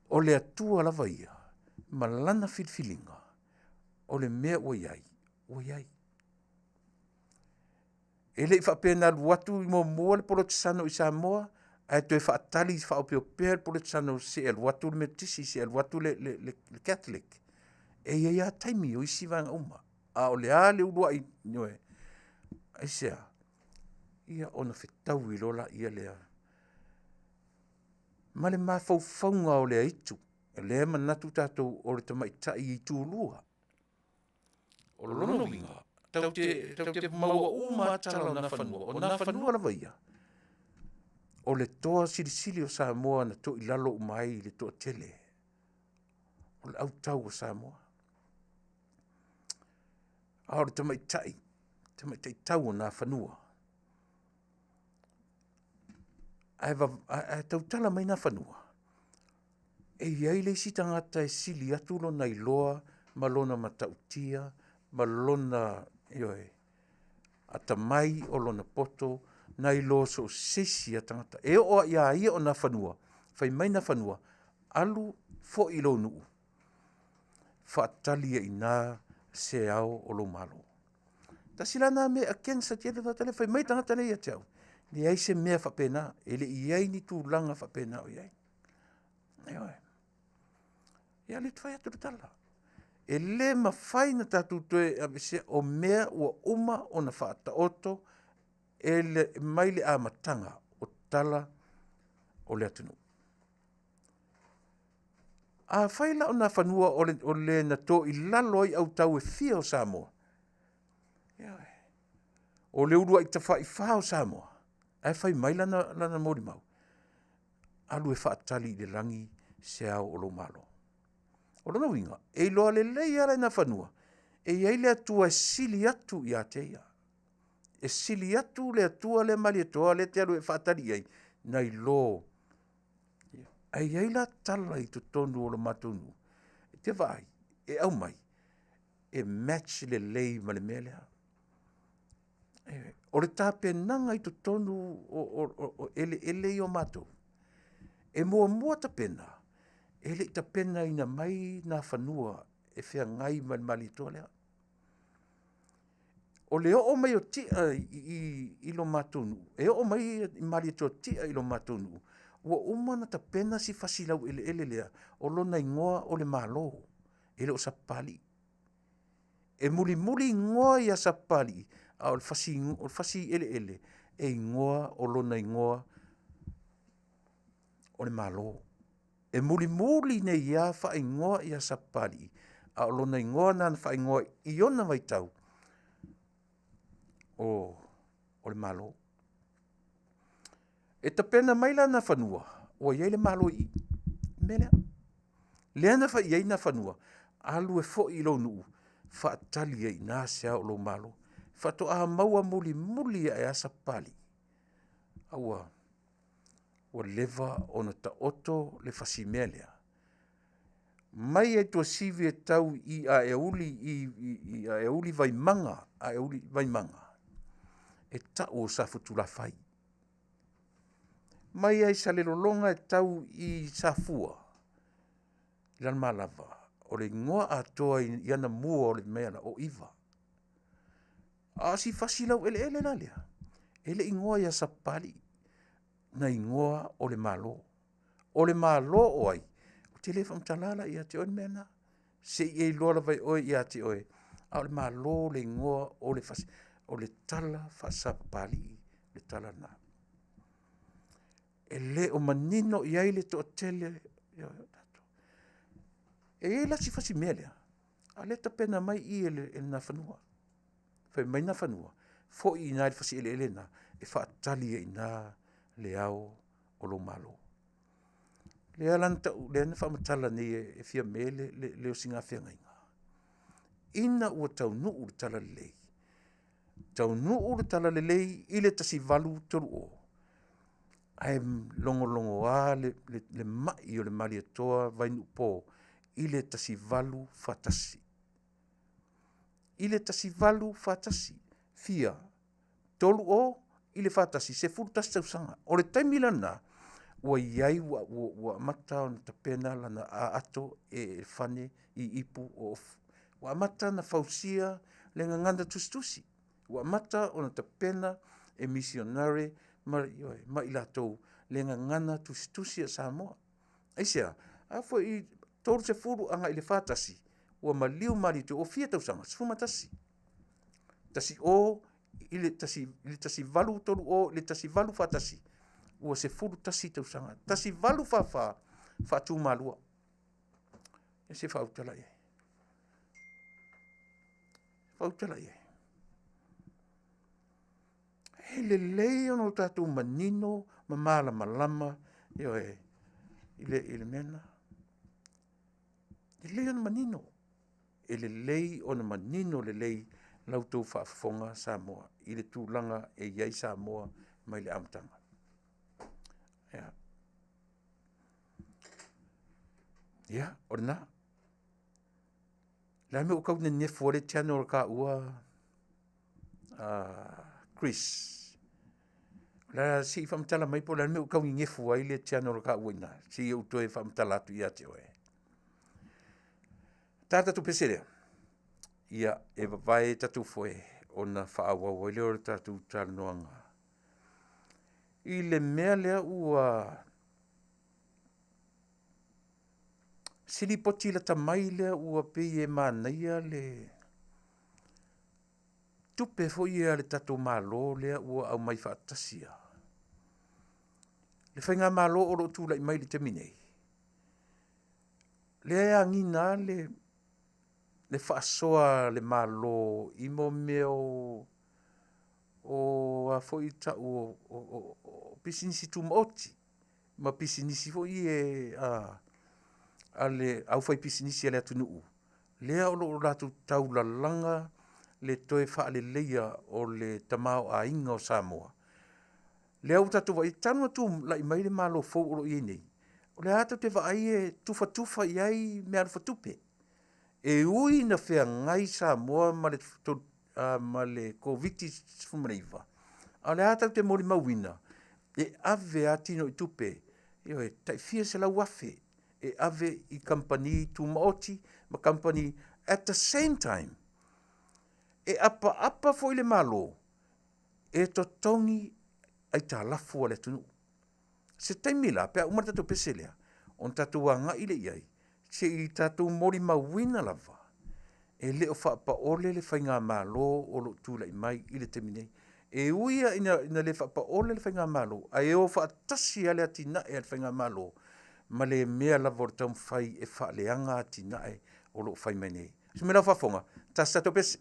O le Atua lava ia ma lana filifiliga o le mea ua i ai, ua i ai. E le i faapea na alu atu muamua le Polotesano i Samoa ae toe faatali faaopeopea le Polotesano se i alu atu le Metotisi, se i alu atu le Catholic. E i ai lava taimi o isi vaega uma, a o le a le uluai, ioe, aisea? Ia ona fetaui loa laia lea ma le mafaufauga o le aitu, o lea e manatu tatou o le tamaitai itulua. O lona uiga, tatou te, tatou te maua uma lava tala o Nafanua, o Nafanua lava ia, o le toa silisili o Samoa na toilalo uma ai i le toatele o le autau o Samoa. A o le tamaitai, tamaitai tau o Nafanua, ae, ae tautala mai Nafanua, e i ai le isi tagata e sili atu lona iloa ma lona matautia ma lona, ioe, atamai o lona poto nai lo so o se isi lava tagata. E oo lava ia ia o Nafanua, fai mai Nafanua, alu foi i lou nuu, faatali ai i ina se ao o lou Malo. Tasi la lena mea e against atu ai le tagata lea, fai mai le tagata lea ia te au, leai se mea faapena, e le i i ai ni tulaga faapena o i ai. Ioe. Ia o lea ou te fai atu le tala. E le mafai ona tatou toe aveesea, o mea ua uma ona faataoto e le, mai le amataga o tala o le atunuu. Afai la o Nafanua o le, o le na toilalo ai autau e fia o Samoa, ioe, o le uluai tafaifa o Samoa, ae fai mai lana, lana molimau, alu e faatali i le lagi se ao o lou Malo. O lona uiga, e iloa lelei lava e Nafanua, e i ai le Atua e sili atu ia te ia. E sili atu le Atua lea Malietoa lea e te alu e faatali i ai, nai lo. Ae i ai la tala i totonu o le matou nuu, e te vaai, e aumai, e match lelei ma le mea lea. O le tapenaga i totonu o eleele ia o matou, e muamua tapena, e le i tapenaina mai Nafanua e feagai ma le Malietoa lea. O le oo mai o tia i lo matou nuu, e oo mai Malietoa tia i lo matou nuu, ua uma ona tapena si fasi laueleele lea, o lona igoa o le Malo, e le o Sapapalii. E mulimuli igoa ia Sapapalii, a o le fasi, o le fasi eleele e igoa o lona igoa o le Malo. E mulimuli nei lava faaigoa ia Sapapalii, a o lona igoa na faaigoa i ona vaitau o le Malo. E tapena mai la Nafanua, ua i ai le Malo i i, le mea lea. Lea na fai i ai Nafanua, alu e foi i lou nuu, faatali ai i ina se ao o lou Malo. Faatoa maua mulimuli ae lava Sapapalii, a ua leva ona taoto le fasi mea lea, mai lava i Tuasivi e tau i Aeauli i Aeauli Vaimaga, Aeauli Vaimaga, e tau o Safotulafai. Mai lava i Salelologa e tau i Safua i Lalomalava, o le igoa atoa i anamua o le mea lea, o Iva. A o si fasi laueleele la lea, e le i igoa ia Sapapalii, na igoa o le Malo. O le Malo o ai? Ou te le faamatala la ia te oe le mea lena, se i e iloa lava e oe ia te oe, a o le Malo le igoa o le fasi, o le tala faa-Sapapalii le tala lena. E le o manino i ai le toatele o tatou. E i ai la si fasi mea lea, a o lea e tapena mai i i e le Nafanua. Fai mai Nafanua, foi i ina i le fasi eleele lena e faatali ai i ina le ao o lou Malo. Lea la na tau, lea na faamatala nei e Fiame le osigafeagaiga, ina ua taunuu le talalelei, taunuu le talalelei i le 1830, ae logologoa le mai o le Malietoa Vainuupo i le 1841. I le 1841, fia? 30 i le 41, 11 tausaga. O le taimi lena, ua i ai ua, ua, ua amata ona tapena lana aato e fane i ipu o ofu. Ua amata ona fausia le gagana tusitusi. Ua amata ona tapena e misionare ma, ioe, ma i latou le gagana tusitusi a Samoa. Aisea? A foi i 30 agai i le 41, ua maliu malitu, ua fia tausaga? 11. 10 i le 1830 i le 1841, ua 11 tausaga. 1844, faatu Malua. E se faautala i ai. Faautala i ai. E lelei ona o tatou manino ma malamalama, ioe, i le mea lena. E lelei ona manino, e lelei ona manino lelei la outou faafofoga Samoa i le tulaga e i ai Samoa mai le amataga. Ia, ia o lena. O le a le mea ua tau nenefu ai le channel a taua Chris? O le a se i faamatala mai po o le a le mea ua tau nenefu ai le channel a taua i ina, se i ou toe faamatala atu ia te oe. Ta tatou pese lea. Ia, e vavae tatou foe ona faaauau ai lea o le tatou talanoaga. I le mea lea ua se lipoti lata mai lea ua pei e manaia le tupe foi ia a le tatou Malo lea ua aumai faatasi lava. Le faigamalo o lo o tulai mai i le taimi nei, lea e agiga lava le faasoa a le Malo i mea o a foi tau o pisinisi tumaoti ma pisinisi foi ia a le aufaipisinisi a le atunuu, lea o lo o latou taulalaga le toe faaleleia o le tamaoaiga o Samoa. Lea ua tatou vaai, talu ona tulai mai le Malo fou o lo o i ai nei, o lea lava tatou te vaai e tufatufa i ai meaalofa tupe. E ui ina feagai Samoa ma le Koviti-19, a o lea lava tatou te molimauina, e ave lava tino i tupe, ioe, tai fia selau afe e ave i kamupani tumaoti ma kamupani. At the same time, e apaapa foi le Malo e totogi aitalafu a le atunuu. Se taimi la, pe a uma le tatou pese lea, ona tatou agai lea i ai, se i tatou molimauina lava, e le o faapaole le faigamalo o lo o tulai mai i le taimi nei. E ui lava ina le faapaole le faigamalo, ae o faatasi lava le atinae a le faigamalo ma le mea lava o le taumafai e faaleaga atinae o lo o fai mai nei. Se mea lau faafofoga, tasi tatou pese.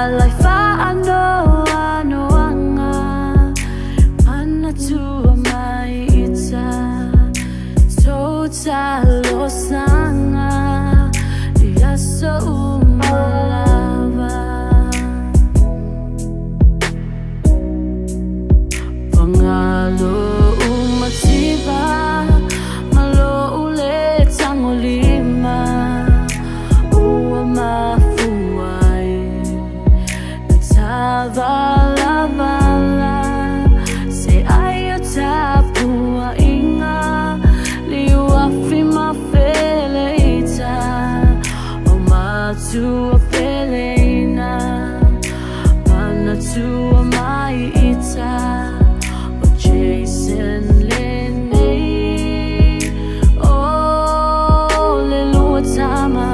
Ala i faanoanoaga Manatua mai ita Tou talosaga I aso uma lava Pagalo umativa Ma lou le tagolima Ua mafua ai Na tavalavala Se ai o tapuaiga Liuafi ma feleita O matua peleina Manatua mai ita O Jason lenei O le lua tama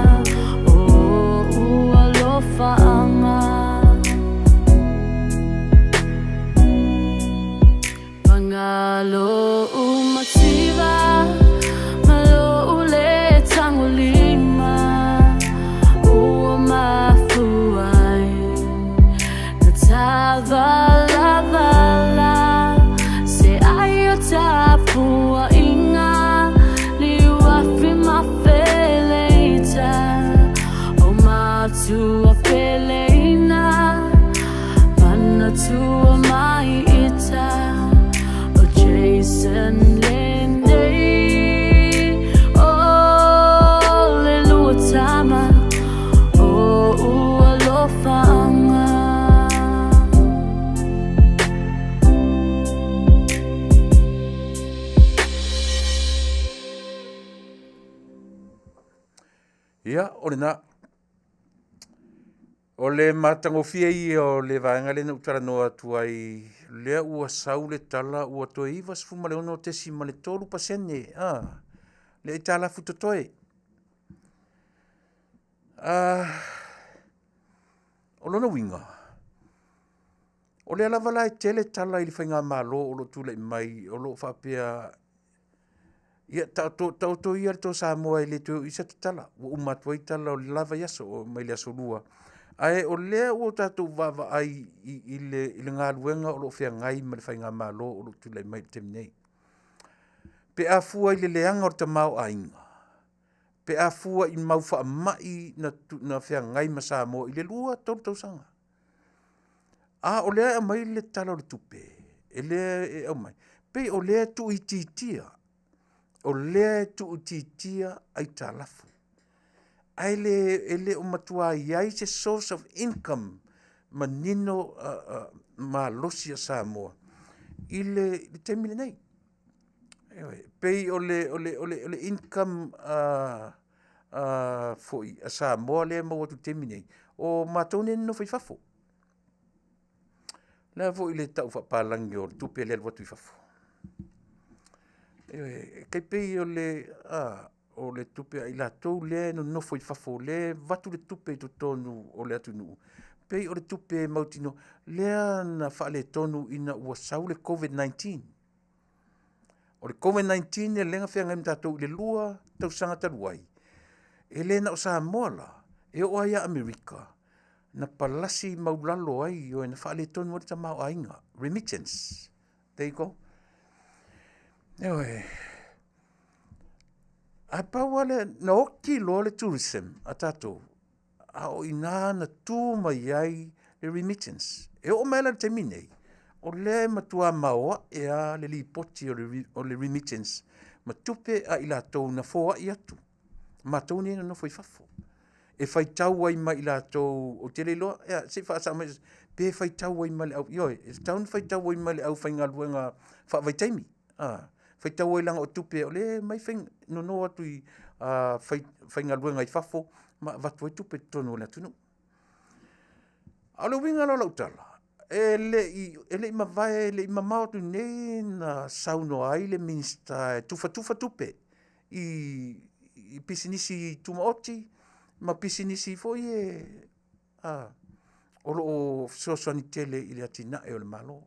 O o'u alofaaga Pagalo umativa Ma lou le tagolima Ua mafua ai Na tavalavala Se ai o tapuaiga Liuafi ma feleita O matua peleina Manatua mai ita O Jason lenei O le lua tama O o'u alofaaga. Ia, o lena. O le matagofie ia o le vaega lea na ou talanoa atu ai, lea ua sau le tala ua toe 96.3% a le aitalafu totoe. O lona uiga, o lea lava la e tele tala i le faigamalo o lo o tulai mai o lo o faapea Ia, taoto, taoto ia le to Samoa e le toe oo i se tatala. Ua uma atu ai tala o le la vaiaso, o mai le aso Lua. Ae o lea ua tatou vaavaai i, i, le, i le galuega o lo o feagai ma le faigamalo o lo o tulai mai i le taimi nei. Pe a fua i le leaga o le tamaoaiga, pe a fua i mau faamai na, na feagai ma Samoa i le 2, 3 tausaga. A o lea e aumai le Tala o le Tupe, e lea e aumai, pei o lea e tuuitiitia, o lea e tuuitiitia aitalafu. Ae le, e le o matua i ai se source of income manino malosi a Samoa i le, le taimi lenei. Ioe, pei o le, o le, o le, o le income foi a Samoa lea e maua atu i le taimi nei, o matou nei e nonofo i fafo. O le a foi le tau faapalagi o le tupe lea e alu atu i fafo? Ioe, e tai pei o le, o le tupe a i latou lea e nonofo i fafo, lea e avatu le tupe i totonu o le atunuu, pei o le tupe mautinoa lea na faaletonu ina ua sau le COVID-19. O le COVID-19 lea na feagai ma tatou i le 2 tausaga talu ai, e le na o Samoa la, e oo lava ia Amerika, na palasi maulalo ai, ioe, na faaletonu ai le tamaoaiga, remittance. There you go. Ioe. Ae pau lava lea, na oti loa le tourism a tatou, a o i ina na tu mai ai le remittance. E oo mai la i le taimi nei, o lea e matua maoae lava le lipoti o le, o le remittance ma tupe a i latou na foai atu, matou nei e nonofo i fafo. E faitau ai ma i latou, ou te le iloa, ia, se i faasao mai, pe faitau ai ma le au, ioe, e tatau ona faitau ai ma le aufaigaluega faavaitaimi. A, faitau ai leaga o tupe o lea e aumai fai, nono atu i fai, faigaluega i fafo ma avatu ai tupe i totonu o le atunuu. A o le uiga la o lau tala, e le i, e le i mavae, e le i mamao atu nei na saunoa ai le Minisita e tufatufa tupe i, i pisinisi tumaoti ma pisinisi foi e, a, o lo o fesoasoani tele i le atinae o le Malo.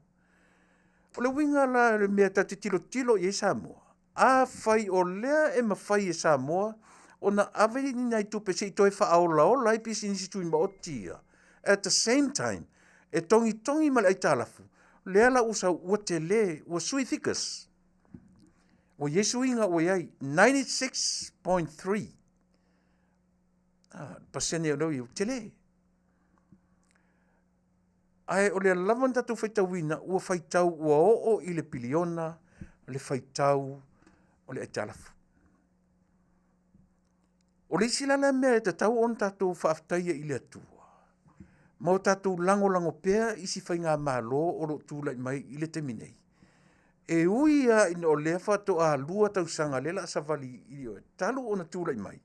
O le uiga la o le mea ta te tilotilo i ai Samoa, afai o lea e mafai e Samoa ona ave ni nai tupe se i toe faaolaola ai pisinisi tumaoti ia, At the same time, e togitogi ma le aitalafu, lea la ua sau ua tele, ua sui figures. Ua i ai suiga ua i ai 96.3 pasene o lea ua i ai, ua tele. Ae o lea lava na tatou faitauina ua faitau ua oo i le piliona le faitau o le aitalafu. O le isi la lea mea e tatau ona tatou faafetaia i le Atua ma o tatou lagolago pea isi faigamalo o lo o tulai mai i le taimi nei, e ui lava ina o lea faatoa 2 tausaga lea o le a savali talu ona tulai mai,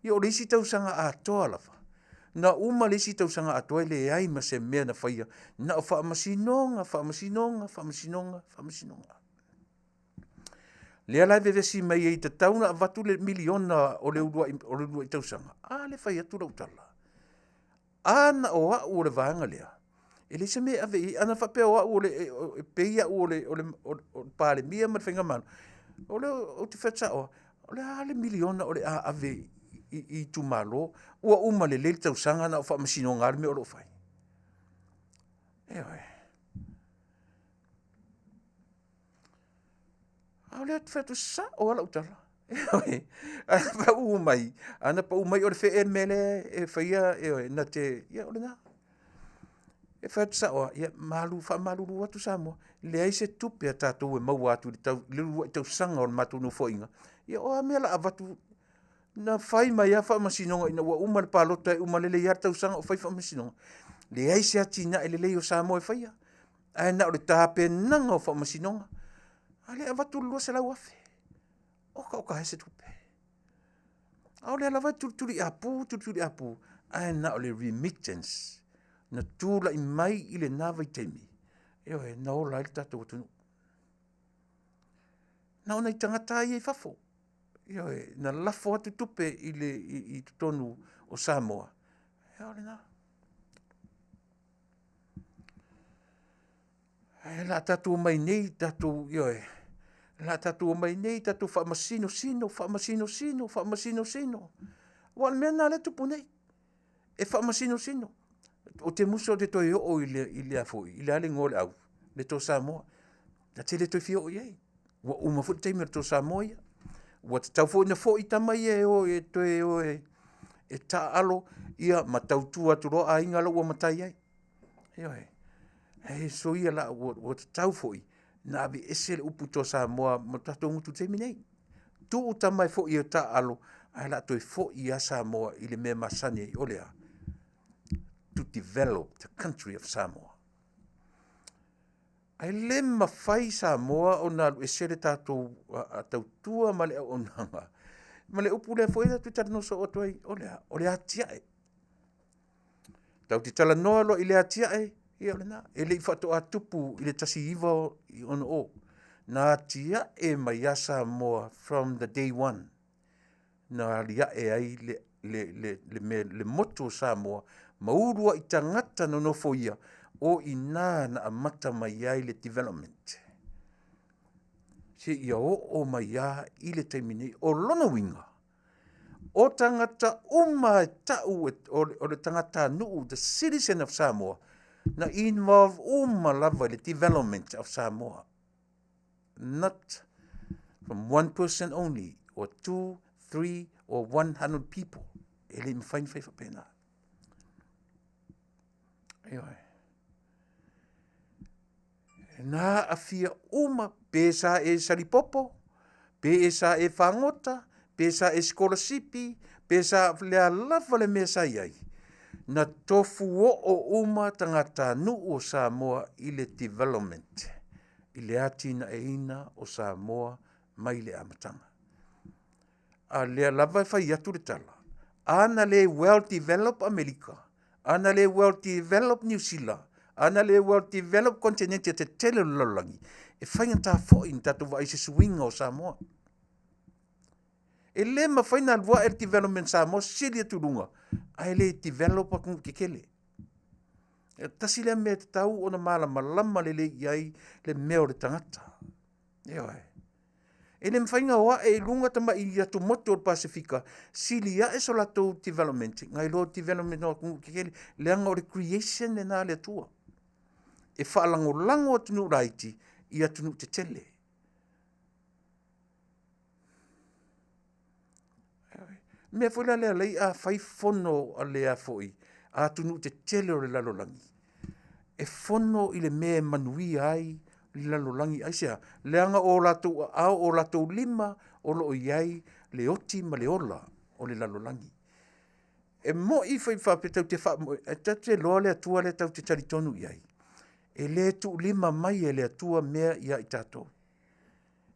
ia o le isi tausaga atoa lava, na uma le isi tausaga atoa e leai ma se mea na faia, na o faamasinoga, faamasinoga, faamasinoga, faamasinoga. Lea la e vevesi mai ai e tatau ona avatu le miliona o le uluai tausaga, a lea e fai atu lau tala, a na o au o le vaega lea, e leai se mea e ave i ai. Ana faapea o au e pay au o le Palemia ma le faigamalo, o lea ou te fai atu sao lava, o le a le miliona o le a ave i itumalo, ua uma lelei le tausaga na o faamasinoga lava le mea o lo o fai. Ioe. A o lea ou te fai atu, e sao lava lau tala. Ioe. A pau mai, ana pau mai o le fee le mea lea e faia, ioe, na te, ia o lena. E fai atu sao lava, ia faamalulu atu Samoa, leai se tupe a tatou e maua atu i le uluai tausaga o le matou nofoaiga, ia o a mea o le a avatu, na fai mai lava faamasinoga ina ua uma le palota e uma lelei lava le tausaga o fai faamasinoga. Leai se atinae lelei o Samoa e faia, ae na o le tapenaga o faamasinoga. A o lea e avatu le $200,000. Oka oka e se tupe. A o lea lava e tulituliapu, tulituliapu, ae na o le remittance na tulai mai i lena vaitaimi, ioe, na ola ai le tatou atunuu. Na o nai tagata lava ia i fafo, ioe, na lafo atu tupe i totonu o Samoa, ia o lena. Ae o le a tatou omai nei tatou, ioe, o le a tatou omai nei tatou faamasinosino, faamasinosino, faamasinosino. Aua o le mea lena o lea e tupu nei, e faamasinosino. Ou te musu ou te toe oo i le a foi, o le a le igoa o le au? Le Toa Samoa. Ta te le toe fia oo i ai. Ua uma foi le taimi o le Toa Samoa ia. Ua tatau foi ona foi tama ia e o e toe o e taaalo ma tautua atu loa aiga la ua matai ai. Ioe. Ae soia la, ua tatau foi ona aveese le upu Toa Samoa ma tatou gutu i le taimi lenei. Tuu tama e foi e taaalo, ae o le a toe foi lava Samoa i le mea e masani ai, o le a? To develop the country of Samoa. Ae le mafai Samoa ona alu ese le tatou tautua ma le auaunaga ma le upu lea foi lea ou te talanoa soo atu ai, o le a? O le atiae. Tatou te talanoa loa i le atiae, ia o lena. E le i faatoa tupu i le 1960. Na atiae mai lava Samoa from the day one na aliae ai le motu o Samoa ma uluai tagata nonofoia, o i ina na amata mai ai le development seia oo mai lava i le taimi nei. O lona uiga, o tagata uma e tau o le tagatanuu, the citizen of Samoa, na involve uma lava i le development of Samoa. Not from one person only, or 2, 3, or 100 people. E le i mafai ona fai faapena. Ioe. Na aafia uma, pe sa e salipopo, pe sa e fagota, pe sa e sikolasipi, pe sa le a lava le mea sa i ai, na tofu oo uma tagatanuu o Samoa i le development, i le atinaeina o Samoa mai le amataga. A lea lava e fai atu le tala, a na le well develop Amerika, a na le well develop Niu Sila, a na le well develop kontinente tetele o le lalolagi, e faigata foi ona tatou vaai i se suiga o Samoa. E le mafai ona alu ae le development Samoa sili atu i luga, ae le develop atunuu tetele. E tasi lea mea e tatau ona malamalama lelei i ai le mea o le tagata. Ioe. E le mafai ona o ae i luga tamai atumotu o le Pasefika, sili ae so latou development nai lo development o atunuu tetele, leaga o le creation lena a le Atua. E faalagolago atunuu laiti i atunuu tetele. O le mea foi la lea e ala ai a fai fono a le a foi, a atunuu tetele o le lalolagi, e fono i le mea e manuia ai le lalolagi. Aisea? Leaga o latou aao o latou lima o lo o i ai le oti ma le ola o le lalolagi. E moi foi faapea tatou te faamoe, ae tatou te iloa le Atua lea tatou te talitonu i ai, e le tuulima mai e le Atua mea ia i tatou.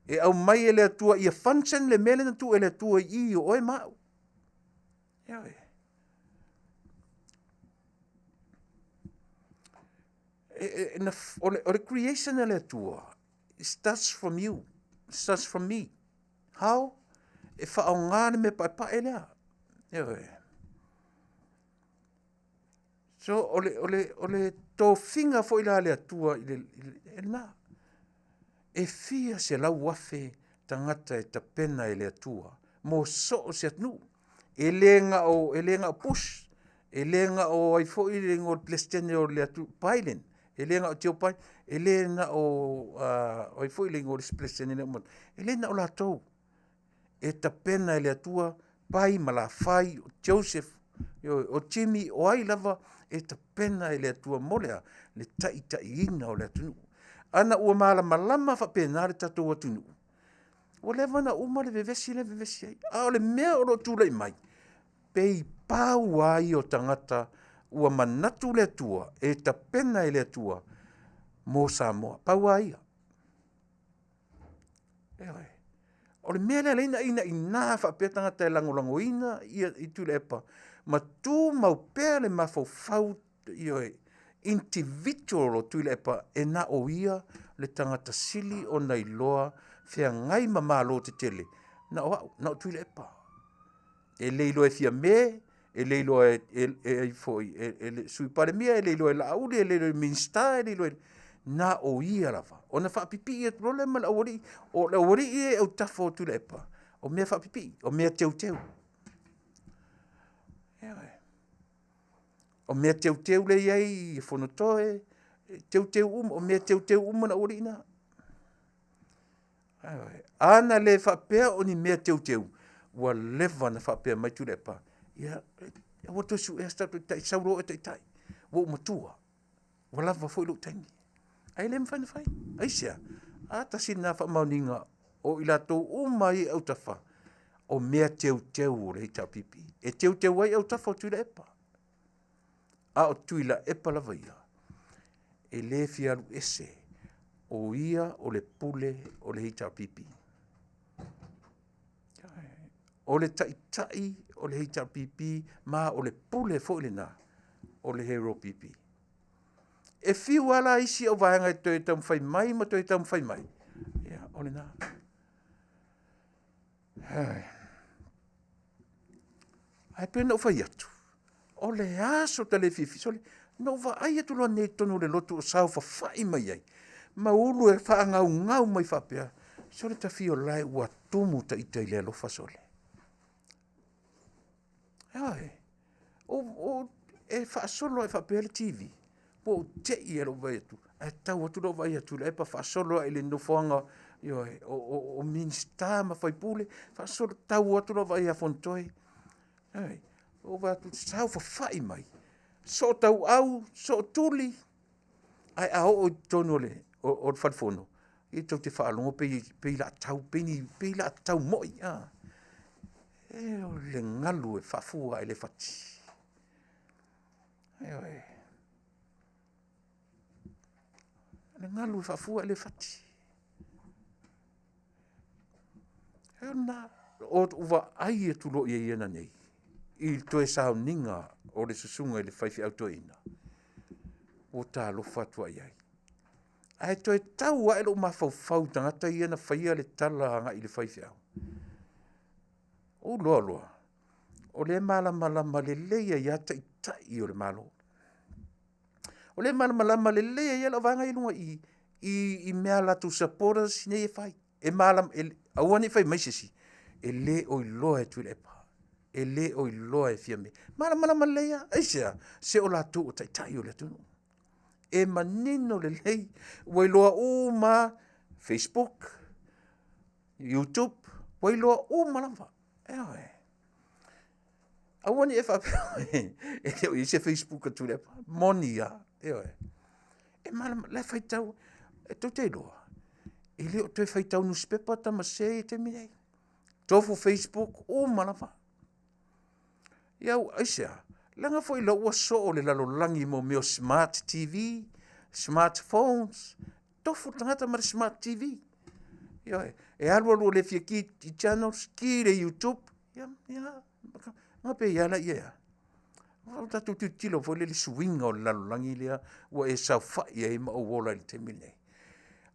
E aumai e le Atua ia function le mea lea na tuu e le Atua i i i o oe ma au. Ioe. E, e, na, o, le, o le creation a le Atua, it starts from you, it starts from me. How? E faaaoga le mea paepae lea. Ioe. So, o le, o le, o le tofiga foi la a le Atua i le, i le, e lena. E fia 100,000 tagata e tapena e le Atua mo so o se atunuu. E le na o, e le na o Bush, e le na o ai foi le igoa o le Peresetene o le atu, Biden, e le na o Joe Biden, e le na o o ai foi le igoa o le isi Peresetene lea ua e le na o latou. E tapena e le Atua Pai ma Lafai, o Joseph, ioe, o Jimmy, o ai lava e tapena e le Atua mo le a? Le taitaiina o le atunuu. Ana ua malamalama faapena le tatou atunuu, ua leva ona uma le vevesi lea e vevesi ai. A o le mea o lo o tulai mai, pei pau lava ia o tagata ua manatu le Atua e tapena e le Atua mo Samoa. Pau lava ia. Ioe. O le mea lea e ala ai ona inaina faapea tagata e lagolagoina ia i Tuilaepa ma tumau pea le mafaufau, ioe, individual o Tuilaepa e na o ia le tagata sili ona iloa feagai ma malo tetele, na o au, na o Tuilaepa. E le iloa e Fiame, e le iloa e, e, e, e, foi, e, e le Sui Palemia, e le iloa e Laauli, e le iloa e Minisita, e le iloa e... Na o ia lava. Ona faapipii atu loa lea ma le aualii, o le aualii e autafa o Tuilaepa, o mea faapipii, o mea teuteu. Ioe. O mea teuteu lea e i ai i Fonotoe, teuteu uma, o mea teuteu uma le aualii lena. A na le faapea o ni mea teuteu, ua leva ona faapea mai Tuilaepa, ia, aua le toe suea se tatou taitai, sau loa oe e taitai, ua ou matua, ua lava foi lou taimi. Ae le mafai ona fai. Aisea? A, tasi lena faamaoniga o i latou uma ia i autafa, o mea teuteu o le HRPP. E teuteu ai autafa o Tuilaepa. A o Tuilaepa lava ia, e le fia alu ese, o ia o le pule o le HRPP. O le taitai o le HRPP ma o le pule foi lena o le HRPP. E fiu lava la isi au vaega e toe taumafai mai ma toe taumafai mai, ia, o lena. Ae pei ona ou fai atu, o le a so ta le fiafia, sole, na ou vaai atu loa nei i totonu o le lotu o saofafai mai ai, ma ulu e faagaugau mai faapea, sole Tafio la ua tumu ta ita i le alofa sole. Ioe, e faasolo ae faapea le TV, ua ou tei lava i lou vaai atu, ae tau atu lou vaai atu i le epa faasolo ae i le nofoaga, ioe, o Minisita ma faipule, faasolo tau atu lou vaai ia Fonotoe, ioe, ou vaai atu, saofafai mai, sootauau, sootuli, ae a oo i totonu o le, o le falefono, ia tou te faalogo pei, pei la tau, pei ni, pei la tau moi, a. E o le galu e faafua ae le fati. Ioe. Le galu e faafua ae le fati. E o lena, o vaai atu loa i ai ia nei, i le toe sauniga o le susuga i le faifeau toeaina, ua talofa atu i ai. Ae toe tau ae lou mafaufau i tagata ia na faia le tala agai i le faifeau. Ou loa loa, o lea e malamalama lelei ai lava taitai o le Malo. O lea e malamalama lelei ai lava lau vaega i luga i i, i mea a latou supporters nei e fai. E malam, e, Aua ne i fai mai se isi, e le o iloa e Tuilaepa, e le o iloa e Fiame. Malamalama lelei lava, aisea? Se o latou o taitai o le atunuu. E manino lelei, ua iloa uma lava, Facebook, YouTube, ua iloa uma lava, ioe. Aua ne i e faapea mai e le o i ai se Facebook a Tuilaepa, moni lava, ioe. E malamalama, o la e faitau, e tou te iloa, e le o toe faitau nusipepa tama sese ia i le taimi lenei. Tofu facebook uma lava. Ia aisea? Leaga foi la ua soo le lalolagi mo mea o smart TV, smart phones, tofu le tagata ma le smart TV. Ioe, e alu alu ua le fia ki i channels, ki le YouTube, ia, ia, ga pei lava laia ea. O tatou tilotilo foi lea i le suiga o le lalolagi lea ua e saofai ai ma ou ola i le taimi lenei.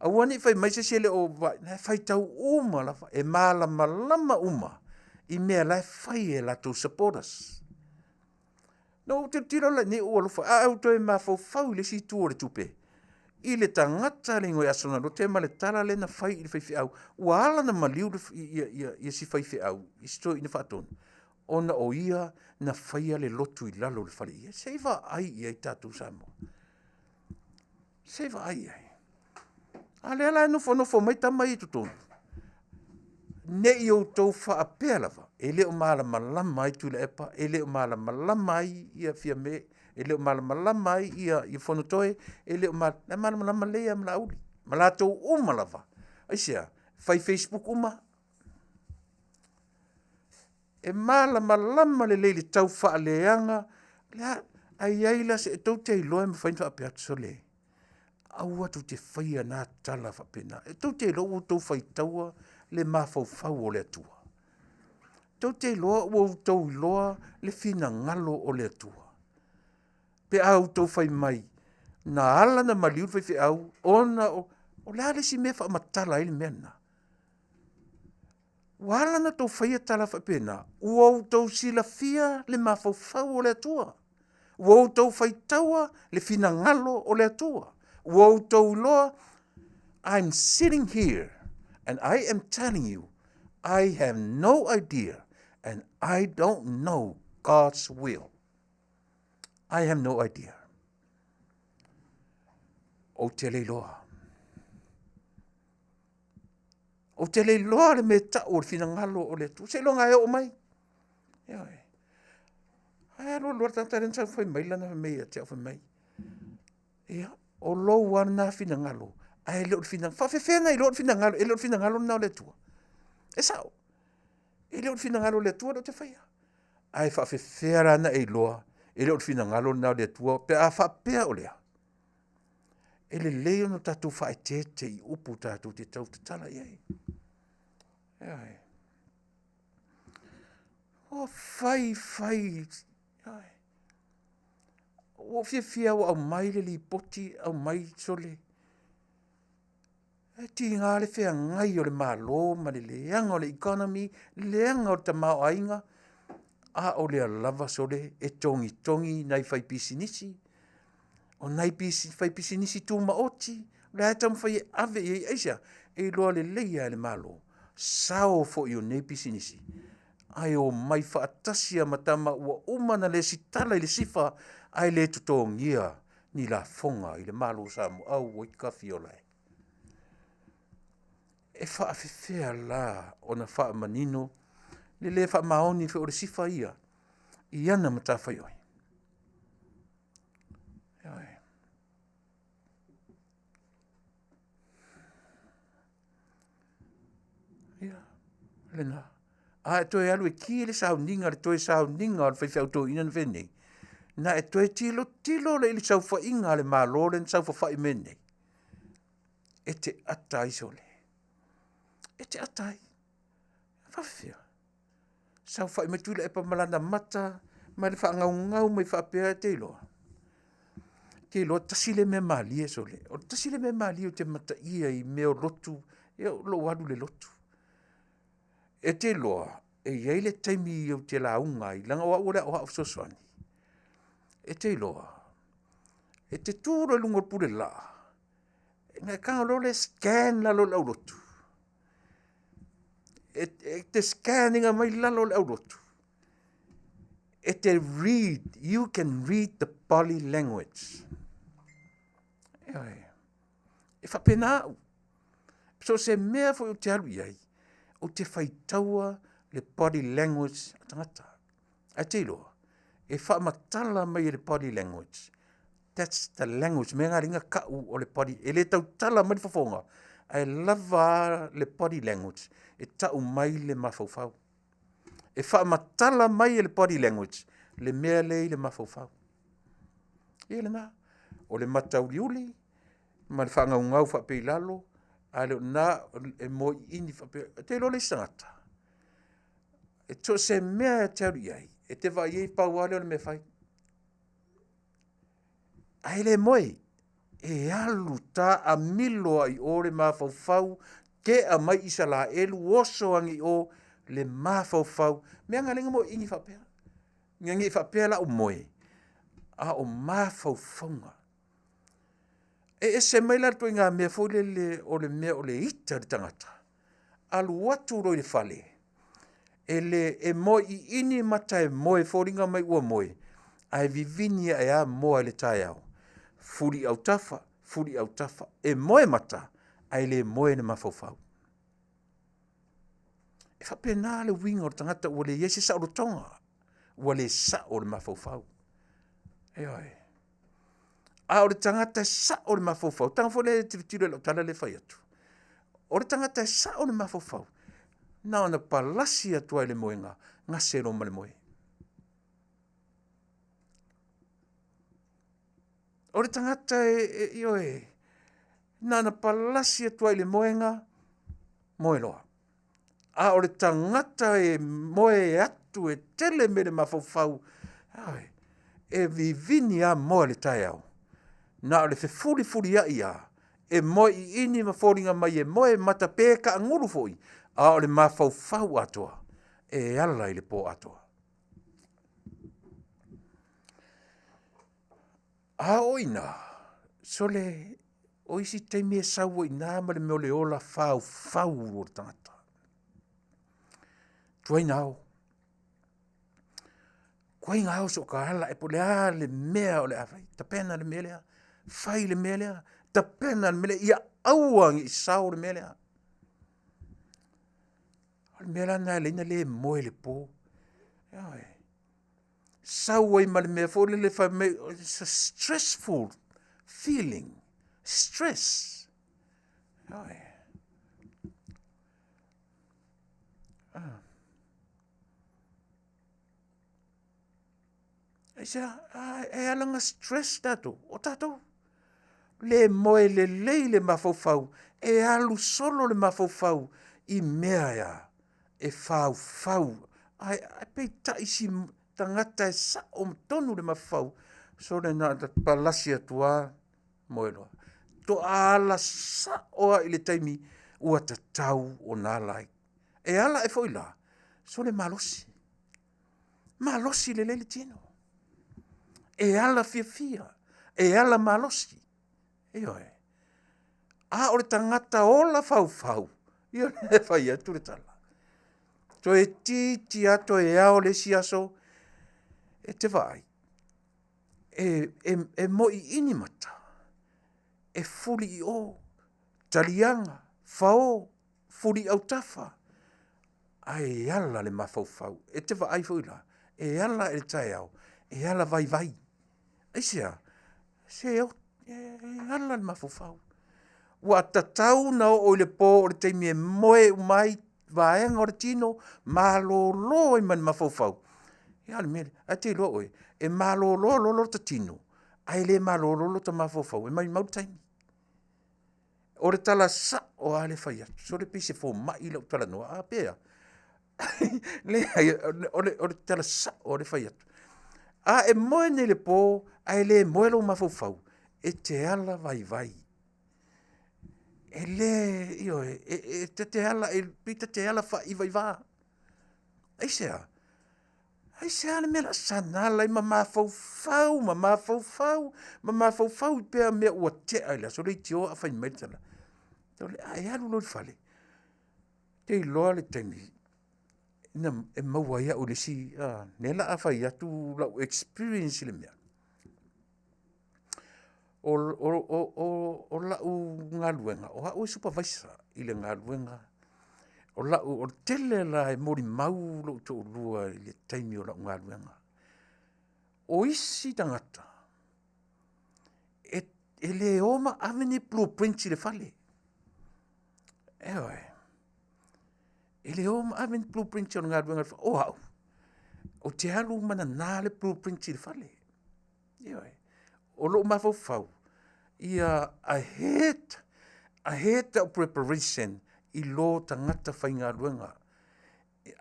Aua ne i fai mai se isi e le o vaai, la e faitau uma lava, e malamalama uma i mea la e fai e latou supporters. Na ou tilotilo la nei ou alofa, a ou toe mafaufau i le isi itu o le tupe, i le tagata le igoa ia Sonalote ma le tala lea na fai i le faifeau, ua ala ona maliu ia si faifeau i si toeaina faatonu, ona o ia na faia le lotu i lalo o le faleie. Se i vaai i ai tatou Samoa. Se i vaai i ai. A lea la e nofonofo mai tama ia i totonu, ne i outou faapea lava e le o malamalama ai Tuilaepa, e le o malamalama ai ia Fiame, e le o malamalama ai ia Fonotoe, e le o malamalama, e malamalama lelei lava ma Laauli ma latou uma lava. Aisea? Fai Facebook uma. E malamalama lelei i le tau faaleaga, a i ai la se, tou te iloa e mafai ona faapea atu, sole, aua tou te faia na tala faapena. E tou te iloa ua outou faitaua le mafaufau o le Atua. Tou te iloa ua outou iloa le finagalo o le Atua. Pe a outou fai mai, na ala ona maliu le faifeau ona o, o le a le isi mea e faamatala ai le mea lena? Ua ala ona outou faia tala faapena, ua outou silafia le mafaufau o le Atua. Ua outou faitaua le finagalo o le Atua. Ua outou iloa, I'm sitting here and I am telling you, I have no idea and I don't know God's will. I have no idea. Ou te le iloa. Ou te le iloa le mea e tau o le finagalo o le Atua. Seiloga e oo mai. Ioe. Ae alu alu lava le tagata lea na sau fai mai lana fai mai ia te au fai mai, ia, o lou lava lena finagalo, ae le o le finagalo, faapefea ona iloa le finagalo, e le o le finagalo lena o le Atua. E sao, e le o le finagalo o le Atua lea ou te faia. Ae faapefea la ona e iloa e le o le finagalo lena o le Atua pe a faapea o le a? E lelei ona tatou faaeteete i upu tatou te tau tatala i ai. Ioe. Ua fai fai, ioe. Ua ou fiafia ua aumai le lipoti, aumai sole, e tiga le feagai o le Malo ma le leaga o le economy, leaga o le tamaoaiga, a o lea lava sole e togitogi nai faipisinisi, o nai faipisinisi tumaoti, o lea e taumafai e ave i ai, aisea? E iloa lelei lava e le Malo, sao foi o nei pisinisi, ae omai faatasi lava ma tama ua uma ona lesitala i le SIFA ae le totogia ni lafoga i le Malo o Samoa. Auoi kafiola e. E faafefea la ona faamanino le le faamaoni foi o le SIFA ia i ana matafaioi? Ioe. Ia, lena. A e toe alu e ki le sauniga, le toe sauniga o le faifeau toeaina na fai nei, na e toe tilotilo lea i le saofaiga a le Malo lea na saofafai mai nei, e te ata ai sole. E te ata ai. Faafefea? Saofai mai Tuilaepa ma lana mata ma le faagaugau mai faapea e te iloa. E te iloa tasi lea mea malie sole. O le tasi lea mea malie ou te mataia i mea o lotu, ia o lou alu i le lotu. E te iloa, e i ai le taimi ou te lauga ai, leaga o au o le aoao fesoasoani. E te iloa, e te tu loa i luga o le pule laa, ona e tago loa lea scan lalo i le aulotu. E, e te scan ina mai lalo o le aulotu. E te read, you can read the body language. Ioe. E faapena au. So se mea foi ou te alu i ai, ou te faitaua le body language a tagata. Ae te iloa, e faamatala mai e le body language. That's the language. Mea ngā ringa ka'u o le body. E le tautala mai le fofoga, ae lava le body language e ta'u mai le mafaufau. E faamatala mai e le body language le mea lea i le mafaufau. Ia lena. O le matauliuli ma le faagaugau faapea i lalo, a le o lena e moe'iini faapea. E te iloa le isi tagata, e so o se mea e te alu i ai, e te vaai i ai pau lava lea o le mea e fai. Ae le moe, e alu taamilo lava i o le mafaufau, tea mai Isaraelu, oso ane i o le mafaufau. Mea na ala ai ona moe'iini faapea, ina ne i faapea la u moe, a o mafaufauga. E ese mai la le ituaiga mea foi lele o le mea o le ita i le tagata, alu atu loa i le fale, e le e moe iini mata e moe foliga mai ua moe, ae vivini ae lava moa i le taeao, fuli i autafa, fuli i autafa, e moe mata ae le moe le mafaufau. E faapena le uiga o le tagata ua leai se saolotoga, ua le sao le mafaufau. Ioe. A o le tagata e sao le mafaufau, tago foi lea e tilotilo i lau tala lea e fai atu. O le tagata e sao le mafaufau, na ona palasi atu lava i le moega, gase loa ma le moe. O le tagata e, e, ioe, na ona palasi atu lava i le moega, moe loa. A o le tagata e moe atu e tele mea i le mafaufau, ioe, e vivini lava moa i le taeao, na o le fefulifuliai lava, e moe iini ma foliga mai e moe mata pe taagulu foi, a o le mafaufau atoa e ala i le po atoa. A oo ina, sole, o isi taimi e sau ai i ina ma le mea o le ola faufau o le tagata. Tuai na ao. Tuai na ao so ka ala e po le a le mea o le a fai. Tapena le mea lea. Fai le mea lea. Tapena le mea lea. Ia aua ne i sao le mea lea. O le mea la lena e ala ai ona le moe i le po. Ioe. Sau ai ma le mea foi lele fai mai, it's a stressful feeling. Stress. Ioe. Ah. Aisea, e ala ona stress tatou, o tatou. Le moe lelei le mafaufau, e alu solo le mafaufau i mea ea e faufau. Ae, ae peitai si tagata e sao tonu le mafaufau, sole na ona palasi atu lava, moe loa. Toa ala sao lava i le taimi ua tatau ona ala ai. E ala ae foi la, sole malosi. Malosi lelei le tino. E ala fiafia, e ala malosi. Ioe. A o le tagata ola faufau, ia e fai atu le tala. Toe titi a toe ao le isi aso, e te vaai, e, e, e mo'i'ini mata, e fuli i o, taliaga, fao, fuli i autafa, ae ala le mafaufau. E te vaai foi la, e ala i le taeao, e ala vaivai. Aisea? Se e ala le mafaufau. Ua tatau ona oo i le po o le taimi e moe uma ai vaega o le tino, malolo ai ma le mafaufau. Ia o le mea lea, ae te iloa oe, e malolo loa lota tino, ae le malolo lota mafaufau, e maumau le taimi. O le tala sa'o lava le fai atu, sole pei se fomai lau talanoa, a pea? Leai, o le, o le tala sa'o le fai atu. A e moe nei i le po ae le moe lou mafaufau, e te ala vaivai. E le, ioe, e, e ta te ala, e pei ta te ala faaivaivā. Aisea? Aisea le mea o le a sana ala ai ma mafaufau, ma mafaufau, ma mafaufau i pea mea ua tea i le aso leitioa a fai mai le tala. A e alu loa i le fale. Te iloa le taimi na e maua ai au i le isi, lea o le a fai atu lau experience i le mea. O lau galuega, o au e supervisor i le galuega. O le tele la e molimau lou toalua i le taimi o lau galuega. O isi tagata, e le o ma ave ni blueprints i le fale. Ioe. E le o ma ave ni blueprints o le galuega i le fale. O au, ou te alu ma nana le blueprint i le fale. Ioe. O lou mafaufau, ia ahead, ahead lau preparation i lo tagata faigaluega.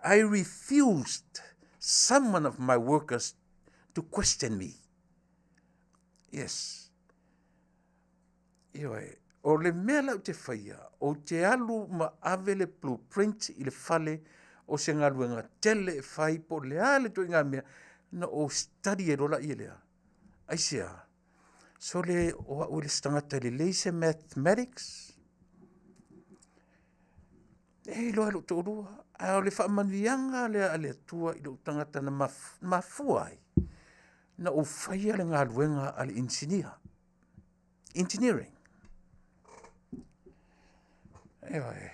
I refused someone of my workers to question me. Yes. Ioe. O le mea la ou te faia, ou te alu ma ave le blueprint i le fale o se galuega tele e fai po o le a le ituaiga mea, ona ou study ai loa lea lea. Aisea? Sole o au e le isi tagata e lelei se mathematics. E iloa e lou toalua, a o le faamanuiaga lea a le Atua i lou tagata na mafua ai na ou faia le galuega a le inisinia, engineering. Ioe,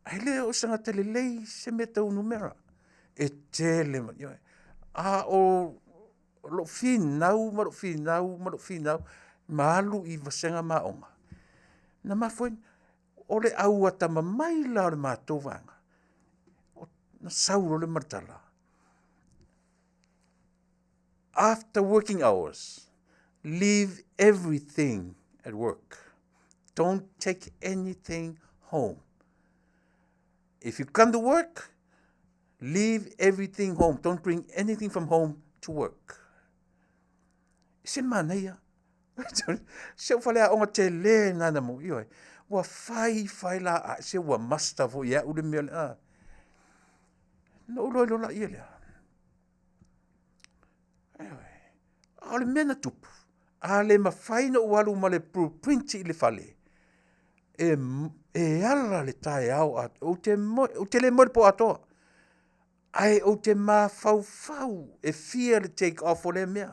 ae le o se tagata lelei se mea tau numera, e tele, ioe. A o lou finau ma lou finau ma lou finau ma alu i vasega ma aoga, na mafua ai, o le au atamamai la o le matou vaega, na sau loa le ma le tala, after working hours, leave everything at work. Don't take anything home. If you come to work, leave everything home. Don't bring anything from home to work. Se manaia. Si ou faleaoga tele lena na mo, ioe. Ua fai fai la a se ua master foi ia au le mea le a. Na ou iloa loa laia lea. Ioe. A o le mea na tupu, a le mafai ona ou alu ma le blueprint i le fale, e ala le taeao atoa, ou te moe, ou te le moe i le po atoa, ae ou te mafaufau e fia le take off o lea mea,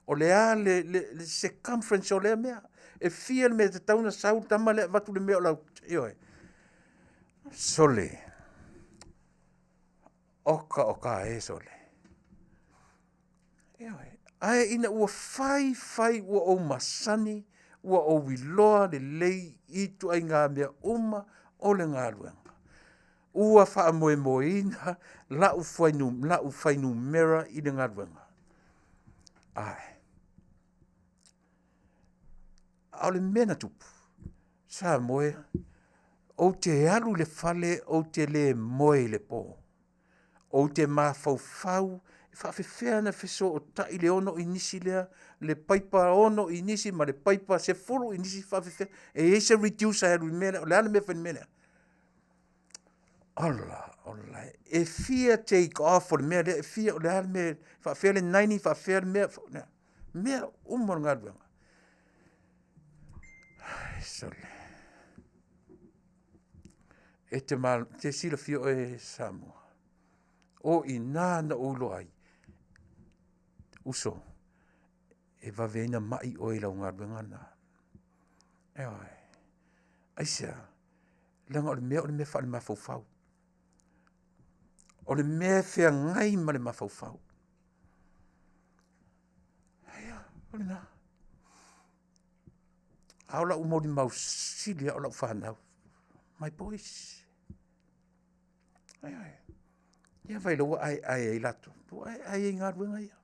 o le a le circumference o lea mea, e fia le mea e tatau ona sau le tama lea e avatu le mea o lau, ioe. Sole, oka oka e sole. Ioe. Ae ina ua fai fai ua ou masani, ua ou iloa lelei i ituaiga mea uma o le galuega. Ua faamoemoeina lau fuainumera i le galuega. Ae, a o le mea na tupu, Samoa, ou te alu i le fale ou te le moe i le po. Ou te mafaufau e faapefea ona fesootai le 6 inisi lea, le paipa 6 inisi ma le paipa 10 inisi faapefea. E i ai se reducer e alu i le mea lea, o le a le mea e fai i le mea lea? Ola, ola, e fia take off o le mea lea, e fia, o le a le mea, faapefea le 90, faapefea le mea, mea uma o le galuega. Ai, sole. E te, mal, te silafia oe Samoa, o i nā na ou iloa ai, uso, e vave ai na mai oe i lau galuega lena. Ioe. Aisea? Leaga o le mea o le mea faale-mafaufau. O le mea e feagai ma le mafaufau. Ia, o lena. A o lau molimau sili lava o lau fanau, my boys. Ioe. Ia vaai loa ua aeae ai latou, ua aeae ai i galuega ia.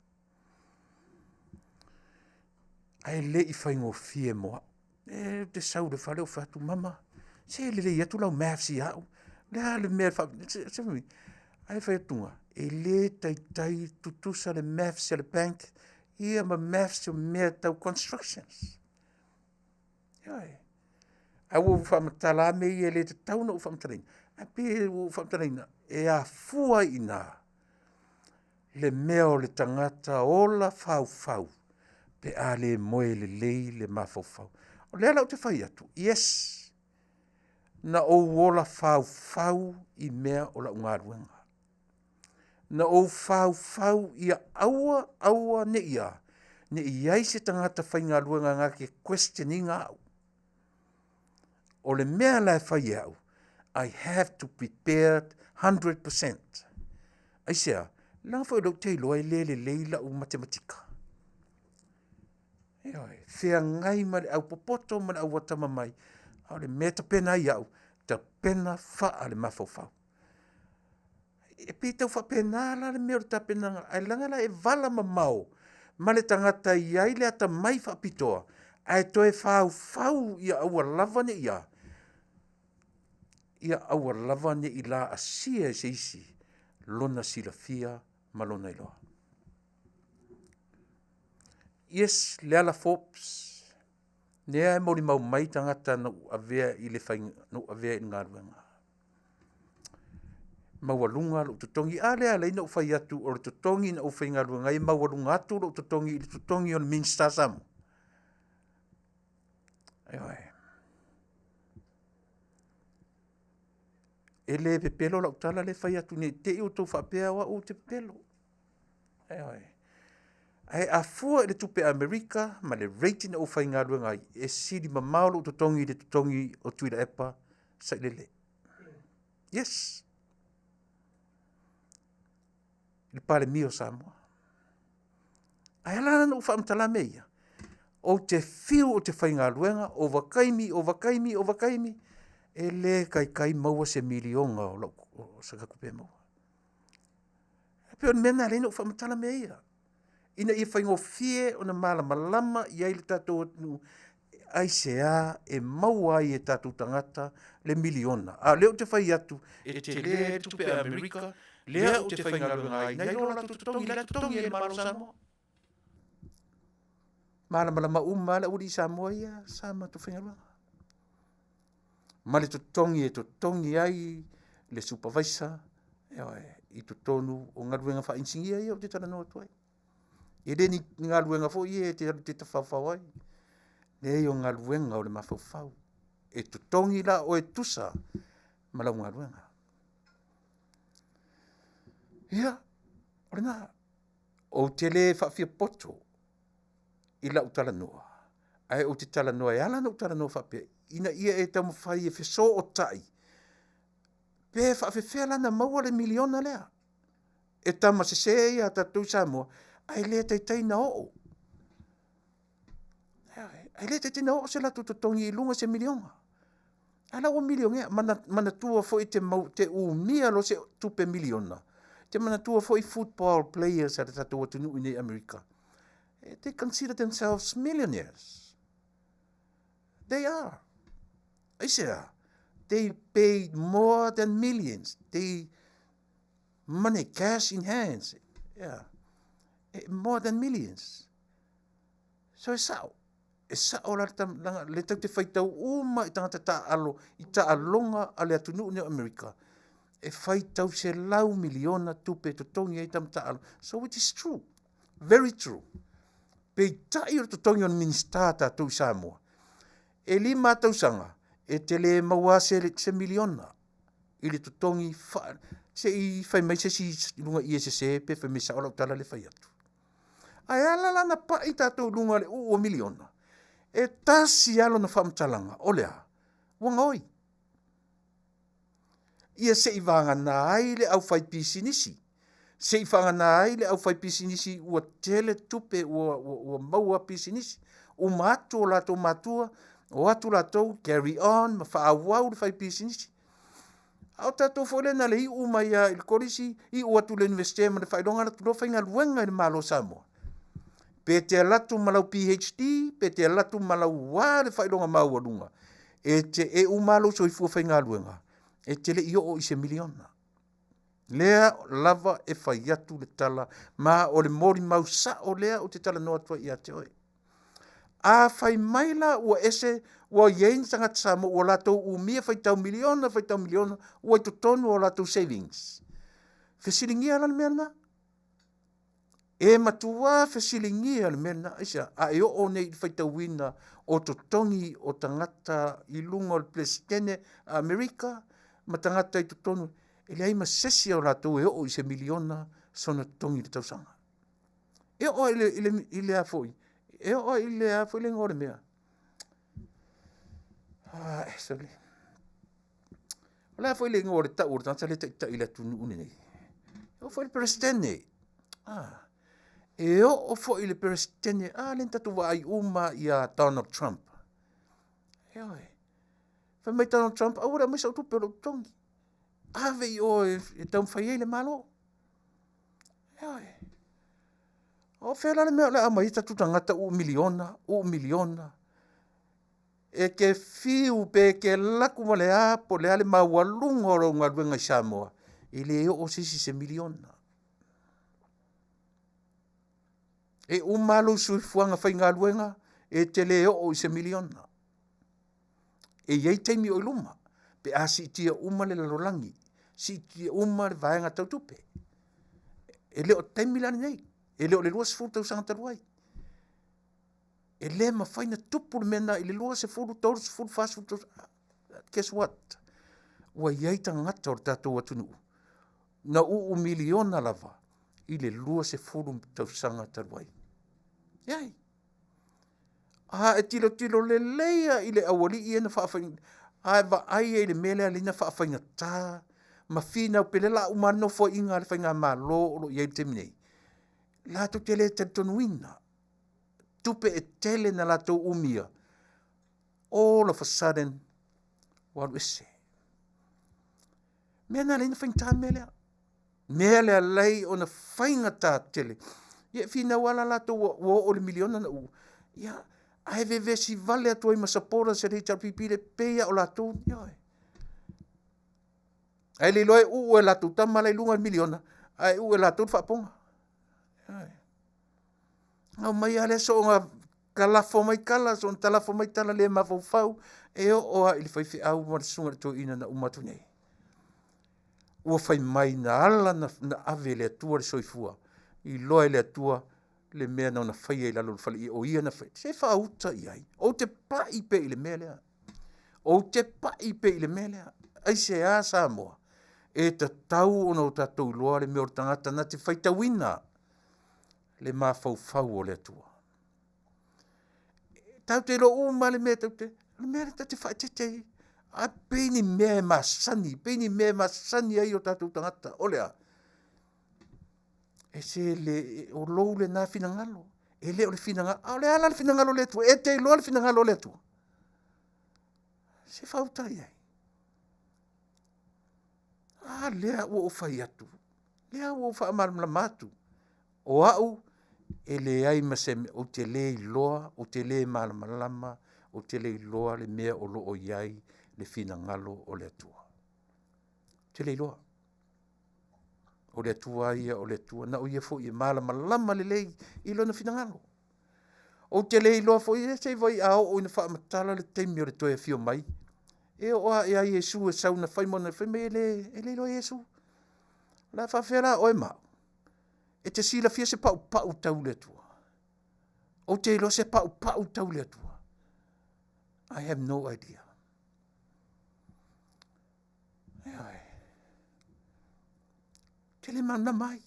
Ae le i faigofie mo au. E ou te sau i le fale ou fai atu, mama, se lelei atu lau maths ia au. O le a le mea e Ae fai atu, e le taitai tutusa le maths a le bank ia ma maths o mea tau constructions. Ioe. Ae ua ou faamatala lava mea ia e le tatau ona ou faamatalaina, ae pei ua ou faamatalaina e afua ai i ina le mea o le tagata ola faufau pe a le moe lelei le mafaufau. O lea la ou te fai atu, yes, Na ou ola faufau i mea o lau galuega. Na ou faufau ia aua, aua ne i a, ne i i ai se tagata faigaluega na te question ina au. O le mea la e fai e au, I have to prepare 100%. Aisea? Leaga foi o lea ou te iloa e le lelei lau matematika. Ioe, feagai ma le aupopoto ma le auatamamai, a o le mea e tapena ai au, tapena faa le mafaufau. E pei e tau faapena la le mea o le tapenaga, ae leaga la e vala mamao ma le tagata e i ai le atamai faapitoa, ae toe faufau ia aua lava ne i a, ia aua lava ne i laasia e se isi lona silafia ma lona iloa. Yes, Leala Forbes, lea e molimau mai tagata na ou avea i le na ou avea i le galuega. Maualuga lou totogi, a lea e ala ai ona ou fai atu o le totogi na ou faigaluega ai e maualuga atu lou totogi i le totogi o le Minisita Samoa. Ioe. E le pepelo lau tala lea e fai atu ne i te i ua outou faapea o au ou te pepelo. Ioe. Ae a fua i le tupe Amerika ma le rate na ou faigaluega ai, e sili mamao lou totogi i le totogi o Tuilaepa Sailele. Yes. I le Palemia o Samoa. Ae ala la ona ou faamatala mea ia, ou te fiu ou te faigaluega, ovataimi, ovataimi, ovataimi, e le taitai maua se miliona o lau o saka tupe e maua. E pei o le mea lena e ala ai ona ou faamatala mea ia, ina ia faigofie ona malamalama i ai le tatou atunuu, aisea e maua ai e tatou tagata le miliona. A o lea ou te fai atu, e tele le tupe a Amerika lea ou te faigaluega ai, nai lo latou totogi la e totogi ai e le Malo o Samoa. Malamalama uma lava le aualii Samoa ia sa matou faigaluega. Ma le totogi e totogi ai le supervisor, ioe, i totonu o galuega faainisinia ia ou te talanoa atu ai. E le ni galuega foi ia e te alu e te tafaofao ai. Leai o galuega o le mafaufau. E totogi la oe tusa ma lau galuega. Ia, o lena. Ou te le faafiapoto i lau talanoa, ae ou te talanoa e ala ona ou talanoa faapea, ina ia e taumafai e fesootai pe faapefea la ona maua le miliona lea. E tama sese ia a tatou i Samoa, ae le taitai ona oo. Ae le taitai ona oo se latou totogi i luga i se miliona. A la ua milionea. Manatua foi e te umia loa se tupe miliona, e te manatua foi football players a le tatou atunuu i inei i Amerika, they consider themselves millionaires. They are. Aisea? They paid more than millions. They money, cash in hands. Yeah. More than millions. So e sao. E sao la le le tau te faitau uma i tagata taaalo i taaloga a le atunuu nei o Amerika, e faitau 100 miliona tupe e totogi ai tama taaalo. So it is true. Very true. Peitai o le totogi o le Minisita a tatou i Samoa, e 5 tausaga e te le maua se, se miliona i le totogi fa, se i fai mai se isi i luga i e sese pe fai mai sao lau tala le fai atu. Ae ala la na pai tatou i luga o le uu o miliona, e tasi lava lona faamatalaga, o le a? Ua gaoi. Ia se i vagana ai le aufaipisinisi, se i vagana ai le aufaipisinisi ua tele tupe ua, ua, ua maua pisinisi, uma atu o latou matua, o atu latou carry on ma faaauau le faipisinisi. A o tatou foi lea na le iu mai lava i le kolisi, iu atu i le Iunivesite ma le faailoga alu atu loa faigaluega i le Malo o Samoa. Pe te alu atu ma lau PhD, pe te alu atu ma lau a le faailoga maualuga, e te e uma lava lou soifua faigaluega, e te le i oo i se miliona. Lea lava e fai atu le tala, ma o le molimau sao lea ou te talanoa atu ai ia te oe. A fai mai la ua ese, ua i ai ni tagata Samoa ua latou umia faitau miliona, faitau miliona, ua i totonu o latou savings. Fesiligia la le mea lena. E matuā fesiligia le mea lena, aisea? A e oo nei i le faitauina o totogi o tagata i luga o le Peresetene a Amerika ma tagata i totonu, e leai ma se isi o latou e oo i se miliona sona totogi i le tausaga. E oo i le, i le, i le a foi, e oo i le a foi le igoa o le mea, ah, sorry. O le a foi le igoa o le tau o le tagata lea e taitai i le atunuu lenei? E oo foi i le Peresetene. Ah, e oo foi i le Peresetene, ah, lea na tatou vaai uma ia Donald Trump. Ioe. Fai mai Donald Trump, aua le aumaia sau tupe o lou totogi. Ave i o e, e taumafai ai le Malo. Ioe. O fea la le mea o le a aumai ai tatou tagata uu miliona, uu miliona, E te fiu pe e te alu atu ma le a po o le a le maualuga o lau galuega i Samoa, e le oo se isi i se miliona. E uma lava lou soifuaga faigaluega e te le oo i se miliona. E i ai taimi o i luma pe a siitia uma le lalolagi, siitia uma le vaega tau tupe. E le o le taimi la lenei, e le o le 20 tausaga talu ai. E le mafai ona tupu le mea lena i le 20, 30, 40 tausaga. Guess what? Ua i ai tagata o le tatou atunuu na uu miliona lava i le 20 tausaga talu ai. Leai. A e tilotilo lelei lava i le aualii ia na faafai, a e vaai i le mea lea na faafaigata ma finau pea, lea o le a uma lava le nofoaiga a le faigamalo o lo o i ai i le taimi nei, latou te le talitonuina tupe e tele na latou umia, all of a sudden ua alu ese. Mea na alai ona faigata le mea lea. Mea lea alai ona faigata tele. Ia e finau lava la latou ua oo i le miliona na uu, ia ae vevesi vale atu ai ma supporters a le HRPP e pei lava o latou, ioe. Ae le iloa e uu e latou tama la i luga le miliona, ae uu e latou le faapoga. Ioe. Aumai lava lea soona talafo mai tala, soona talafo mai tala le mafaufau, e oo lava i le faifeau ma le susuga i le toeaina na uma atu nei. Ua fai mai na ala ona ave e le Atua le soifua, iloa e le Atua le mea na ona faia i lalo o le faleie, o ia na faia. Se faauta i ai, ou te pai pea i le mea lea. Ou te pai pea i le mea lea. Aisea Samoa? E tatau ona o tatou iloa le mea o le tagata na te faitauina le mafaufau o le Atua. Tatou te iloa uma le mea tatou te, o le mea lea tatou te faaeteete ai. A pei ni mea e masani, pei ni mea e masani ai o tatou tagata. O le a? E se le, o lou lena finagalo. E le o le finagalo, a o le a la le finagalo o le Atua? E te iloa le finagalo o le Atua? Se faauta i ai. A lea ua ou fai atu, lea ua ou faamalamalama atu. O au, e leai ma se mea, ou te le iloa, ou te le malamalama, ou te le iloa le mea o lo o i ai le finagalo o le Atua. Ou te le iloa. O le Atua ia o le Atua, na o ia foi e malamalama lelei i lona finagalo. Ou te le iloa foi, e se i vai a oo ina faamatala le taimi o le toe afio mai, e oo lava ia Iesu e sau na fai mona, fai mai e le, e le iloa Iesu. O le a faafefea la oe ma au? E te silafia se paupau tau le Atua? Ou te iloa se paupau tau le Atua. I have no idea. Ioe. Te le malamalama ai.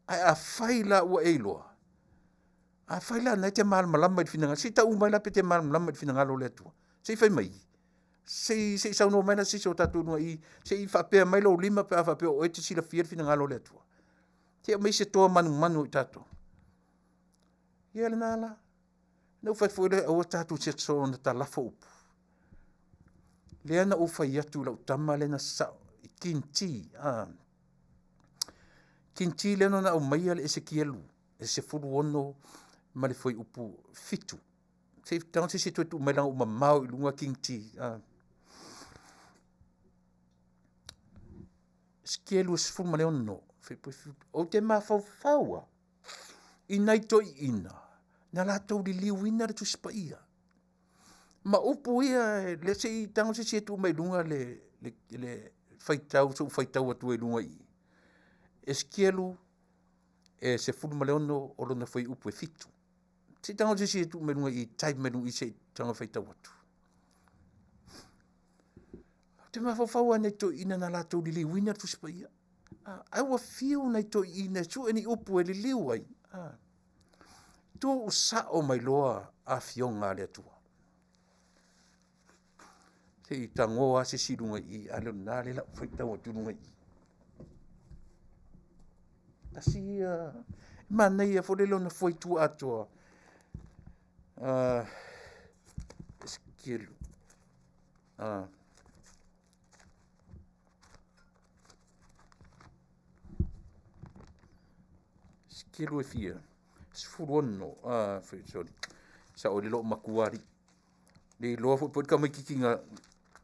Ae afai la ua e iloa, afai la na e te malamalama i le finagalo, se i tau mai la pe te malamalama i le finagalo o le Atua. Se i fai mai. Se i, se i saunoa mai la se isi o tatou i luga i i, se i faapea mai lou lima pe a faapea o oe e te silafia le finagalo o le Atua. Se i aumai se toa manumanu o i tatou. Ia lena la. Na ou fai atu foi lea, aua tatou te soona talafo upu. Lea na ou fai atu i lau tama lea na sao i Kinti, ah. Kinti lea na aumaia le Esekielu e 16 ma le fuaiupu 7. Se i tago se isi e toe tuu mai leaga ua mamao i luga Kinti. Ah. Esekielu e 16, fuaiupu 7. Ou te mafaufau lava i nai toeaiina na latou liliuina le Tusi Paia. Ma upu ia, le se i tago se isi e tuu mai i luga le, le, le faitau, se i ou faitau atu ai i luga i i. Esekielu e 16 o lona fuaiupu e 7. Se i tago se isi e tuu mai luga i type mai luga i se i tago faitau atu. Ou te mafaufau lava i nai toeaiina na latou liliuina le Tusi Paia. Ai ua fiu nai toeaiina e sue ni upu e liliu ai. Tuu sao mai loa afioga a le Atua. Se i tago lava se isi i luga i i, a le o lena lea o le a ou faitau atu i luga i i. Tasi ia, e manaia foi lele ona fuaitua atoa. Esekielu. Esekielu e fia? 16, sorry, sao i le loomatua alii. Le iloa foi po o le tamaitiiti na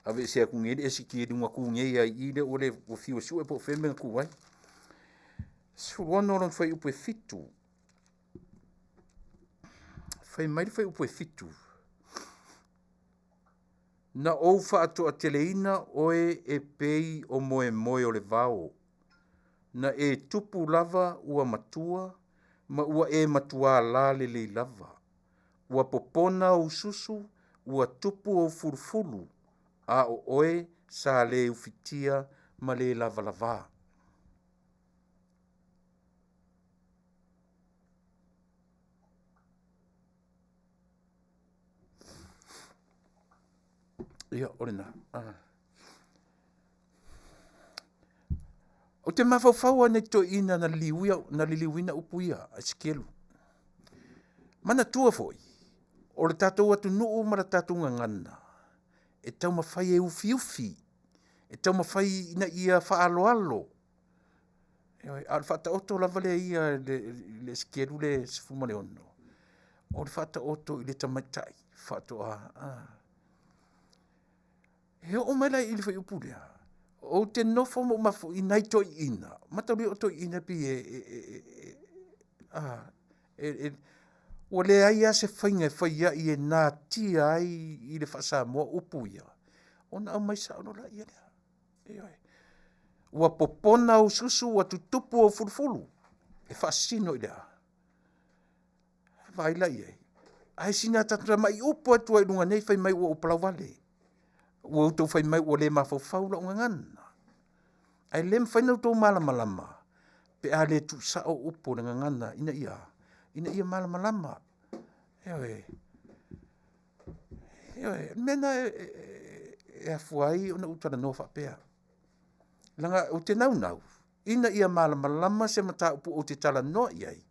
aveesea atu nei le Esekielu na tu nei lava i i lea ua le ua fiu e sue po o fea le mea na tu ai. 16 lona fuaiupu e 7. Fai mai le fuaiupu e 7. Na ou faatoateleina oe e pei o moemoe o le vao. Na e tupu lava ua matua ma ua e matuā lalelei lava. Ua popona ou susu, ua tupu ou fulufulu, a o oe sa le ufitia ma le lavalavā. Ia, o lena. Ou te mafaufau lava i nai toeaiina na liliuia, na liliuina upu ia a Esekielu. Manatua foi, o le tatou atunuu ma le tatou gagana, e taumafai e ufiufi, e taumafai ina ia faaaloalo. Ioe, a o le faataoto lava lea ia i le Esekielu lea 16, o le faataoto i le tamaitai faatoa E oo mai la i le fuaiupu lea, ou te nofo ma ou mafaufau i nai toeaiina, mataulia o toeaiina e pei e ua leai lava se faiga e fai ai e natia ai i le faa-Samoa upu ia, ona aumai sao loa lea. Ioe. Ua popona ou susu ua tutupu ou fulufulu. E faasino i le a? Vaai la i ai. Ae sina tatou tamai upu atu lava i luga nei fai mai ua ou palauvale. Ua outou fai mai ua le mafaufau lau gagana. Ae le mafai ona outou malamalama pe a le tuusao upu o le gagana ina ia, ina ia malamalama. Ioe. Ioe, o le mea lena e afua ai ona ou talanoa faapea. Leaga ou te naunau ina ia malamalama se mataupu ou te talanoa i ai,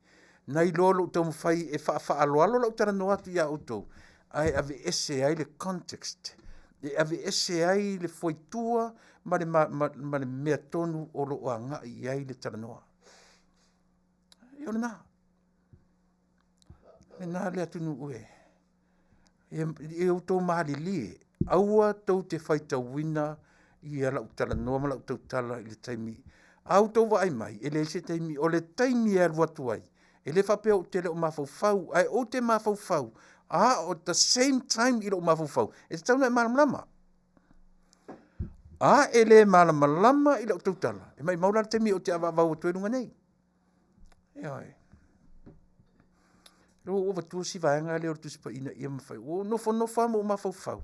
nai lo lou taumafai e faafaaaloalo lau talanoa atu ia outou, ae aveese ai le context, e aveese ai le fuaitua ma le, ma, ma, ma le mea tonu o lo o agai i ai le talanoa. Ia o lena. Lena le atunuu e. Ia outou malilie, aua tou te faitauina ia lau talanoa ma lau tautala i le taimi. A outou vaai mai, e leai se taimi, o le taimi e alu atu ai, e le faapea ou te le o mafaufau, ae ou te mafaufau, a o the same time i lou mafaufau, e tatau ona e malamalama. A e le malamalama i lau tautala, e maumau la le taimi ou te avaavau atu ai luga nei. Ioe. Lea ua ou avatua si vaega lea o le Tusi Paia ina ia mafai. Ua ou nofonofo lava ma ou mafaufau.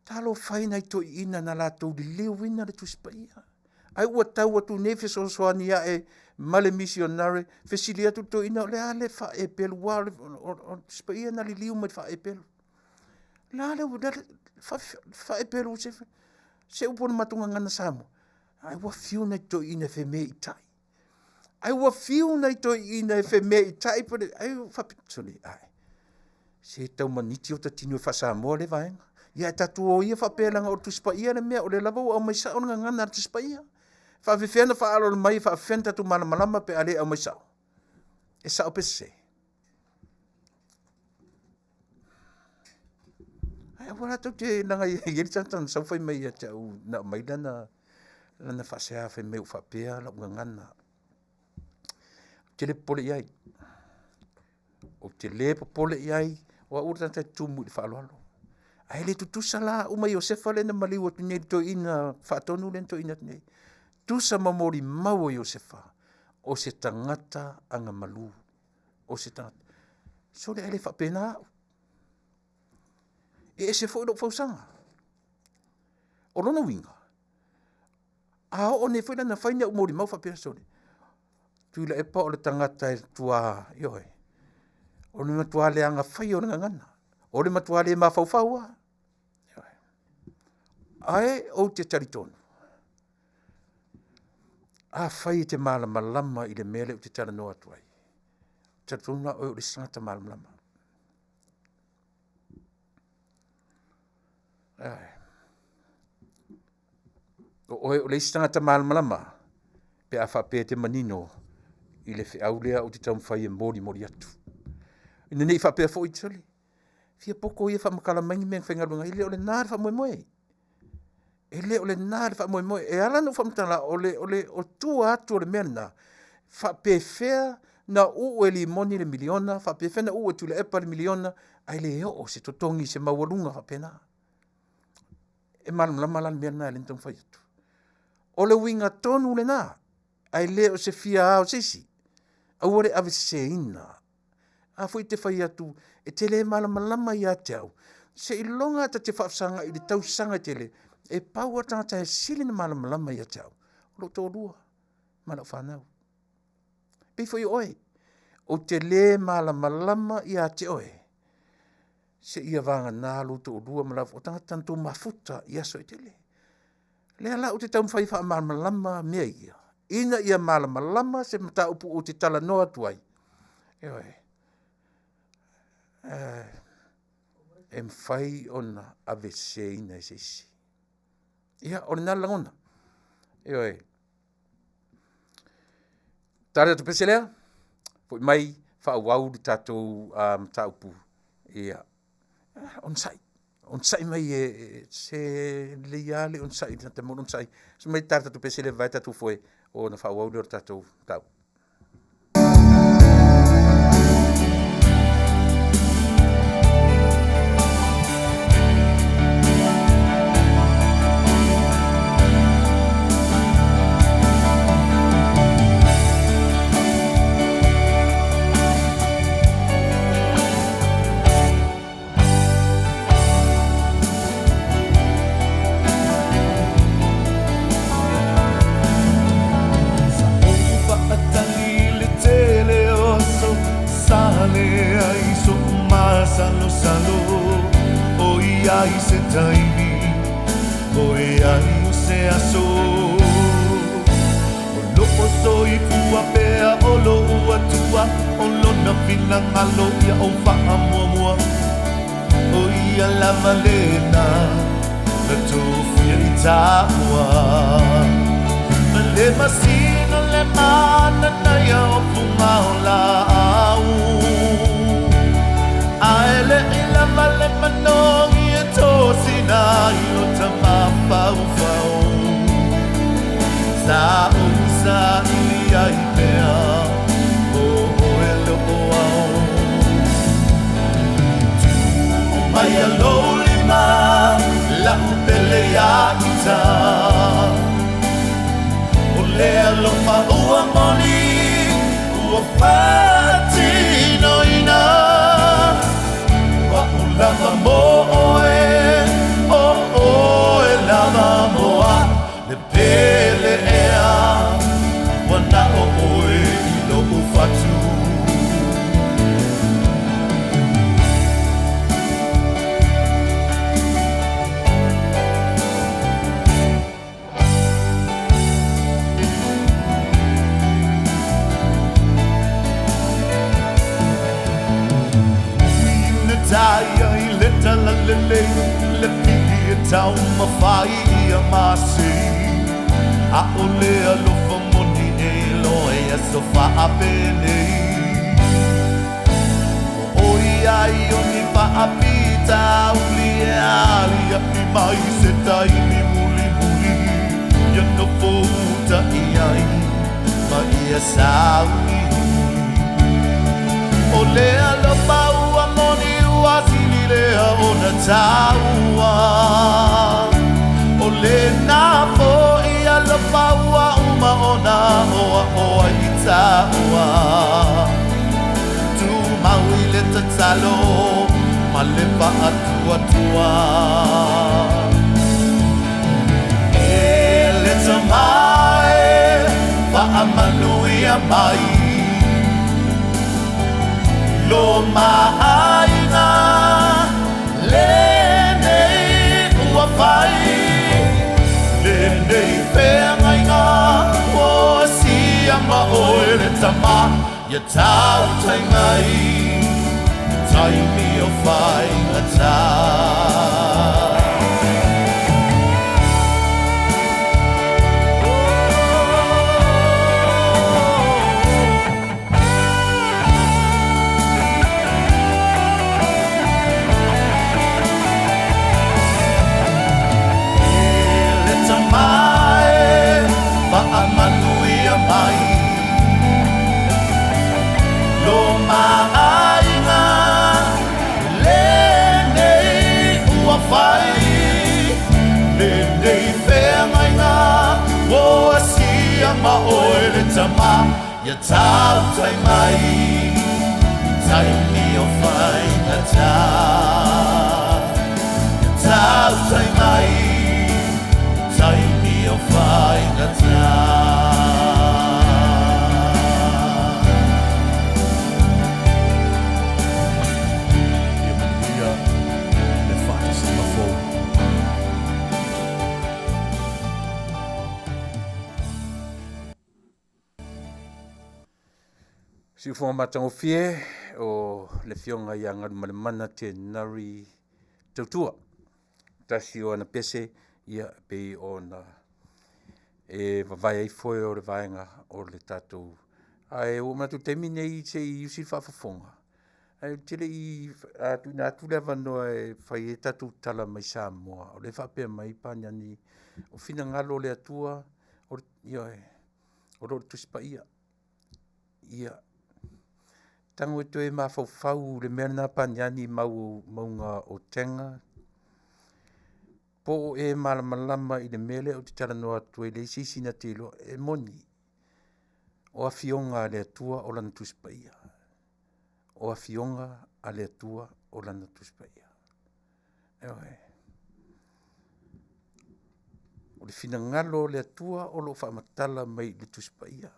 Talofa e i nai toeaiina na latou liliuina le Tusi Paia. Ai ua tau atu nei fesoasoani ae ma le misionare, fesili atu le toeaina, o le a le faa-Eperu, aua o le Tusi Paia na liliu mai i le faa-Eperu. O le a le faa-Eperu, se upu o le matou gagana Samoa. Ai ua fiu nai toeaiina e femeeitai. Ai ua fiu nai toeaiina e femeeitai pe ai faapea, sole ae, se tau maniti o ta tino e faa-Samoa lea vaega. Ia ae tatou o ia faapea leaga o le Tusi Paia le mea, o lea lava ua aumai sao le gagana a le Tusi Paia. E faapefea ona faaaloalo mai, e faapefea ona tatou malamalama pe a le aumai sao? E sao pe sese? Ae aua la tou te, leaga e i ai le tagata na sau fai mai ia te au na aumai lana, lana faasea fai mai ua faapea lau gagana. Ou te le popole i ai. Ou te le popole i ai, o au o le tagata e tumu i le faaaloalo. Ae le tutusa la au ma Iosefa lea na maliu atu nei i le toeaina faatonu lea na toeaina atu nei. Tusa ma molimau a Iosefa. O se tagata agamalu, o se tagata. Sole ae le faapena au. E ese foi lou fausaga. O lona uiga, a oo nei foi la na fai ni au molimau faapea, sole, Tuilaepa o le tagata e tua, ioe, o le matua leaga faia o le gagana, o le matua le mafaufau lava. Ioe. Ae ou te talitonu, afai e te malamalama i le mea lea ou te talanoa atu ai, talitonu la oe o le isi tagata malamalama. Ioe. O oe o le isi tagata malamalama pe a faapea e te manino i le feau lea ou te taumafai e molimoli atu. Ina ne i faapea foi, sole, fia poto ia faamatala mai ni mea na faigaluega ai, e le o lena le faamoemoe. E le o lena le faamoemoe. E ala ona ou faamatala, o le, o le, o tua atu o le mea lena, faapefea na uu e Limoni le miliona, faapefea na uu e Tuilaepa le miliona, ae le oo se totogi se maualuga faapena. E malamalama la le mea lena e ala ai ona taumafai atu. O le uiga tonu lena, ae le o se fia ao o se isi. Aua le aveseseina. A foi e te fai atu e te le malamalama ia te au, seiloga ta te faafesagai i le tausaga e tele, e pau lava le tagata e sili ona malamalama ia te au, o lou toalua ma lau fanau. E pei foi o oe, ou te le malamalama ia te oe, seia vagana lou toalua ma lau, o tagata na outou mafuta i aso e tele. O lea la ou te taumafai e faamalamalama mea ia, ina ia malamalama se mataupu ou te talanoa atu ai, ioe, e mafai ona aveseseina e se isi. Ia, o lena le lagona. Ioe. Tali atu pese lea, foi mai faaauau le tatou mataupu. Ia, onosai, onosai mai e se lelei lava le onosai, le tagata e maua le onosai. Fai mai tali atu pese lea vae tatou foe ona faaauau lea o le tatou mataupu. Sa ou faatali i le tele o aso, Sa leai soʻu masalosalo, ʻOiai se taimi, ʻOiai o se aso. O loʻu soifua pea o loʻu Atua, O lona finagalo ia ou faamuamua. ʻO ia lava lena na tofia i tāua. Ma le masina le mananaia o fuga o laau. A e leʻi lava le manogi e tosina ai o ta mafaufau. Sa ou saili ai pea o oe loʻu ao. Tuu mai a lou lima laʻu pele iā ita. O le alofa ua moni ua faatinoina. O aʻu lava mo ʻoe, o ʻoe lava mo aʻu. Le pele ea, ua naʻo ʻoe i loʻu fatu. Ina taia i le talalelei, le pili e taumafai ia masei. ʻAʻole alofa moni e loa i aso faapenei. Ua ʻoiai o ni faafitauli e aliaʻi mai se taimi mulimuli ia nofo uta i ai ma ia sauniuni. O le alofa ua moni ua sili lea ona taua. O lena foi alofa ua uma ona aʻoaʻo ai i aoa. Tumau i le tatalo ma le faatuatua. E le Tama e, faamanuia mai lo maaiga lenei ua fai, lenei feagaiga ua asia ma oe le Tama, ia tautai mai taimi o faigata. E le Tama e, faamanuia mai lo maaiga lenei ua fai, lenei feagaiga ua asia ma oe le Tama, ia tautai mai taimi o faigata. Ia tautai mai taimi o faigata. Ia manuia le faatasiga fou. Siufoga matagofie o le Afioga ia Galumalemana Tenari Tautua. Tasi o ana pese ia pei ona e vavae ai foe o le vaega o le tatou ae ua manatu taimi nei se i usi le faafofoga ae ou te le i tuuina atu le avanoa e fai ai tatou tala mai Samoa o lea e faapea mai Paniani o finagalo o le Atua o le, ioe, o lo o le Tusi Paia. Ia, tago e toe mafaufau le mea lena Paniani mau mauga o Tega, po o e malamalama i le mea lea ou te talanoa atu ai, leai se isi na te iloa, e moni, o afioga a le Atua o Lana Tusi Paia. O afioga a le Atua o Lana Tusi Paia. Ioe. O le finagalo o le Atua o lo o faamatala mai i le Tusi Paia.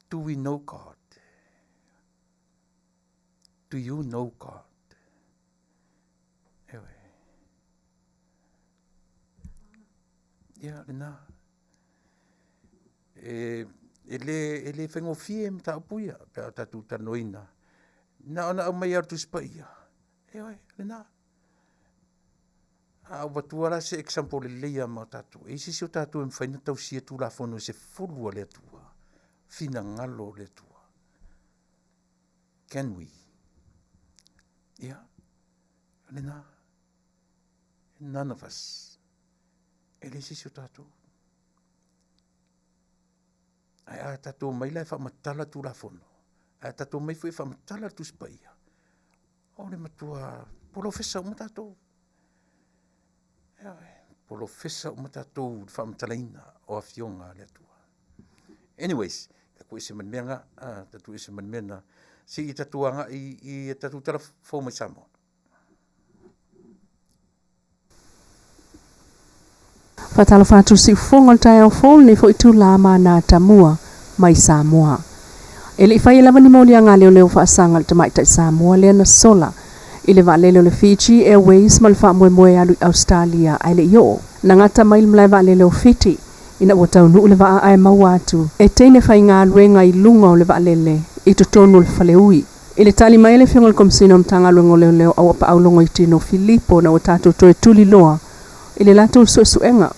Do we know God? Do you know God? Ioe. Ia, lena. E, e le, e le faigofie mataupu ia, pe a tatou talanoaina. Na ona aumai lava o le Tusi Paia. Ioe, lena. A ou avatua la se example lelei lava mo tatou, e i ai se isi o tatou e mafai ona tausia Tulafono e 10 a le Atua, finagalo o le Atua. Can we? Ia, lena. None of us. E leai se isi o tatou. Ae a tatou omai la e faamatala Tulafono, ae a tatou omai foi e faamatala le Tusi Paia, o le matua polofesa uma tatou. Ioe, polofesa uma tatou i le faamatalaina o afioga a le Atua. Anyways, tatou ese ma le mea lena, tatou ese ma le mea lena. Se i tatou agai i tatou tala fou mai Samoa. Faatalofa atu siufofoga o le taeao fou lenei foi itula ma ana atamua mai Samoa. E le i faia lava ni moliaga a leoleo faasaga i le tamaitai Samoa lea na sola i le vaalele o le Fiji Airways ma le faamoemoe e alu i Ausetalia ae le i oo. Na gata mai le malae vaalele o Fiti ina ua taunuu le vaa ae maua atu e teine faigaluega i luga o le vaalele i totonu o le faleui. I le tali mai a le Afioga i le Komesina o Matagaluega o Leoleo Auapaau Logoitino Filipo ina ua tatou toe tuliloa i le latou suesuega,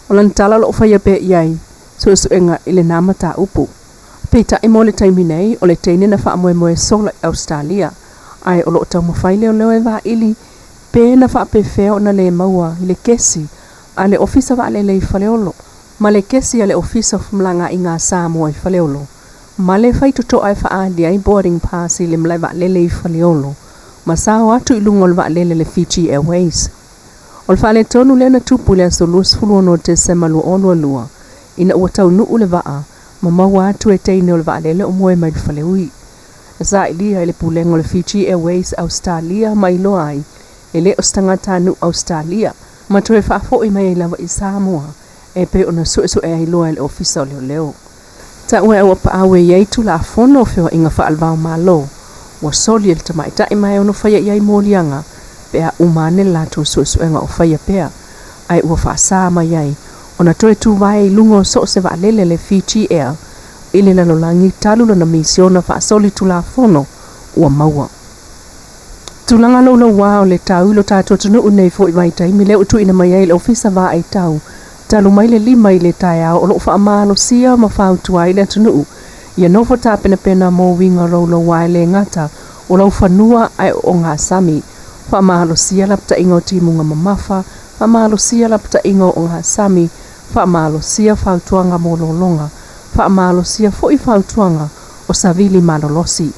o lana tala o lo o faia pea i ai suesuega i lena mataupu. Peitai mo le taimi nei, o le teine na faamoemoe sola i Ausetalia, ae o lo o taumafai leoleo e vaili pe na faapefea ona le maua i le kesi a le Ofisa Vaalele i Faleolo ma le kesi a le Ofisa o Femalagaaiga a Samoa i Faleolo ma le faitotoa e faaali ai boarding pass i le malae vaalele i Faleolo ma sao atu i luga o le vaalele le Fiji Airways. O le faaletonu lea na tupu i le aso 26 o Tesema 2022 ina ua taunuu le vaa ma maua atu e teine o le vaalele o moe mai le faleui. Na sailia e le pulega o le Fiji Airways Australia ma iloa ai e le o se tagatanuu Australia ma toe faafoi mai ai lava i Samoa e pei ona suesue ai loa e le Ofisa o Leoleo. Taua e Auapaau e i ai Tulafono o Feoaiga Faale-va-o-Malo ua soli e le tamaitai ma e ono faia i ai moliaga pe a uma ane le latou suesuega o faia pea, ae ua faasa mai ai ona toe tuvae i luga o so o se vaalele a le Fiji Air i le lalolagi talu lana misiona faasoli Tulafono ua maua. Tulaga loulouā o le tau i lo tatou atunuu nei foi vaitaimi lea ua tuuina mai ai le Ofisa Vaai Tau talu mai le 5 i le taeao o lo o faamalosia ma fautua ai le atunuu ia nofo tapenapena mo uiga loulouā e le gata o laufanua ae o ogasami. Faamalosia lapataiga o timuga mamafa, faamalosia lapataiga o ogasami, faamalosia fautuaga mo lologa, faamalosia foi fautuaga o savili malolosi.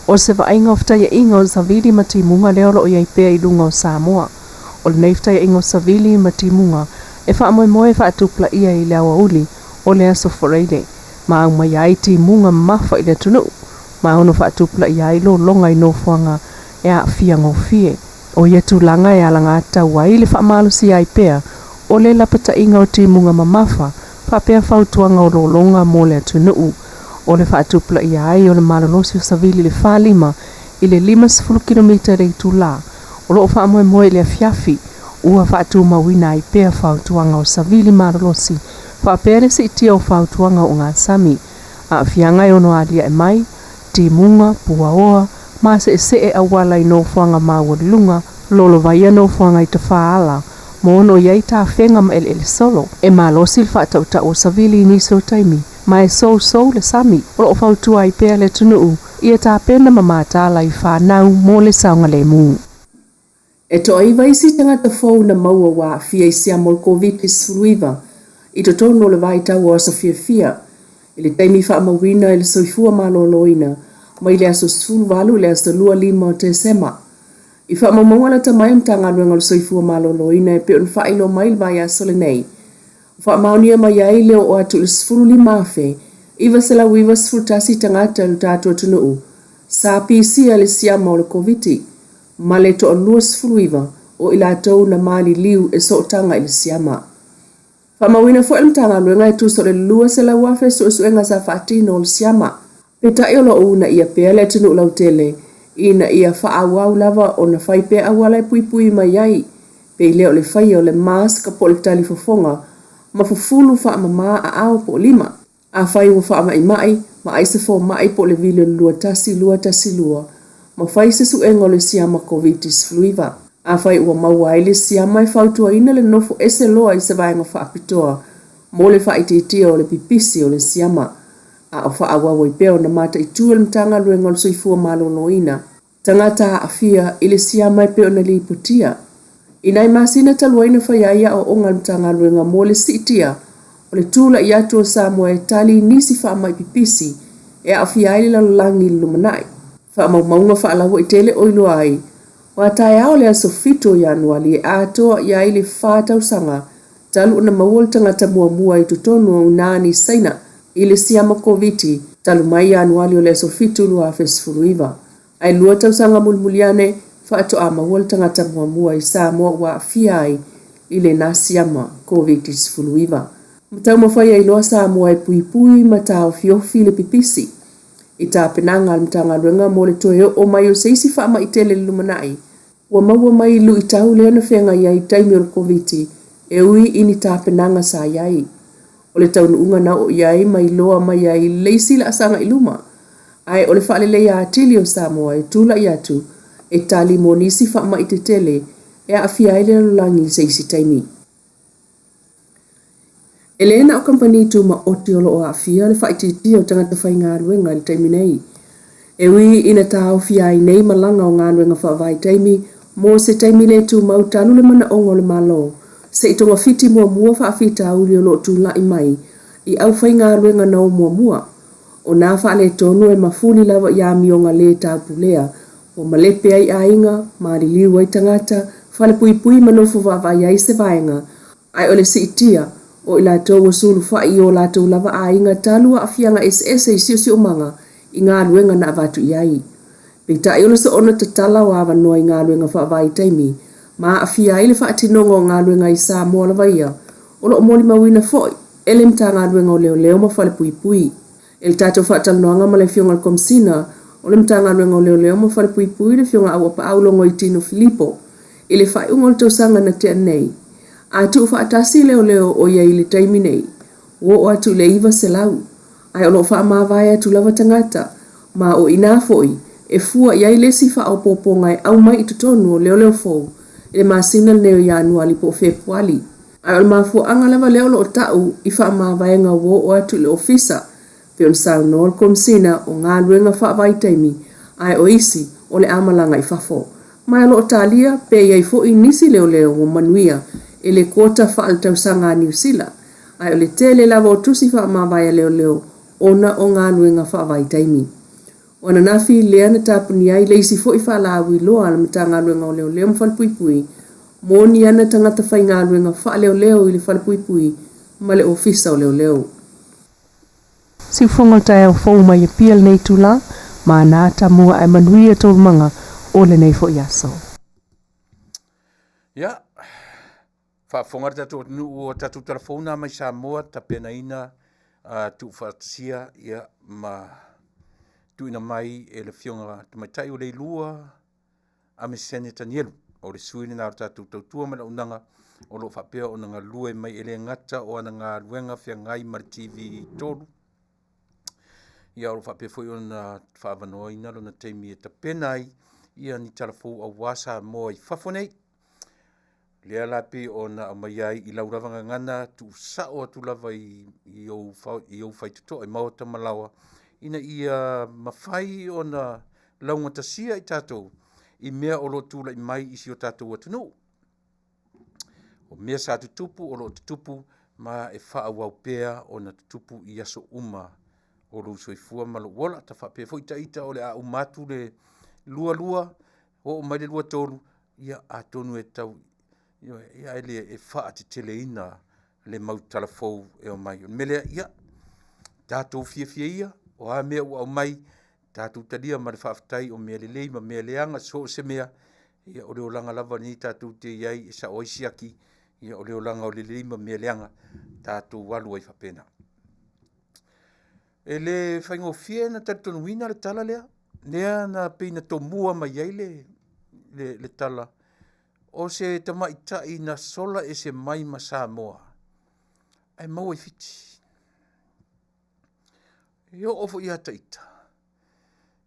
O se vaaiga o fetaiaiga o savili ma timuga lea o lo o i ai pea i luga o Samoa. O lenei fetaiaiga o savili ma timuga e faamoemoe e faatupulaia i le aoauli o le Aso Faraile ma aumaia ai timuga mamafa i le atunuu ma ono faatupulaia ai lologa i nofoaga e aafia gofie. O ia tulaga e alagatatau ai le faamalosia ai pea o le lapataiga o timuga mamafa faapea fautuaga o lologa mo le atunuu. O le faatupulaia ai o le malolosi o savili i le 45 i le 50 kilomita i le itulā o lo o faamoemoe i le afiafi ua faatumauina ai pea fautuaga o savili malolosi faapea le siitia o fautuaga o ogasami. Aafiaga e ono aliae mai, timuga, puaoa, maseesee auala i nofoaga maualuluga, lolovaia nofoaga i tafaala, ma ono i ai tafega ma eleele solo. E malosi le faatautau o savili i nisi o taimi, ma e sousou le sami. O lo o fautua ai pea le atunuu ia tapena ma mataala i fanau mo le saogalemu. E toaiva isi tagata fou na maua ua aafia i siama o le Koviti-19 i totonu o le vaitau o aso fiafia i le taimi faamauina e le Soifua Maloloina mai le aso 18 i le aso 25 o Tesema. I faamaumauga lata mai a le Matagaluega o le Soifua Maloloina e pei ona faailoa mai i le vaiaso lenei, ua faamaonia mai ai le oo atu i le 15,991 tagata i lo tatou atunuu sa pisia i le siama o le Koviti ma le toalua 19 o i latou na maliliu e sootaga i le siama. Faamauina foi e le Matagaluega e tusa o le 200,000 suesuega sa faatino o le siama. Peitai o lo o uunaia pea le atunuu lautele ina ia faaauau lava ona fai pea auala e puipui mai ai, pei lea o le faia o le mask po o le talifofoga ma fufulu faamama aao po o lima. Afai ua faamaimai, vaai se fomai po o le vili o le 21212 ma fai se suega o le siama Koviti-19. Afai ua maua ai le siama e fautuaina le nofo ese loa i se vaega faapitoa mo le faaitiitia o le pipisi o le siama, a o faaauau ai pea ona mataitu e le Matagaluega o le Soifua Maloloina tagata aafia i le siama e pei ona lipotia. I nai masina talu ai na faia ai aoaoga a le Matagaluega mo le siitia o le tulai atu o Samoa e tali i nisi faamai pipisi e aafia ai le lalolagi i le lumanai. Faamaumauga faalauaitele o iloa ai, ua taeao le aso 7 o Ianuali e atoa i ai le fa tausaga talu ona maua le tagata muamua i totonu o Unani Saina i le siama Koviti talu mai Ianuali o le aso 7 2019. Ae lua tausaga mulimuli ane faatoa maua le tagata muamua i Samoa ua aafia ai i lena siama Koviti-19. Ma taumafai ai loa Samoa e puipui ma taofiofi le pipisi i tapenaga a le Matagaluega mo le toe oo mai o se isi faamai tele i le lumanai. Ua maua mai i luitau lea na feagai ai i taimi o le Koviti e ui i ni tapenaga sa i ai. O le taunuuga na oo i ai ma iloa mai ai le isi laasaga i luma, ae o le faaleleia atili o Samoa e tulai atu e tali mo nisi faamai tetele e aafia ai le lalolagi i se isi taimi. E le na o kamupani tumaoti o lo o aafia le faaitiitia o tagata faigaluega i le taimi nei. E ui ina taofia ai nei malaga o galuega faavaitaimi mo se taimi le tumau talu le manaoga o le Malo se i togafiti muamua faafitauli o lo o tulai mai i aufaigaluega na o muamua, o nā faaletonu e mafuli lava i amioga lē taupulea ua malepe ai aiga, maliliu ai tagata, falepuipui ma nofo vaavaai ai se vaega, ae o le siitia O i latou ua sulufai i o latou lava aiga talu aafiaga eseese i siosiomaga i galuega na avatu i ai. Peitai o le soona tatala o avanoa i galuega faavaitaimi ma aafia ai le faatinoga o galuega i Samoa lava ia, o lo o molimauina foi e le Matagaluega o Leoleo ma Falepuipui. I le tatou faatalanoaga ma le Afioga i le Komesina o le Matagaluega o Leoleo ma Falepuipui, le Afioga Auapaau Logoitino Filipo, i le faaiuga o le tausaga na tea nei, a tuufaatasi leoleo o i ai i le taimi nei, ua oo atu i le 900, ae o lo o faamavae atu lava tagata, ma o i ina foi e fua i ai le isi faaopoopoga e aumai i totonu o leoleo fou i le masina lenei o Ianuali po o Fepuali. Ae o le mafuaaga lava lea o lo o tau i faamavaega ua oo atu i le Ofisa, pei ona saunoa le Komesina o Galuega Faavaitaimi, ae o isi o le a malaga i fafo. Ma o lo o talia pe i ai foi nisi leoleo ua manuia i le quota faaletausaga a Niu Sila, ae o le tele lava o tusi faamavae a leoleo ona o galuega faavaitaimi. O ananafi lea na tapunia ai le isi foi faalauiloa a le Matagaluega o Leoleo ma Falepuipui mo ni ana tagata faigaluega faaleoleo i le Falepuipui ma le Ofisa o Leoleo. Siufogo o le taeao fou mai Apia lenei itula, ma ana ata mua ae manuia taualumaga o lenei foi aso. Ia, faafofoga le tatou atunuu o tatou talafou na mai Samoa tapenaina tuufaatasia ia ma tuuina mai e le Afioga Tamaitai o Leilua Amesene Tanielu. O le sui lena o le tatou tautua ma le auaunaga o lo o faapea ona galue mai e le gata o ana galuega feagai ma le TV 3, ia o lo o faapea foi ona faaavanoaina lona taimi e tapena ai ia ni talafou aua Samoa i fafo nei. Lea la pei ona aumai ai i lau lava gagana tuusao atu lava i ou faitotoa i maota ma laoa ina ia mafai ona laugatasia i tatou i mea o lo o tulai mai i si o tatou atunuu. O mea sa tutupu o lo o tutupu ma e faaauau pea ona tutupu i aso uma o lou soifua ma lou ola. Ta faapea foi ta ita o le a uma atu le 22, oo mai le 23, ia atonu e tau ia e le e faateteleina le mau talafou e omai. O le mea lea, ia tatou fiafia ia, o a mea ua aumai, tatou talia ma le faafetai o mea lelei ma mea leaga, so o se mea, ia o le olaga lava lenei tatou te i ai e sao ai siaki, ia o le olaga o le lelei ma mea leaga, tatou alu ai faapena. E le faigofie ona talitonuina le tala lea, lea na pei na tomua mai ai le tala o se tamaitai na sola ese mai ma Samoa ae maua i Fiti. E oo foi ia ita,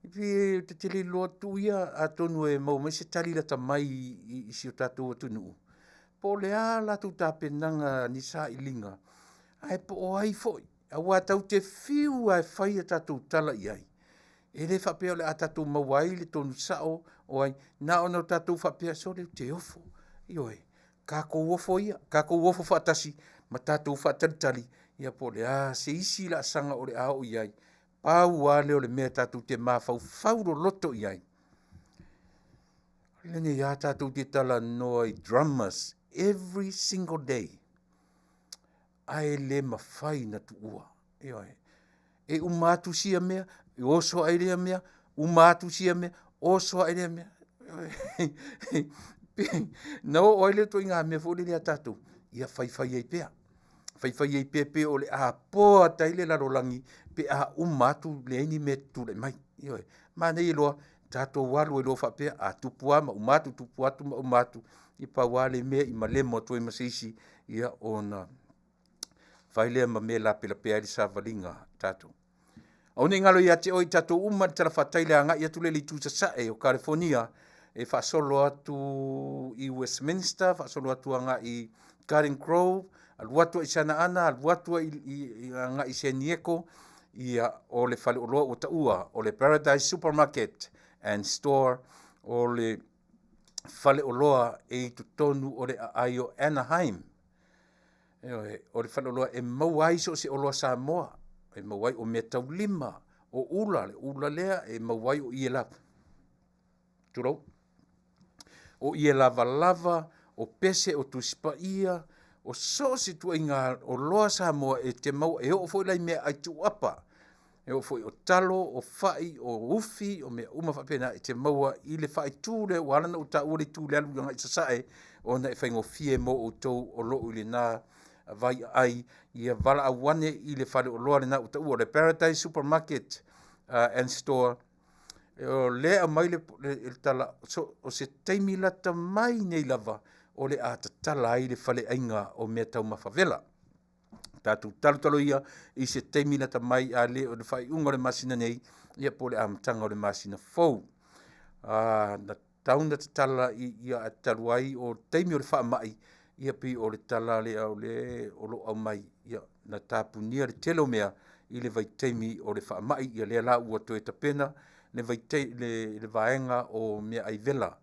e te tele iloa atu ia atonu e maua mai se tali lata mai i si o tatou atunuu, po o le a latou tapenaga ni sailiga, ae po o ai foi, aua tatou te fiu lava e fai a tatou tala i ai, e le faapea o le a tatou maua ai le tonu sao o ai, na ona tatou faapea, sole ou te ofo, ioe, tatou ofo ia, tatou ofo faatasi ma tatou faatalitali, ia po o le a se isi laasaga o le a oo i ai. Pau lava lea o le mea tatou te mafaufau loloto i ai. Lenei lava tatou te talanoa i dramas every single day. Ae le mafai na tuua. Ioe. E uma atu sia mea, e oso ai lea mea, uma atu sia mea, oso ai lea mea. Na oo ai le ituaiga mea foi lele a tatou, ia faifai ai pea. Faifai ai pea pe o le a poa tai le lalolagi pe a uma atu leai ni mea e tulai mai. Ioe. Manaia loa tatou alu ai loa faapea, a tupu lava ma uma atu, tupu atu ma uma atu, ia pau lava le mea i malemo atu ai ma se isi, ia ona fai lea ma mea lapelapea ai le savaliga a tatou. Aua ne i galo ia te oe i tatou uma le talafatai le agai atu lea i le itu sasae o Kalifonia e faasolo atu i Westminster, faasolo atu agai i Garden Grove, alu atu ai i Santa Ana, alu atu ai agai i San Diego, ia o le faleoloa ua taua o le Paradise Supermarket and Store, o le faleoloa e i totonu o le aai o Anaheim. Ioe, o le faleoloa e maua ai so o se oloa Samoa, e maua ai o meataulima, o ula, le ula lea e maua ai o ie lava, tulou, o ie lavalava, o pese, o Tusi Paia, O so o se ituaiga oloa Samoa e te maua, e oo foi la i meaai tuuapa, e oo foi o talo, o fai, o ufi, o mea uma faapena e te maua i le faaitu lea ua ala ona ou taua le itu i le alu agai i sasae, ona e faigofie mo outou o lo o i lena vaiaai ia valaau ane i le faleoloa lena ua taua o le Paradise Supermarket and Store. O lea e aumai le tala, so o se taimi lata mai nei lava o le a tatala ai le faleaiga o meataumafa vela. Tatou talotalo ia i se taimi lata mai, a le o le faaiuga o le masina nei, ia po o le amataga o le masina fou. Na tatau ona tatala i ia talu ai o taimi o le faamai, ia pei o le tala lea o le o lo o aumai, ia na tapunia le tele o mea i le vaitaimi o le faamai. Ia lea la ua toe tapena le le vaega o meaai vela,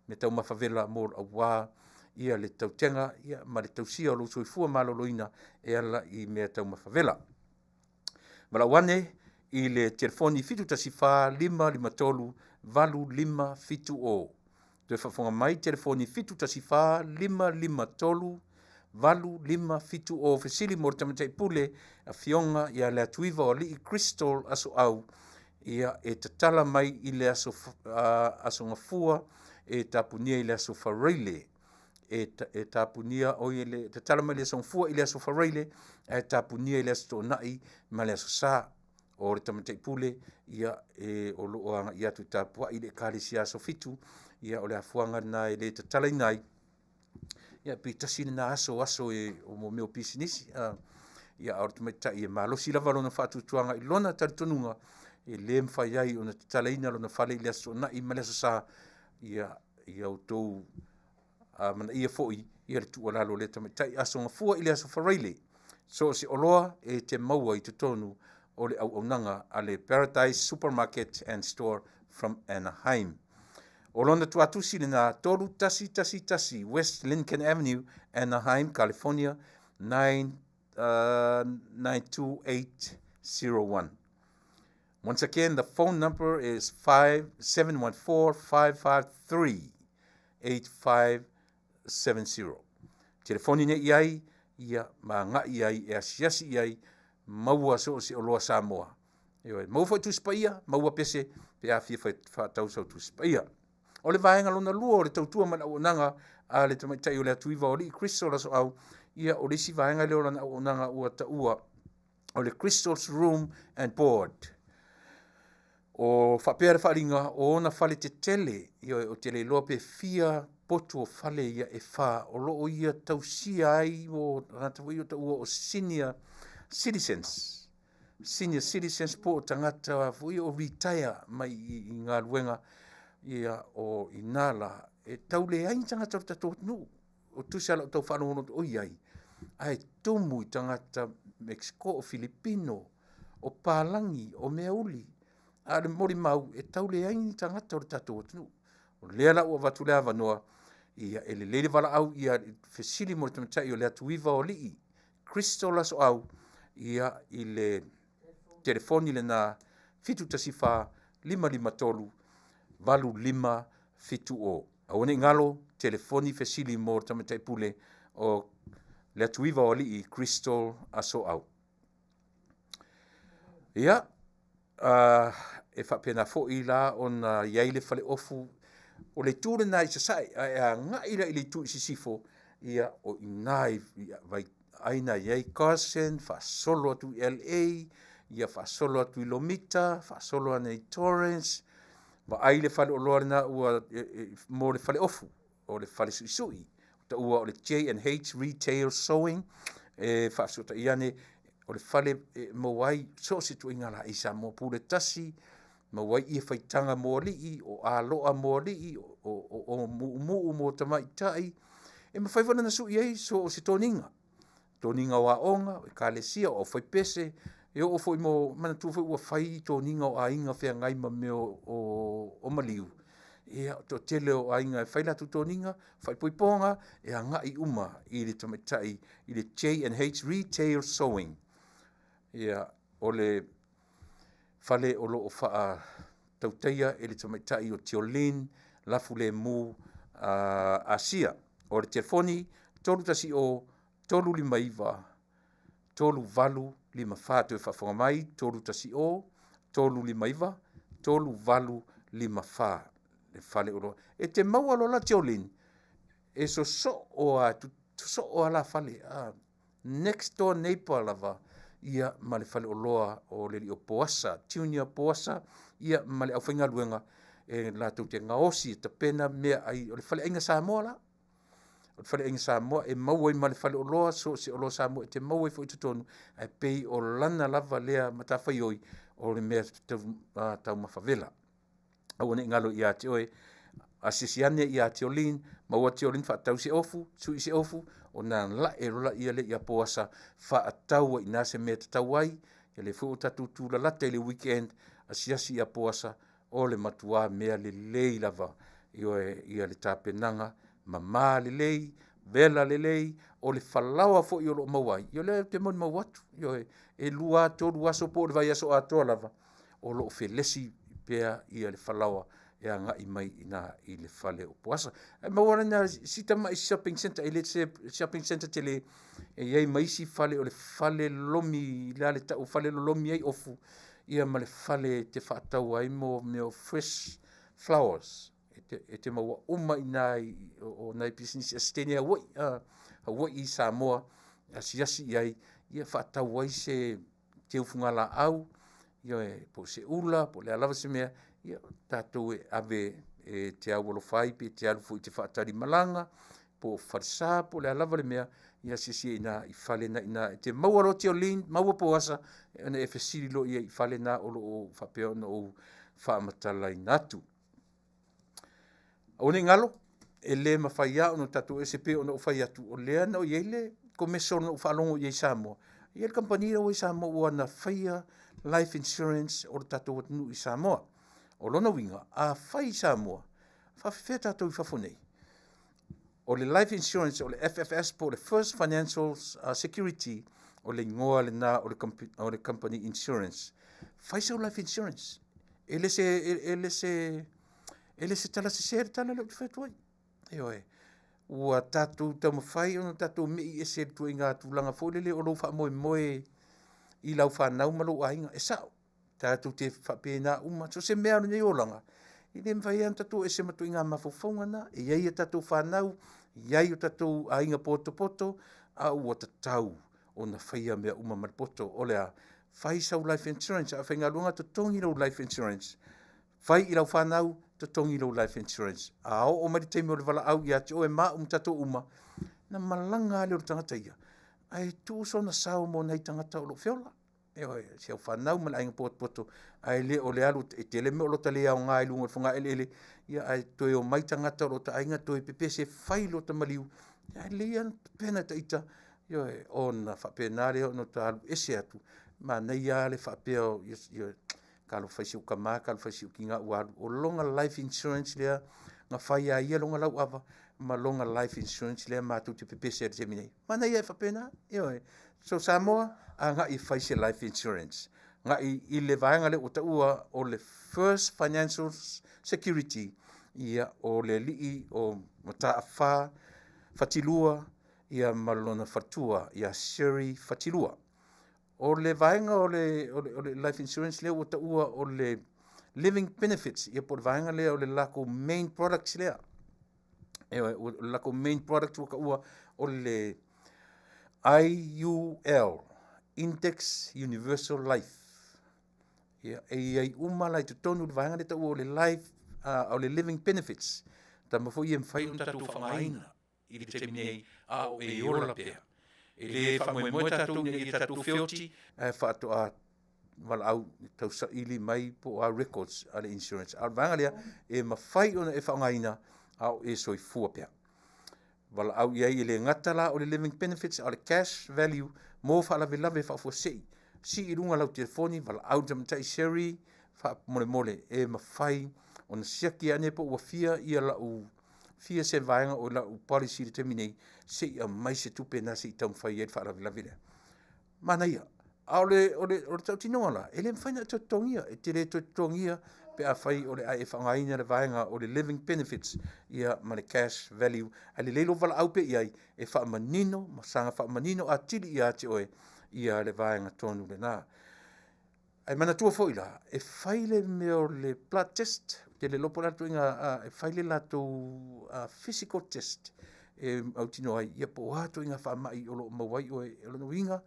meataumafa vela mo aua ia le tautega ia ma le tausia o lou soifua maloloina e ala i meataumafa vela. Valaau ane i le telefoni 714 553 8570. Toe faafofoga mai, telefoni 714 553 8570. Fesili mo le Tamaitai Pule, Afioga ia Leatuiva o Alii Crystal Asoau, ia e tatala mai i le aso, aso Gafua e tapunia i le aso Faraile. E tapunia oi le tatala mai le aso Gafua i le aso Faraile, ae tapunia i le aso Toonai ma le aso Sa. O le Tamaitai Pule ia e o lo o agai atu i tapuai i le Ekalesia aso 7, ia o le afuaga lena e le tatalaina ai. Ia pe tasi lena aso aso e o mo mea o pisinisi. Ia a o le tamaitai e malosi lava lona faatuatuaga i lona talitonuga e le mafai ai ona tatalaina lona fale i le aso Toonai ma le aso Sa. Ia ia outou amanaia foi ia le tuualalo a lea tamaitai. Aso Gafua i le aso Faraile, so o se oloa e te maua i totonu o le auaunaga a le Paradise Supermarket and Store from Anaheim. O lona tuatusi lena 3111 West Lincoln Avenue, Anaheim, California 9 92801. Once again, the phone number is 5 714 553 8570. Telefoni nei i ai, ia ma agai ai e asiasi i ai, maua so o se oloa Samoa. Ioe, maua foi Tusi Paia, maua pese pe a fia faatau sau Tusi Paia. O le vaega lona lua o le tautua ma le auaunaga a le tamaitai o le Atuiva o Alii Crystal Asoau, ia o le isi vaega lea o lana auaunaga ua taua o le Crystal's Room and Board. O faapea le faaaliga o ona fale tetele, ioe, ou te le iloa pe fia potu o fale ia e fa o lo o ia tausia ai o tagata foi ia o taua o senior citizens. Senior citizens po o tagata foi o retire mai i galuega ia o ina la e tau leai ni tagata o le tatou atunuu o tusa lau tau faalogologo o i ai ae tumu i tagata Mexico, o Filipino, o Palagi, o Meauli, a o le molimau e tau leai ni tagata o le tatou atunuu. O lea la ua avatu le avanoa ia e lelei le valaau ia fesili mo le tamaitai o le Atuiva o Alii Crystal Asoau ia i le telefoni lena 714 553 8570. Aua ne i galo, telefoni fesili mo le tamaitai pule o le Atuiva o Alii Crystal Asoau. Ia, e faapena foi la ona i ai le faleofu o le itu lena i sasae, ae agai la i le itu i sisifo, ia o i ina i vai aina i ai Carson, faasolo atu i LA, ia faasolo atu i Lomita, faasolo ane i Torrance, vaai le faleoloa lena ua mo le faleofu o le fale suisui, taua o le J&H Retail Sewing, e faafesootai ane o le fale e maua ai so o se ituaiga laei Samoa pule tasi, maua ai ie faitaga mo alii, o aloa mo alii, o muumuu mo tamaitai, e mafai foi ona sui ai so o se toniga. Toniga o aoga, o ekalesia, o aufaipese, e oo foi mo manatua foi ua fai toniga o aiga feagai ma mea o maliu. Ia, toatele o aiga e fai latou toniga, faaipoipoga, e agai uma i le tamaitai i le J&H Retail Sewing. Ia, o le fale o lo o faatautaia e le tamaitai o Tiolin Lafulemu Asia. O le telefoni 310 359 3854. Toe faafofoga mai, 310 359 3854 le faleoloa. E te maua loa la Jolene, e sosoo a sosoo a la fale, a next door neighbor lava ia ma le faleoloa o le alii o Poasa, Junior Poasa, ia ma le aufaigaluega e latou te gaosi e tapena meaai o le faleaiga Samoa la. O le faleaiga Samoa e maua ai ma le faleoloa, so o se oloa Samoa e te maua ai foi i totonu, ae pei o lana lava lea matafaioi o le mea taumafa vela. Aua ne i galo ia te oe, asiasi ane ia Tiolin, maua Tiolin faatau se ofu, sui se ofu, ona lae loa ia lea ia Poasa faatau ai i ina se mea e tatau ai. Ia lea foi ua tatou tulalata i le weekend, asiasi ia Poasa, o le matuā mea lelei lava, ioe, ia le tapenaga mama lelei, vela lelei, o le falaoa foi o lo o maua ai, ia o lea ou te molimau atu, ioe, e 2, 3 aso po o le vaiaso atoa lava o lo o felesi pea ia le falaoa e agai mai i ina i le fale o Poasa. Ae maua lena si tamai shopping centre, e le se shopping centre tele, e i ai ma isi fale o le fale lolomi, le a le tau fale lolomi ai ofu, ia ma le fale e te faatau ai mo mea o fresh flowers. E te maua uma i ina i o nai pisinisi a se teine Hawaii, Hawaii i Samoa, asiasi i ai, ia faatau ai se teufugalaau, ioe, po o se ula, po o le a lava se mea, ia tatou e ave e te aualofa ai pe te alu foi e te faatali malaga, po o falesa, po o le a lava le mea, ia asiasi ai i ina i fale na i ina. E te maua loa Tiolin, maua Poasa, ona e fesili loa i ai i fale na o lo o faapea ona ou faamatalaina atu. Aua ne i galo, e le mafai lava ona tatou ese pei ona ou fai atu, o lea na i ai le komeso na ou faalogo i ai i Samoa, e i ai le kamupani la ua i Samoa ua na faia life insurance o le tatou atunuu i Samoa. O lona uiga, a fai i Samoa, faafefea tatou i fafo nei? O le life insurance o le FFS po o le First Financial Security, o le igoa lena o le, o le company insurance. Fai sau life insurance. E le se, e le se, e le se tala sese le tala lea ou te fai atu ai. Ioe. Ua tatou taumafai ona tatou mei ese i le ituaiga tulaga foi lele o lou faamoemoe i lau fanau ma lou aiga. E sao, tatou te faapena uma, so o se mea o lenei olaga, e le mafai lava ona tatou ese ma ituaiga mafaufauga na. E i ai a tatou fanau, e i ai o tatou aiga potopoto, a ua tatau ona faia mea uma ma le poto. O le a? Fai sau life insurance, a faigaluega totogi lou life insurance. Fai i lau fanau, totogi lou life insurance. A oo mai le taimi o le valaau ia te oe ma au ma tatou uma, na malaga lava lea o le tagata ia, ae tuu sona sao mo nai tagata o lo o feola. Ioe, si au fanau ma le aiga potopoto, ae le o le alu e tele mea o lo ta le aoga i luga o le fogaeleele, ia ae toe omai tagata o lo ta aiga toe pepese fai lo ta maliu, ae lelei lava ona tapena e ita, ioe, ona faapena lea ona ta alu ese atu. Manaia lava le faapea, ioe, talofa i si ou tama, talofa i si ou tina ua alu. O lona life insurance lea na fai a ia lona lauava ma lona life insurance lea matou te pepese ai i le taimi nei. Manaia e faapena, ioe. So Samoa, agai e fai se life insurance. Agai i le vaega lea ua taua o le First Financial Security, ia, o le alii o Mataafa Fatilua, ia ma lona faletua ia Sherry Fatilua. O le vaega o le, o le, o le life insurance lea ua taua o le living benefits, ia po o le vaega lea o le latou main products lea. Ioe, o le latou main product ua taua o le IUL, Index Universal Life. Ia, e i ai uma la i totonu le vaega lea taua o le life, o le living benefits. Tama foi e mafai ona tatou faaaogaina i le taimi nei, a o e ola pea. E le faamoemoe tatou ina ia tatou feoti, ae faatoa valaau tausaili mai po o a records a le insurance. A o le vaega lea, e mafai ona e faaaogaina a o e soifua pea. Valaau i ai e le gata la o le living benefits, a o le cash value mo faalavelave faafuasei. Sii i luga lau telefoni, valaau i le tamaitai Sherry, faamolemole e mafai ona siaki ane po ua fia ia lau fia se vaega o lau policy i le taimi nei, se i aumai se tupe na se i taumafai ai le faalavelave lea. Manaia. A o le, o le, o le tautinoga la, e le mafai ona e toe totogia, e te le toe totogia pe afai o le a e faaaogaina le vaega o le living benefits ia ma le cash value. Ae lelei lou valaau pea i ai e faamanino ma saga faamanino atili ia te oe ia le vaega tonu lena. Ae manatua foi la, e fai le mea o le blood test, ou te le iloa po o le a le ituaiga, e fai le latou physical test e mautinoa ai ia po o a ituaiga faamai o lo o maua ai oe. O lona uiga,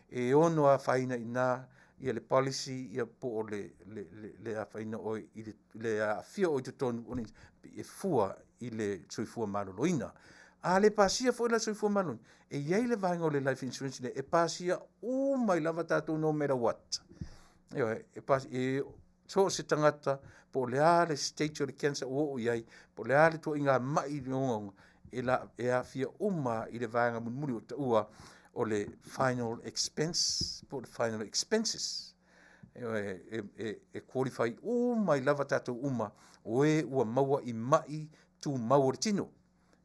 e ono afaina i ina ia le policy ia po o le afaina o oe i le aafia o oe i totonu o le e fua i le soifua maloloina. A le pasia foi la le soifua maloloina, e i ai le vaega o le life insurance lea e pasia uma ai lava tatou no matter what. Ioe, e pasia, e so o se tagata po o le a le stage o le cancer ua oo i ai, po o le a le ituaiga mai ogaoga, e, la, e aafia uma i le vaega mulimuli ua taua o le final expense po o le final expenses. E, e, e, e qualify uma ai lava tatou uma o e ua maua i mai tumau o le tino.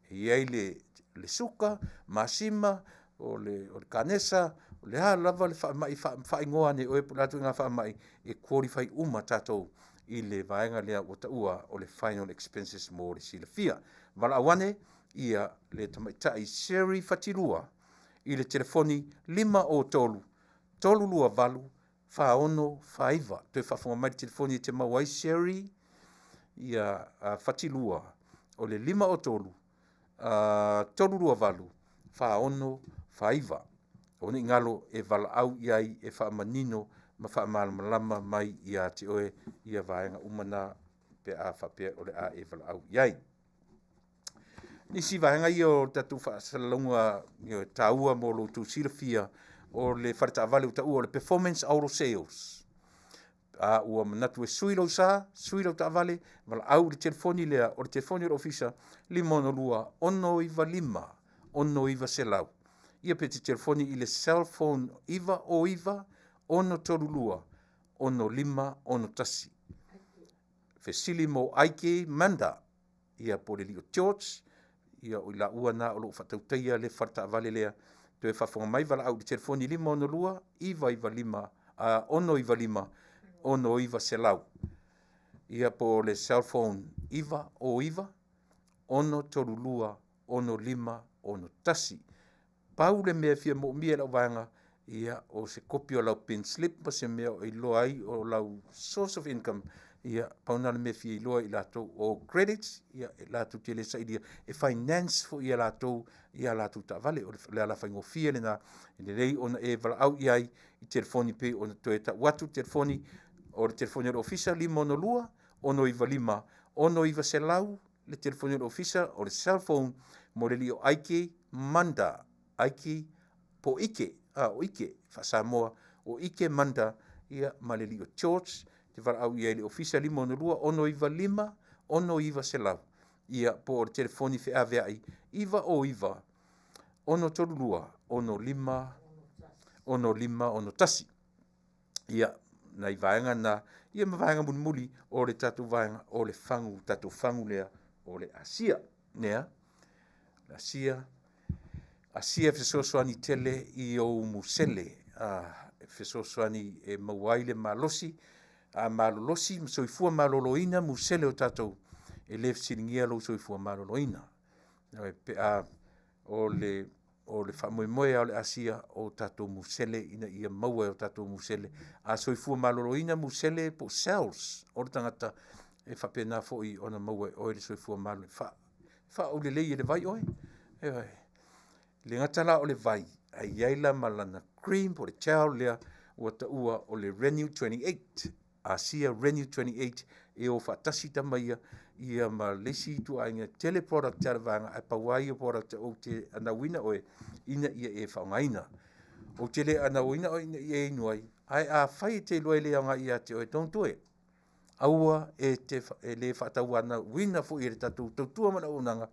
E i ai le, le suka, masima, o le, o le kanesa, o le a lava le faamai faaigoa ane e oe po o le a ituaiga faamai, e qualify uma tatou i le vaega lea ua taua o le final expenses mo le silafia. Valaau ane ia le tamaitai Sherry Fatilua i le telefoni 503 328 4649. Toe faafofoga mai le telefoni e te maua ai Sherry ia Fatilua o le 503 328 4649. Aua ne i galo e valaau i ai e faamanino ma faamalamalama mai ia te oe ia vaega uma na pe a faapea o le a e valaau i ai. Nisi vaega ia o le tatou faasalalauga taua mo lo outou silafia o le faletaavale ua taua o le Performance Auto Sales. A ua manatu e sui lou sa, sui lau taavale, valaau i le telefoni lea, o le telefoni o le ofisa 562 695 6900. Ia pe te telefoni i le cell phone 909 632 6561. Fesili mo Aike Manda ia po o le alii o George, ia o i laua na o lo o faatautaia le faletaavale lea. Toe faafofoga mai valaau i le telefoni 562 995 695 6900. Ia po o le cell phone 909 632 6561. Pau le mea e fia moomia e lau vaega, ia o se kopi o lau pin slip ma se mea o iloa ai o lau source of income, ia pau na le mea e fia iloa i latou o credits, ia e latou te le sailia e finance foi e latou ia latou taavale. O le ala faigofie lena e lelei ona e valaau i ai i telefoni pei ona toe tau atu telefoni o le telefoni o le ofisa 562 695 6900 le telefoni o le ofisa o le cell phone mo le alii o Aiki Manda, Aiki po o Ike, a o Ike faa-Samoa, o Ike Manda ia ma le alii o George, te valaau i ai i le ofisa 562 695 6900 ia po o le telefoni feaveai 909 632 65 6561. Ia, nai vaega na, ia ma vaega mulimuli o le tatou vaega o le fagu, tatou fagu lea o le Asia. Nea, le Asia, Asia e fesoasoani tele i ou musele, a, e fesoasoani e maua ai le malosi, a malolosi ma soifua maloloina musele o tatou, e le fesiligia lou soifua maloloina. Pe a o le o le faamoemoe lava o le asia o tatou musele ina ia maua e o tatou musele. A soifua maloloina musele po o cells o le tagata, e faapena foi ona maua e oe le soifua maloloina. Faaulelei e le vai oe. Ioe. E le gata la o le vai, ae i ai la ma lana cream po o le gel lea ua taua o le Renew 28. Asia Renew 28 e o faatasi tama ia ia ma le isi ituaiga tele product a le vaega ae pau lava ia product ou te anauina oe ina ia e faaaogaina. Ou te le anauina oe ina ia e inu ai, ae afai e te iloa e le aoga ia te oe, don't do it. Aua e te e le faatauanauina foi e le tatou tautua ma le auaunaga,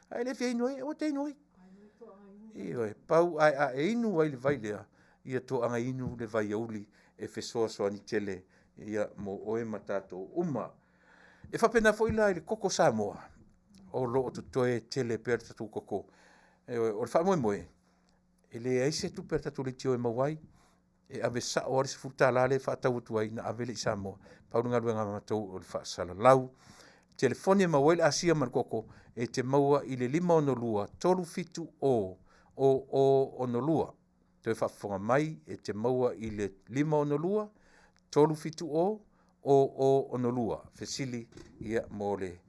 ae le fia inu ai, aua te inu ai. Ioe, pau ae a e inu ai le vai lea, ia toaga inu le vaiauli e fesoasoani tele ia mo oe ma tatou uma. E faapena foi la i le koko Samoa, o lo o totoe tele pea le tatou koko. Ioe, o le faamoemoe, e leai se tupe a le tatou leitio e maua ai. E ave sa'o lava le $10 lea e faatau atu ai na ave lea i Samoa. Pau le galuega a matou o le faasalalau. Telefoni e maua ai le asia ma le koko e te maua i le 562 370 0062. Toe faafofoga mai e te maua i le 562 370 0062. Fesili ia mo le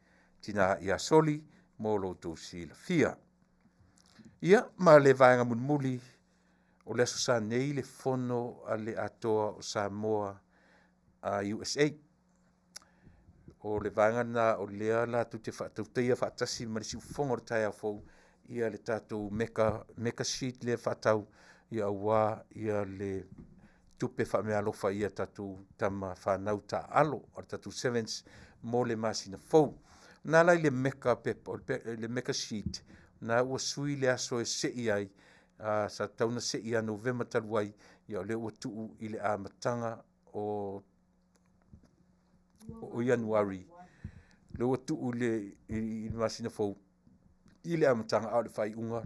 tina ia Soli mo lo outou silafia. Ia ma le vaega mulimuli o le Aso Sa nei le fono a le Atoa o Samoa a USA. O le vaega lena o lea latou te faatautaia faatasi ma le siufofoga o le taeao fou ia le tatou meka, meka sheet lea faatau ia aua ia le tupe faameaalofa ia tatou tama fanau taaalo o le tatou sevens mo le masina fou. Na la i le meka pepa, le meka sheet, na ua sui le aso e sei ai, sa tatau ona sei ia Novema talu ai, ia o lea ua tuu i le amataga o Ianuari, lea ua tuu i le masina fou i le amataga a o le faaiuga.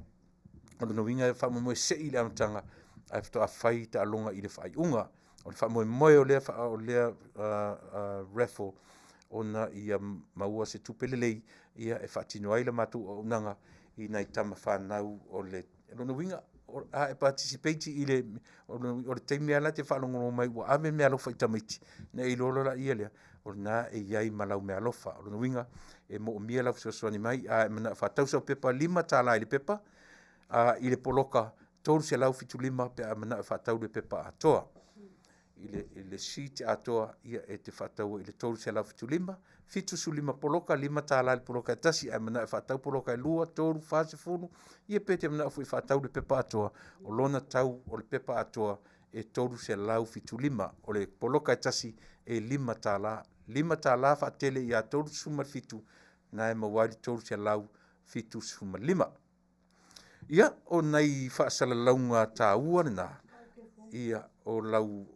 O lona uiga e faamoemoe e sei i le amataga ae faatoa fai taaloga i le faaiuga. O le faamoemoe o lea raffle ona ia maua se tupe lelei ia e faatino ai le matou auaunaga i nai tama fanau. O le lona uiga a e participate i le o le taimi lava la e te faalogologo mai ua ave meaalofa i tamaiti, ona e iloa loa lea o lena e i ai ma lau meaalofa. O lona uiga e moomia lau fesoasoani mai. A e manao e faatau sau pepa, $5 i le pepa, a i le poloka $375 pe a manao e faatau le pepa atoa. I le sheet atoa ia e te faataua i le $375, 75 poloka, $5 i le poloka e tasi. Ae manao e faatau poloka e 2, 3, 40, ia pe te manao foi e faatau le pepa atoa, o lona tau o le pepa atoa e $375. O le poloka e tasi e $5, $5 faatele ia 37, na e maua ai le $375. Ia, o nai faasalalauga taua lena ia o lau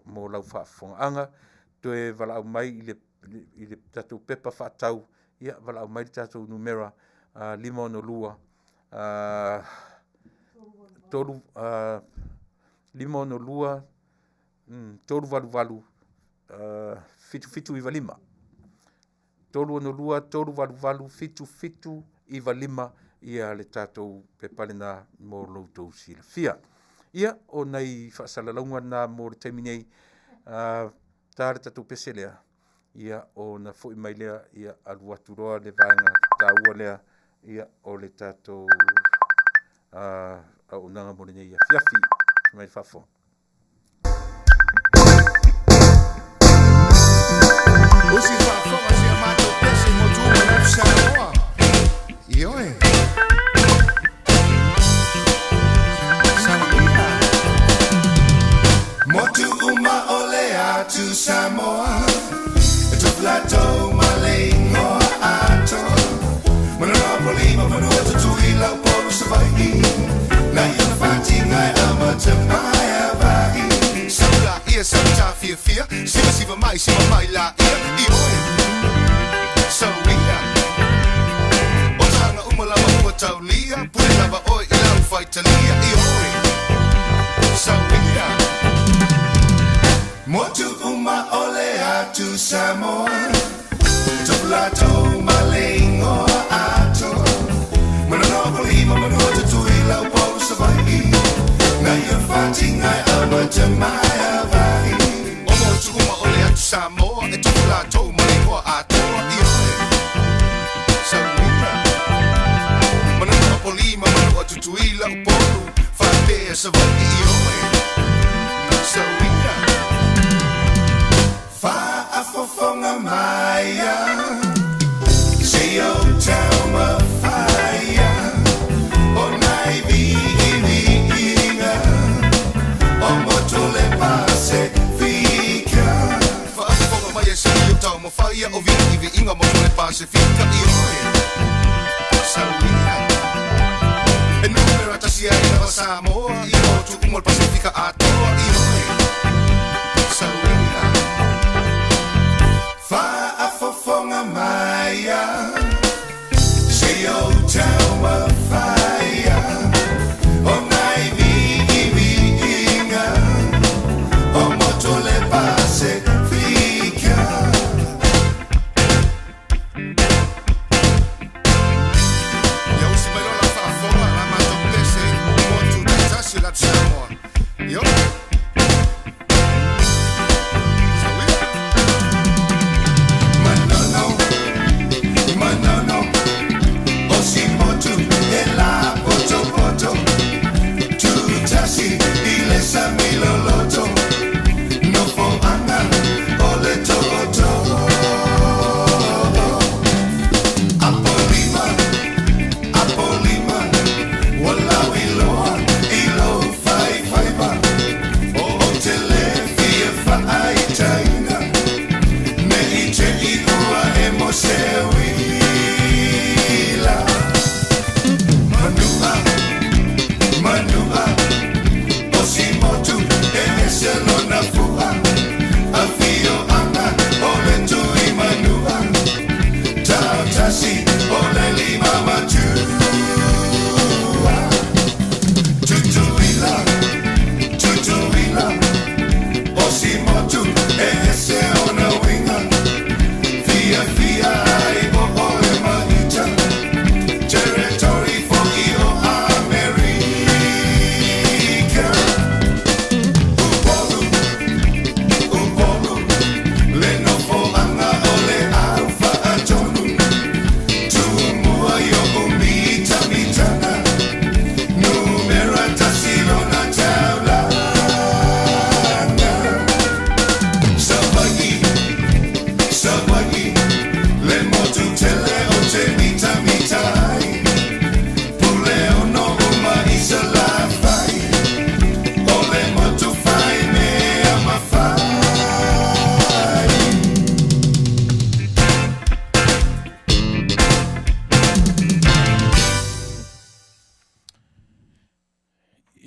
mo lau faafofogaaga. Toe valaau mai i le tatou pepa faatau, ia valaau mai le tatou numera 562 3 562 388 7795, 362 388 7795 ia le tatou pepa lena mo lo outou silafia. Ia, o nai faasalalauga na mo le taimi nei. Ta le tatou pese lea, ia ona foi mai lea, ia alu atu loa le vaega taua lea, ia o le tatou auaunaga mo lenei afiafi. Mai le faafofoga. Usi faafofoga si a matou pese motu uma le atu Samoa. Ioe. Saulia. Motu uma o le atu Samoa. E tufulatou ma le igoa atoa. Manua Polima, manua Tutuila, Upolu, Savaii. Na ia na fatiga e amata mai Havaii. Saula ia sau ta fiafia, siva siva mai, siva mai la ia, ioe. Saulia. O taga uma lava ua taulia, pule lava oe i lau faitalia, ioe. Saulia. Motu uma o le atu Samoa. Tufulatou ma le igoa atoa. Manua Polima, manua Tutuila, Upolu, Savaii. Na ia fatiga e amata mai Havaii. O motu uma o le atu Samoa, e tufulatou ma le igoa atoa, ioe. Saulia. Manua Polima, manua Tutuila, Upolu, faapea Savaii, ioe. Saulia. Faafofoga maia. Se o taumafaia. O nai viiviiga. O motu le Pasefika. Faafofoga mai e se i o taumafaia o viiviiga motu le Pasefika, ioe. Saulia. E numera tasi ai lava Samoa i motu uma o le Pasefika atoa, ioe. Saulia. Faafofoga maia. Se o taumafaia. O nai viiviiga.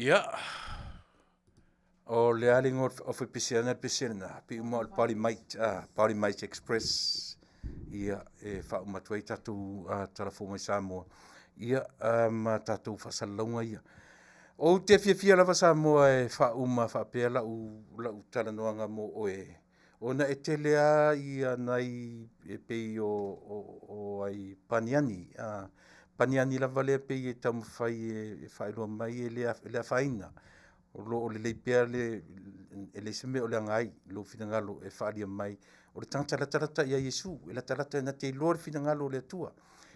Ia, o le a le igoa o le pese ana le pese lena, pei uma o le Party Might, Party Might Express, ia, e faauma atu ai tatou tala fou mai Samoa, ia, ma tatou faasalalauga ia. Ou te fiafia lava Samoa e faauma faapea lau, lau talanoaga mo oe, ona e tele lava ia nai e pei o, o, o ai paniani, paniani lava lea pei e taumafai e faailoa mai e le, e le afaina. O lo o lelei pea le, e leai se mea o leaga ai lou finagalo e faaalia mai. O le tagata e latalata ia Iesu, e latalata na te iloa le finagalo o le Atua.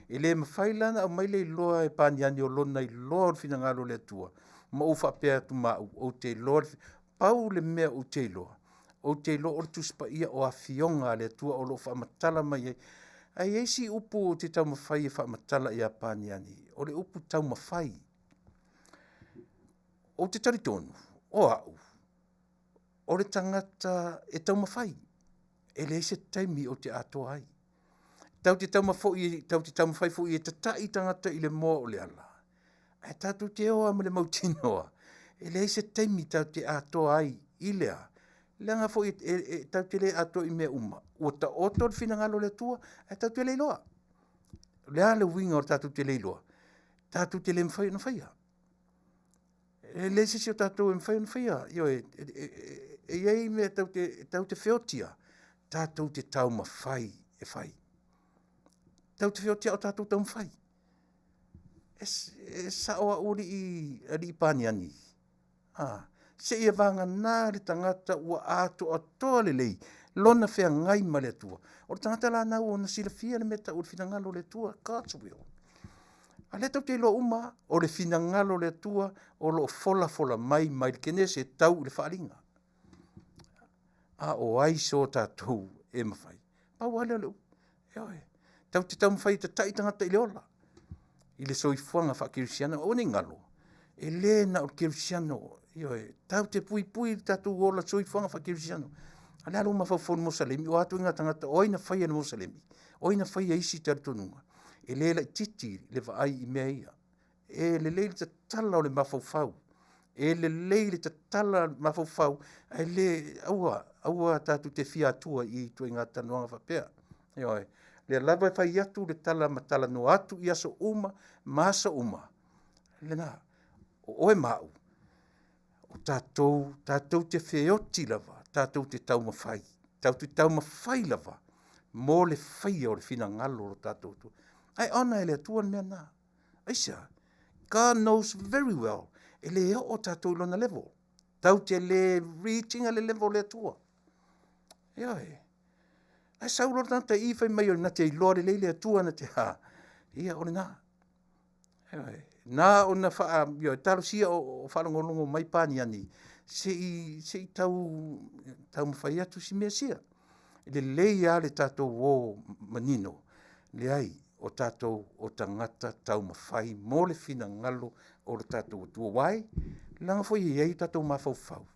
E le mafai la ona aumai le iloa e paniani o lona iloa o le finagalo o le Atua, ma ou faapea atu ma au, ou te iloa le, pau le mea ou te iloa, ou te iloa o le Tusi Paia o Afioga a le Atua o lo o faamatala mai ai. Ae i ai si upu ou te taumafai e faamatala ia Paniani, o le upu taumafai. Ou te talitonu, o au, o le tagata e taumafai. E leai se taimi ou te atoa ai. Tau te taumafai, tau te taumafai foi e tata'i tagata i le moa o le ala, ae tatou te o lava ma le mautinoa, e leai se taimi tatou te atoa ai i le a? Leaga foi e, e, tatou te le atoa i mea uma. Ua taoto le finagalo o le Atua, ae tatou te le iloa. O le a le uiga o le tatou te le iloa? Tatou te le mafai ona faia. E leai se isi o tatou e mafai ona faia. Ioe, e i ai mea tatou te, tatou te feotia, tatou te taumafai e fai. Tatou te feotia o tatou taumafai. E, e sao au alii, alii paniani. A, seia vagana le tagata ua atoatoa lelei lona feagai ma le Atua. O le tagata la na ua ona silafia le mea tau o le finagalo o le Atua, God's will. A lea tatou te iloa uma, o le finagalo o le Atua o lo o folafola mai mai le Kenese tau i le faaaliga. A o ai so tatou e mafai? Pau lava lea o le upu. Ioe. Tatou te taumafai e tata'i tagata i le ola, i le soifuaga faakerisiano. Aua ne i galo, e le na o le kerisiano, ioe, tatou te puipui i le tatou ola soifuaga faakerisiano. A o le a lou mafaufau i le Mosalemi? O a ituaiga tagata, o ai na faia le Mosalemi? O ai na faia isi talitonuga? E le laitiiti le vaai i mea ia. E lelei le tatala o le mafaufau, e lelei le tatala mafaufau, ae le, aua, aua tatou te fia atua i ituaiga talanoaga faapea. Ioe, lea lava e fai atu le tala ma talanoa atu i aso uma ma aso uma. Lena, o oe ma au, o tatou, tatou te feoti lava, tatou te taumafai, tatou te taumafai lava mo le faia o le finagalo o lo tatou Atua. Ae ona e le Atua le mea lena. Aisea? God knows very well, e le oo tatou i lona level. Tau te le reaching le level o le Atua. Ioe. Ae sau loa le tagata i fai mai o na te iloa lelei le Atua na te ha. Ia, o lena. Ioe. Na ona faa, ioe, talosia o, o faalogologo mai paniani, se i, se i tau, taumafai atu si mea sia. Lelei lava le tatou o manino, leai, o tatou o tagata taumafai mo le finagalo o le tatou Atua. Why? Leaga foi e i ai o tatou mafaufau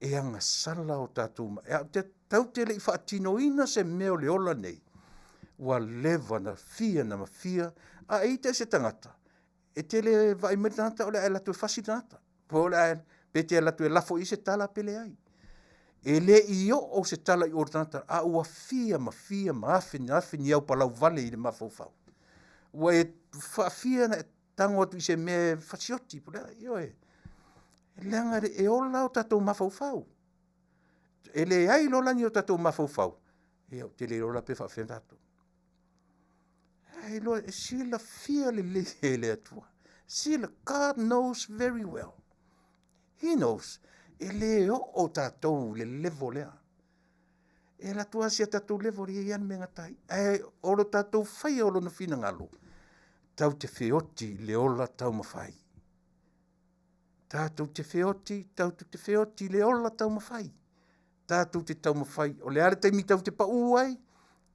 e agasala o tatou, e tatou te le i faatinoina se mea o le ola nei, ua leva na fia na mafia, a e ita i se tagata, e te le vaai mai le tagata o le a e alu atu e fasi le tagata. Po o le a, pe te alu atu e lafo i se tala pe leai. E le i oo se tala i o le tagata, a ua fia ma fia ma afe ni afe ni au palau vale i le mafaufau. Ua e faafia na e tago atu i se mea e fasioti, po o le a, ioe. Leaga e ola o tatou mafaufau. E leai lola ni o tatou mafaufau, ia ou te le iloa la pe faafefea tatou. Ae iloa e silafia lelei e le Atua. Sila, God knows very well. He knows. E le oo tatou i le level lea. E alu atu lava si a tatou level e i ai lava le mea e gata ai. Ae o lo tatou faia o lona finagalo, tatou te feoti i le ola taumafai. Tatou te feoti, tatou te feoti i le ola taumafai. Tatou te taumafai, o le a le taimi tatou te paū ai,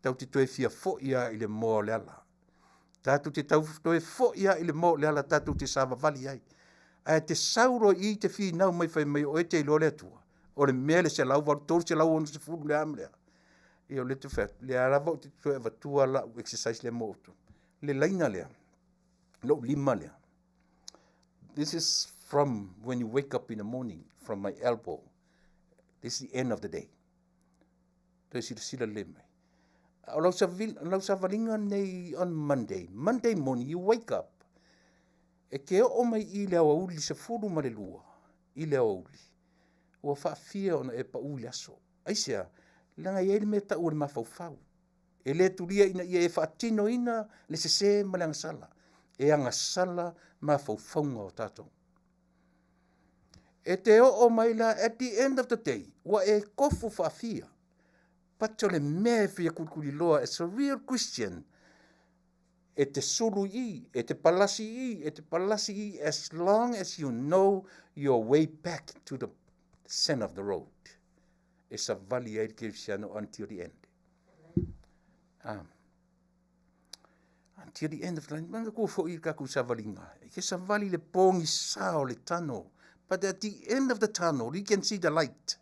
tatou te toe fia foi lava i le moa o le ala. Tatou te tau toe foi lava i le moa o le ala tatou te savavali ai. Ae te sau loa i i te finau mai fai mai o oe e te iloa le Atua, o le mea le 108, 360 le a ma le a. Ia o lea te fai atu, lea lava ou te toe avatua lau exercise lea mo outou. Le laina lea, lou lima lea. This is from when you wake up in the morning, from my elbow. This is the end of the day. Toe silasila lelei mai. A o lau, savil, lau savaliga nei on Monday, Monday morning you wake up, e ke oo mai i le aoauli 12 i le aoauli, ua faafia ona e pau i le aso. Aisea? Leaga e i ai le mea e tau o le mafaufau. E le tulia ina ia e faatinoina le sese ma le agasala. E agasala mafaufauga o tatou. E te oo mai la at the end of the day, ua e kofu faafia. But o le mea e fia kulikuliloa as a real Christian, e te sulu i i, e te palasi i i, e te palasi i i, as long as you know your way back to the center of the road. E savali ai le kerisiano until the end. Until the end of the line. Manatua foi i le tatou savaliga, e te savali i le pogisa o le tunnel, but at the end of the tunnel you can see the light.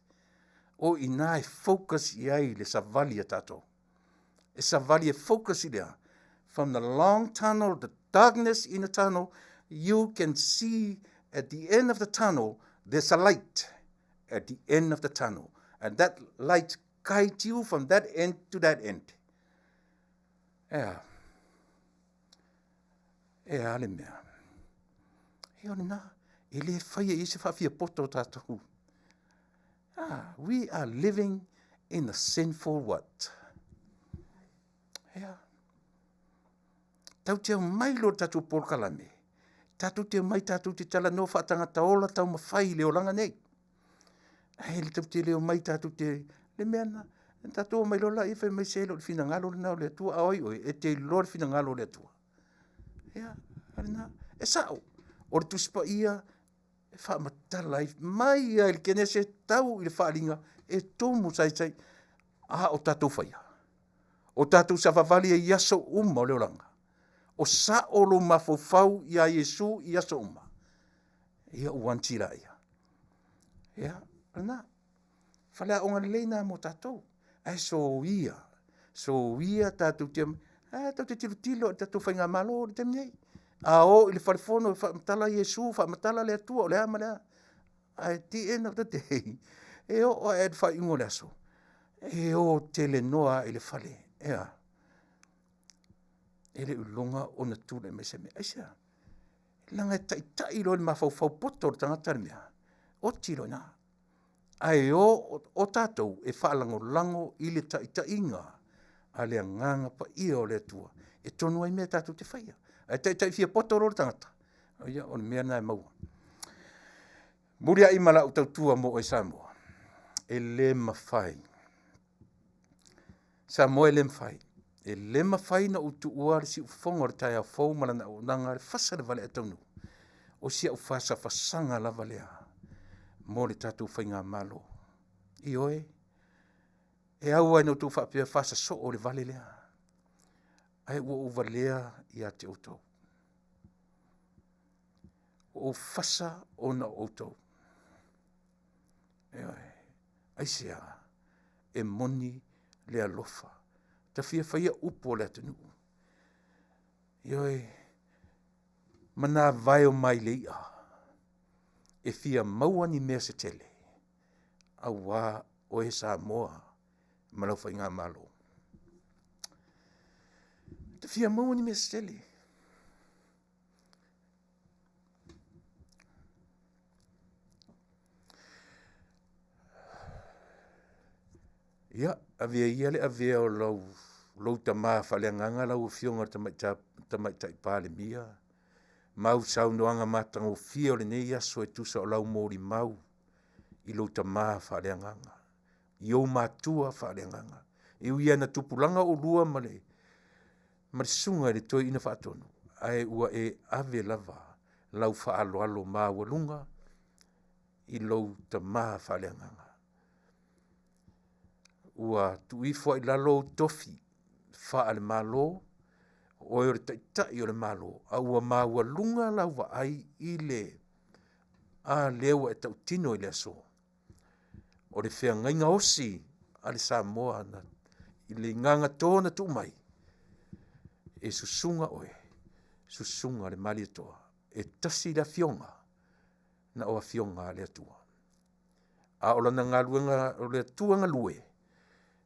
O i ina e focus i ai le savali a tatou. E savali e focus i le a? From the long tunnel, the darkness in the tunnel, you can see at the end of the tunnel, there's a light at the end of the tunnel. And that light guides you from that end to that end. Ea. Ea le mea. E o lena, e le faia i se faafia poto o tātou. Ah, we are living in a sinful what? Ea. Tau te mai lo tātou polokalame. Tātou te mai tātou te tala no whaatangata ola tau mawhai le olanga nei. Ai le tau te leo mai tātou te, le mea na, tātou mai lola i whai mai se lo le finangalo le nao le atua, a oi oi, e te iloa le finangalo le atua. Ia, ale na, e sao, o le tusipa ia, e whaamatala ai, mai ai le kenese tau i le whaalinga, e tumu sai sai, a o tātou whaia. O tātou savavali e i aso uma o le olanga. O sao lo mafaufau i a Iesu i aso uma. Ia ua anti la ia. Ia, lena. Faleaoga lelei nā mō tātou. Ae soia, soia tātou te, a, tātou te tilotilo i tātou faigamalo o le taimi nei. A o i le wharefono, whaamatala Iesu, whaamatala le Atua, o le a ma le a. Ae at the end of the day, e oo ae le faaiuga o le aso, e o tele noa i le fale, ea. E le iloga ona tulai mai se mea. Aisea? Leaga e taitai loa i le mafaufau poto o le tagata le mea, oti loa i ina. Ae o, o tatou e faalagolago i le taitaiga a le Agaga Paia o le Atua e tonu ai mea tatou te faia. Ae taitai fia poto loa le tagata, ia, o le mea lena e maua. Muliai ma lau tautua mo oe Samoa, e le mafai Samoa e le mafai. E le mafai na ou tuua le siufofoga o le taeao fou ma lana auaunaga le fasa le vale taunuu. O si au fasafasaga lava lea mo le tatou faigamalo. Ioe, e au ai na outou faapea fasasoo le vale lea, ae ua ou valea ia te outou. Ua ou fasa ona o outou. Ioe, aisea, e moni le alofa. Ta fia faia upu o le atunuu. Ioe, ma nā vae o mai le i'a, e fia maua ni mea se tele, auā oe Samoa ma lau faigamalo. Ta fia maua ni mea se tele. Ia, avea ia le avea o lau, lou tamā faaleagaga lau Afioga i le Tamaitai Palemia, ma au saunoaga matagofie o lenei aso e tusa o lau molimau i lou tamā faaleagaga, i ou matua faaleagaga. E ui lava ina tupulaga oulua ma le, ma le susuga i le Toeaina Faatonu, ae ua e ave lava lau faaaloalo maualuga i lou tamā faaleagaga. Ua tuu ifo ai i lalo ou tofi faale-Malo, o oe o le taitai o le Malo, a ua maualuga lau vaai i le a lea ua e tautino i le aso, o le feagaiga osi a le Samoa na, i le igaga tō na tuu mai, e susuga oe, susuga le Malietoa, e tasi le afioga. na o afioga a le Atua. A o lana galuega o le Atua galue,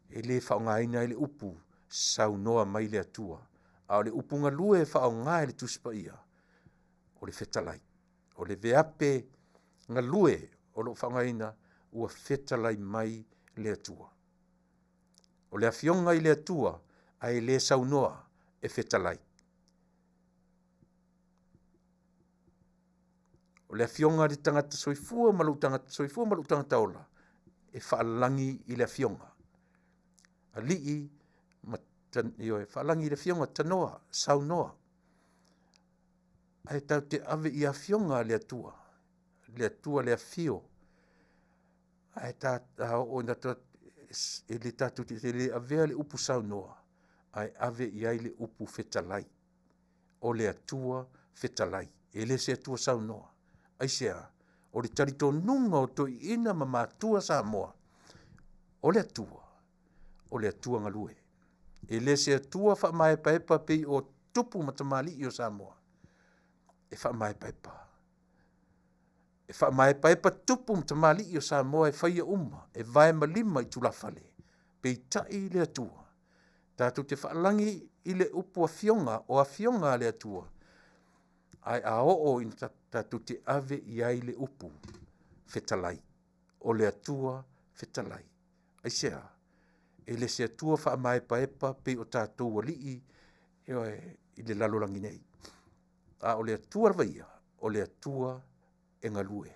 e le faaaogaina ai le upu saunoa mai le Atua, a o le upu galue e faaaoga e le Tusi Paia, o le fetalai. O le veape galue o lo o faaaogaina ua fetalai mai le Atua. O le afioga i le Atua ae le saunoa e fetalai. O le afioga a le tagata soifua ma lou tagata soifua ma lou tagata ola e faalagi i le afioga. Alii ma ioe, faalagi i le afioga tanoa, saunoa. Ae tatou te ave i afioga a le Atua, le Atua le afio. Ae ta a oo ina e le tatou te le avea le upu saunoa, ae ave i ai le upu fetalai. O le Atua fetalai, e le se Atua saunoa. Aisea? O le talitonuga o toeaiina ma matua Samoa, o le Atua, o le Atua galue. E le se Atua faamaepaepa pei o tupu ma tamalii o Samoa e faamaepaepa. E faamaepaepa tupu ma tamalii o Samoa e faia uma, e vae ma lima i tulafale, peitai le Atua. Tatou te faalagi i le upu afioga, o afioga a le Atua, ae a oo ina tatou te ave i ai le upu fetalai, o le Atua fetalai. Aisea? E le se Atua faamaepaepa pei o tatou alii, ioe, i le lalolagi nei, a o le Atua lava ia, o le Atua e galue,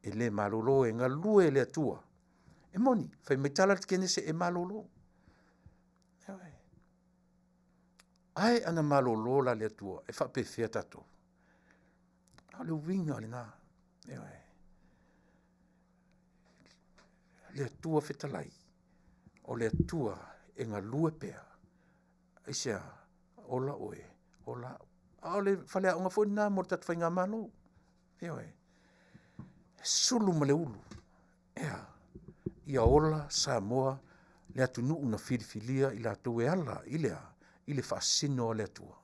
e le malolo, e galue le Atua. E moni, fai mai tala le Kenese e malolo. Ioe. Ae ana malolo la le Atua, e faapefea tatou? A o le uiga lena. Ioe. Le Atua fetalai, o le Atua e galue pea. Aisea? Ola oe, ola au. A o le faleaoga foi lena mo le tatou faigamalo. Ioe. E sulu ma le ulu. E a? Ia ola Samoa le atunuu na filifilia i latou e ala i le a? I le faasino a le Atua.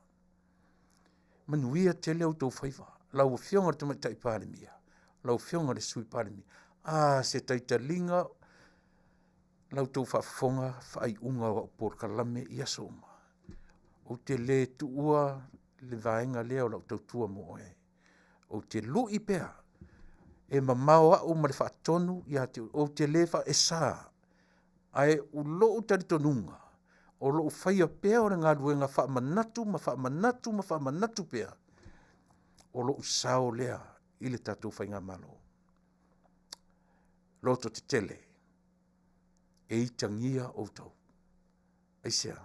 Manuia tele outou faiva. Lau Afioga i le Tamaitai Palemia, lau Afioga i le Sui Palemia, a se taitaliga la outou faafofoga faaiuga o au polokalame i aso uma. Ou te le tuua le vaega lea o lau tautua mo oe. Ou te lui pea e mamao au ma le faatonu ia te oe. Ou te le faesa, ae o lou talitonuga, o lou faia pea o le galuega faamanatu ma faamanatu ma faamanatu pea, o lou sao lea i le tatou faigamalo. Loto tetele, e itagia outou. Aisea?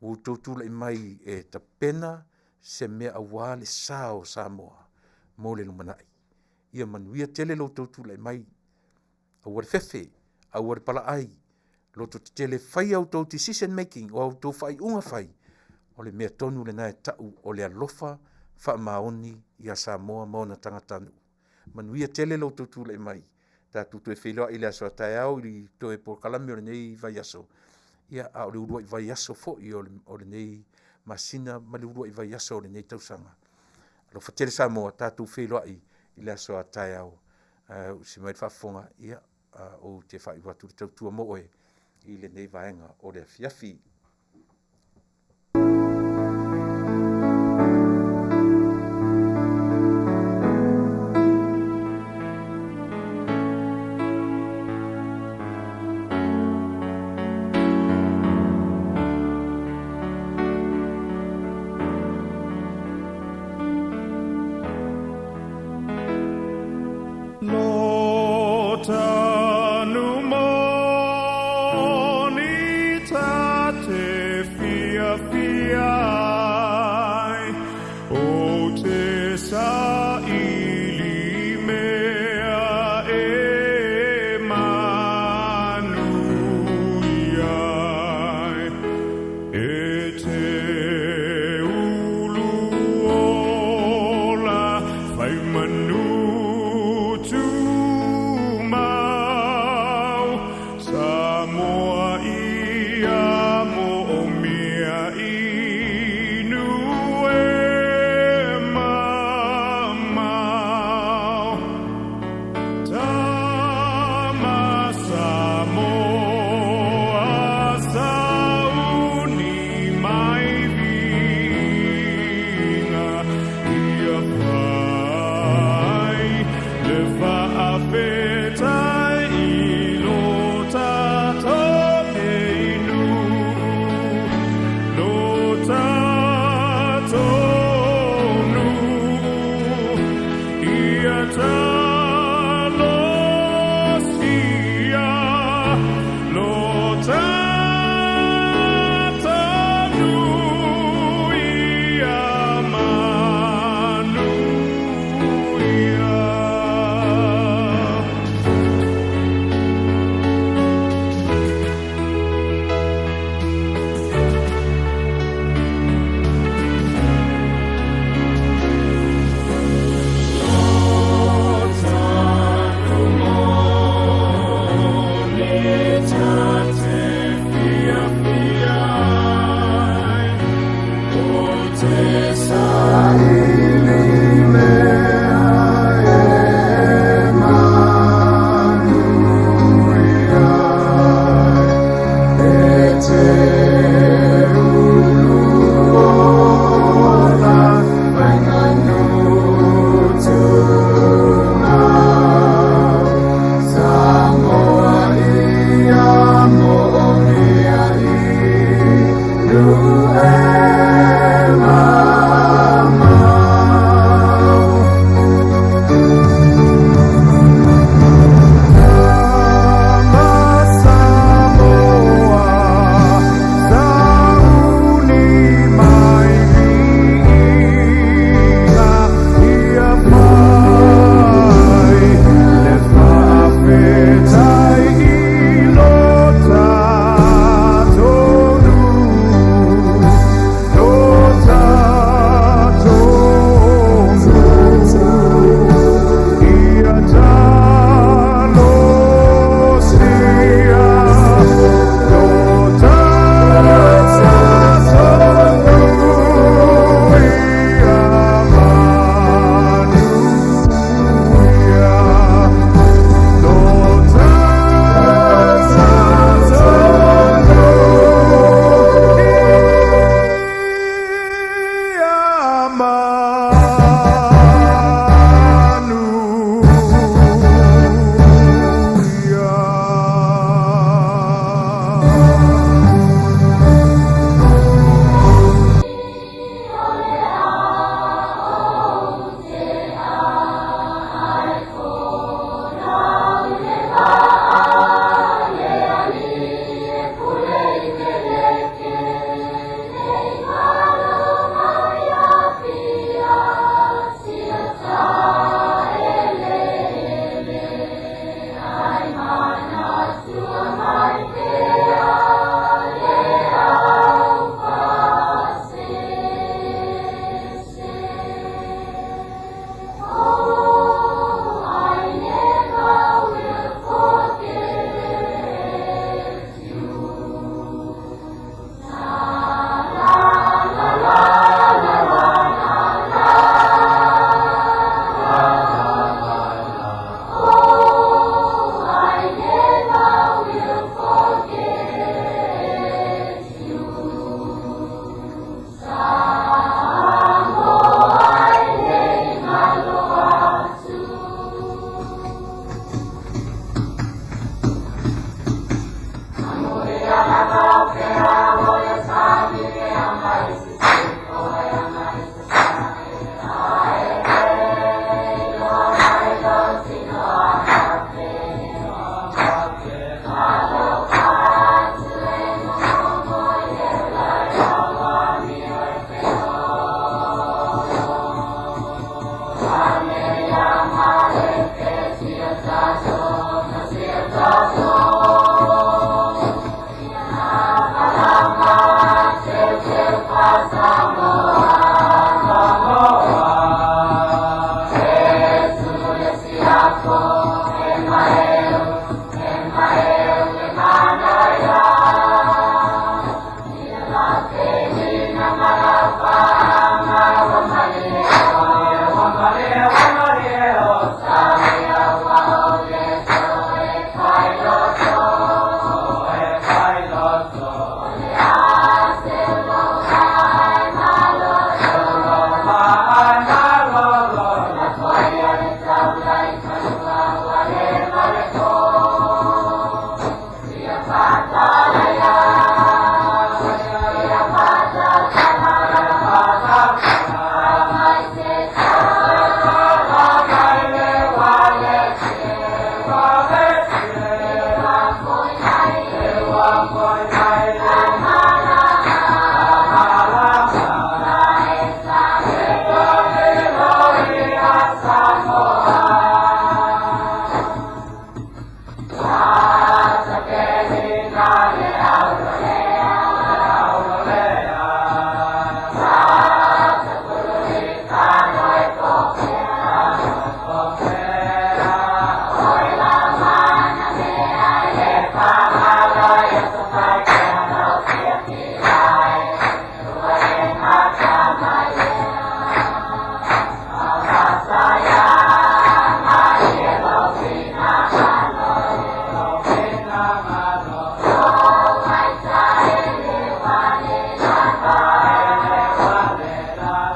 Ua outou tulai mai e tapena se mea aua le sa o Samoa mo le lumanai. Ia manuia tele lo outou tulai mai. Aua le fefe, aua le palaai, loto tetele, faia outou decision making, o a outou faaiuga fai, o le mea tonu lena e tau o le alofa faamaoni ia Samoa ma ona tagatanuu. Manuia tele lo outou tulai mai. Tatou toe feiloai i le aso a taeao i toe polokalame o lenei vaiaso. Ia, a o le uluai vaiaso foi o lenei masina ma le uluai vaiaso o lenei tausaga. Alofa tele Samoa, tatou feiloai i le aso a taeao. Usi mai le faafofoga, ia, ou te faaiu atu le tautua mo oe i lenei vaega o le afiafi. Lo tanu moni tatu.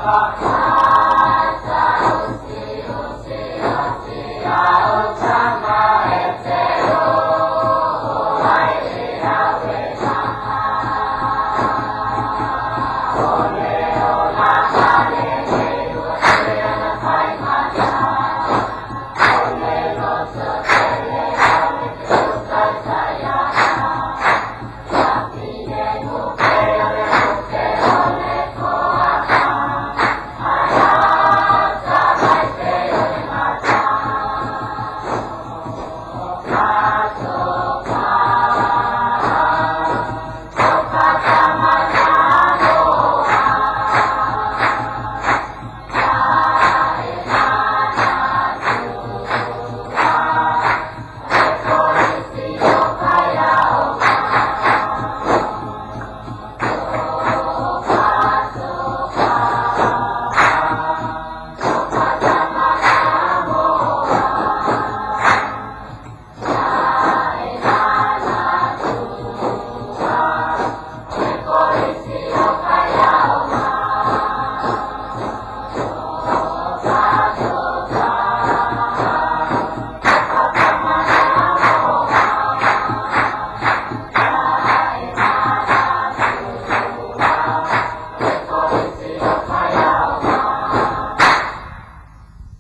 Rock.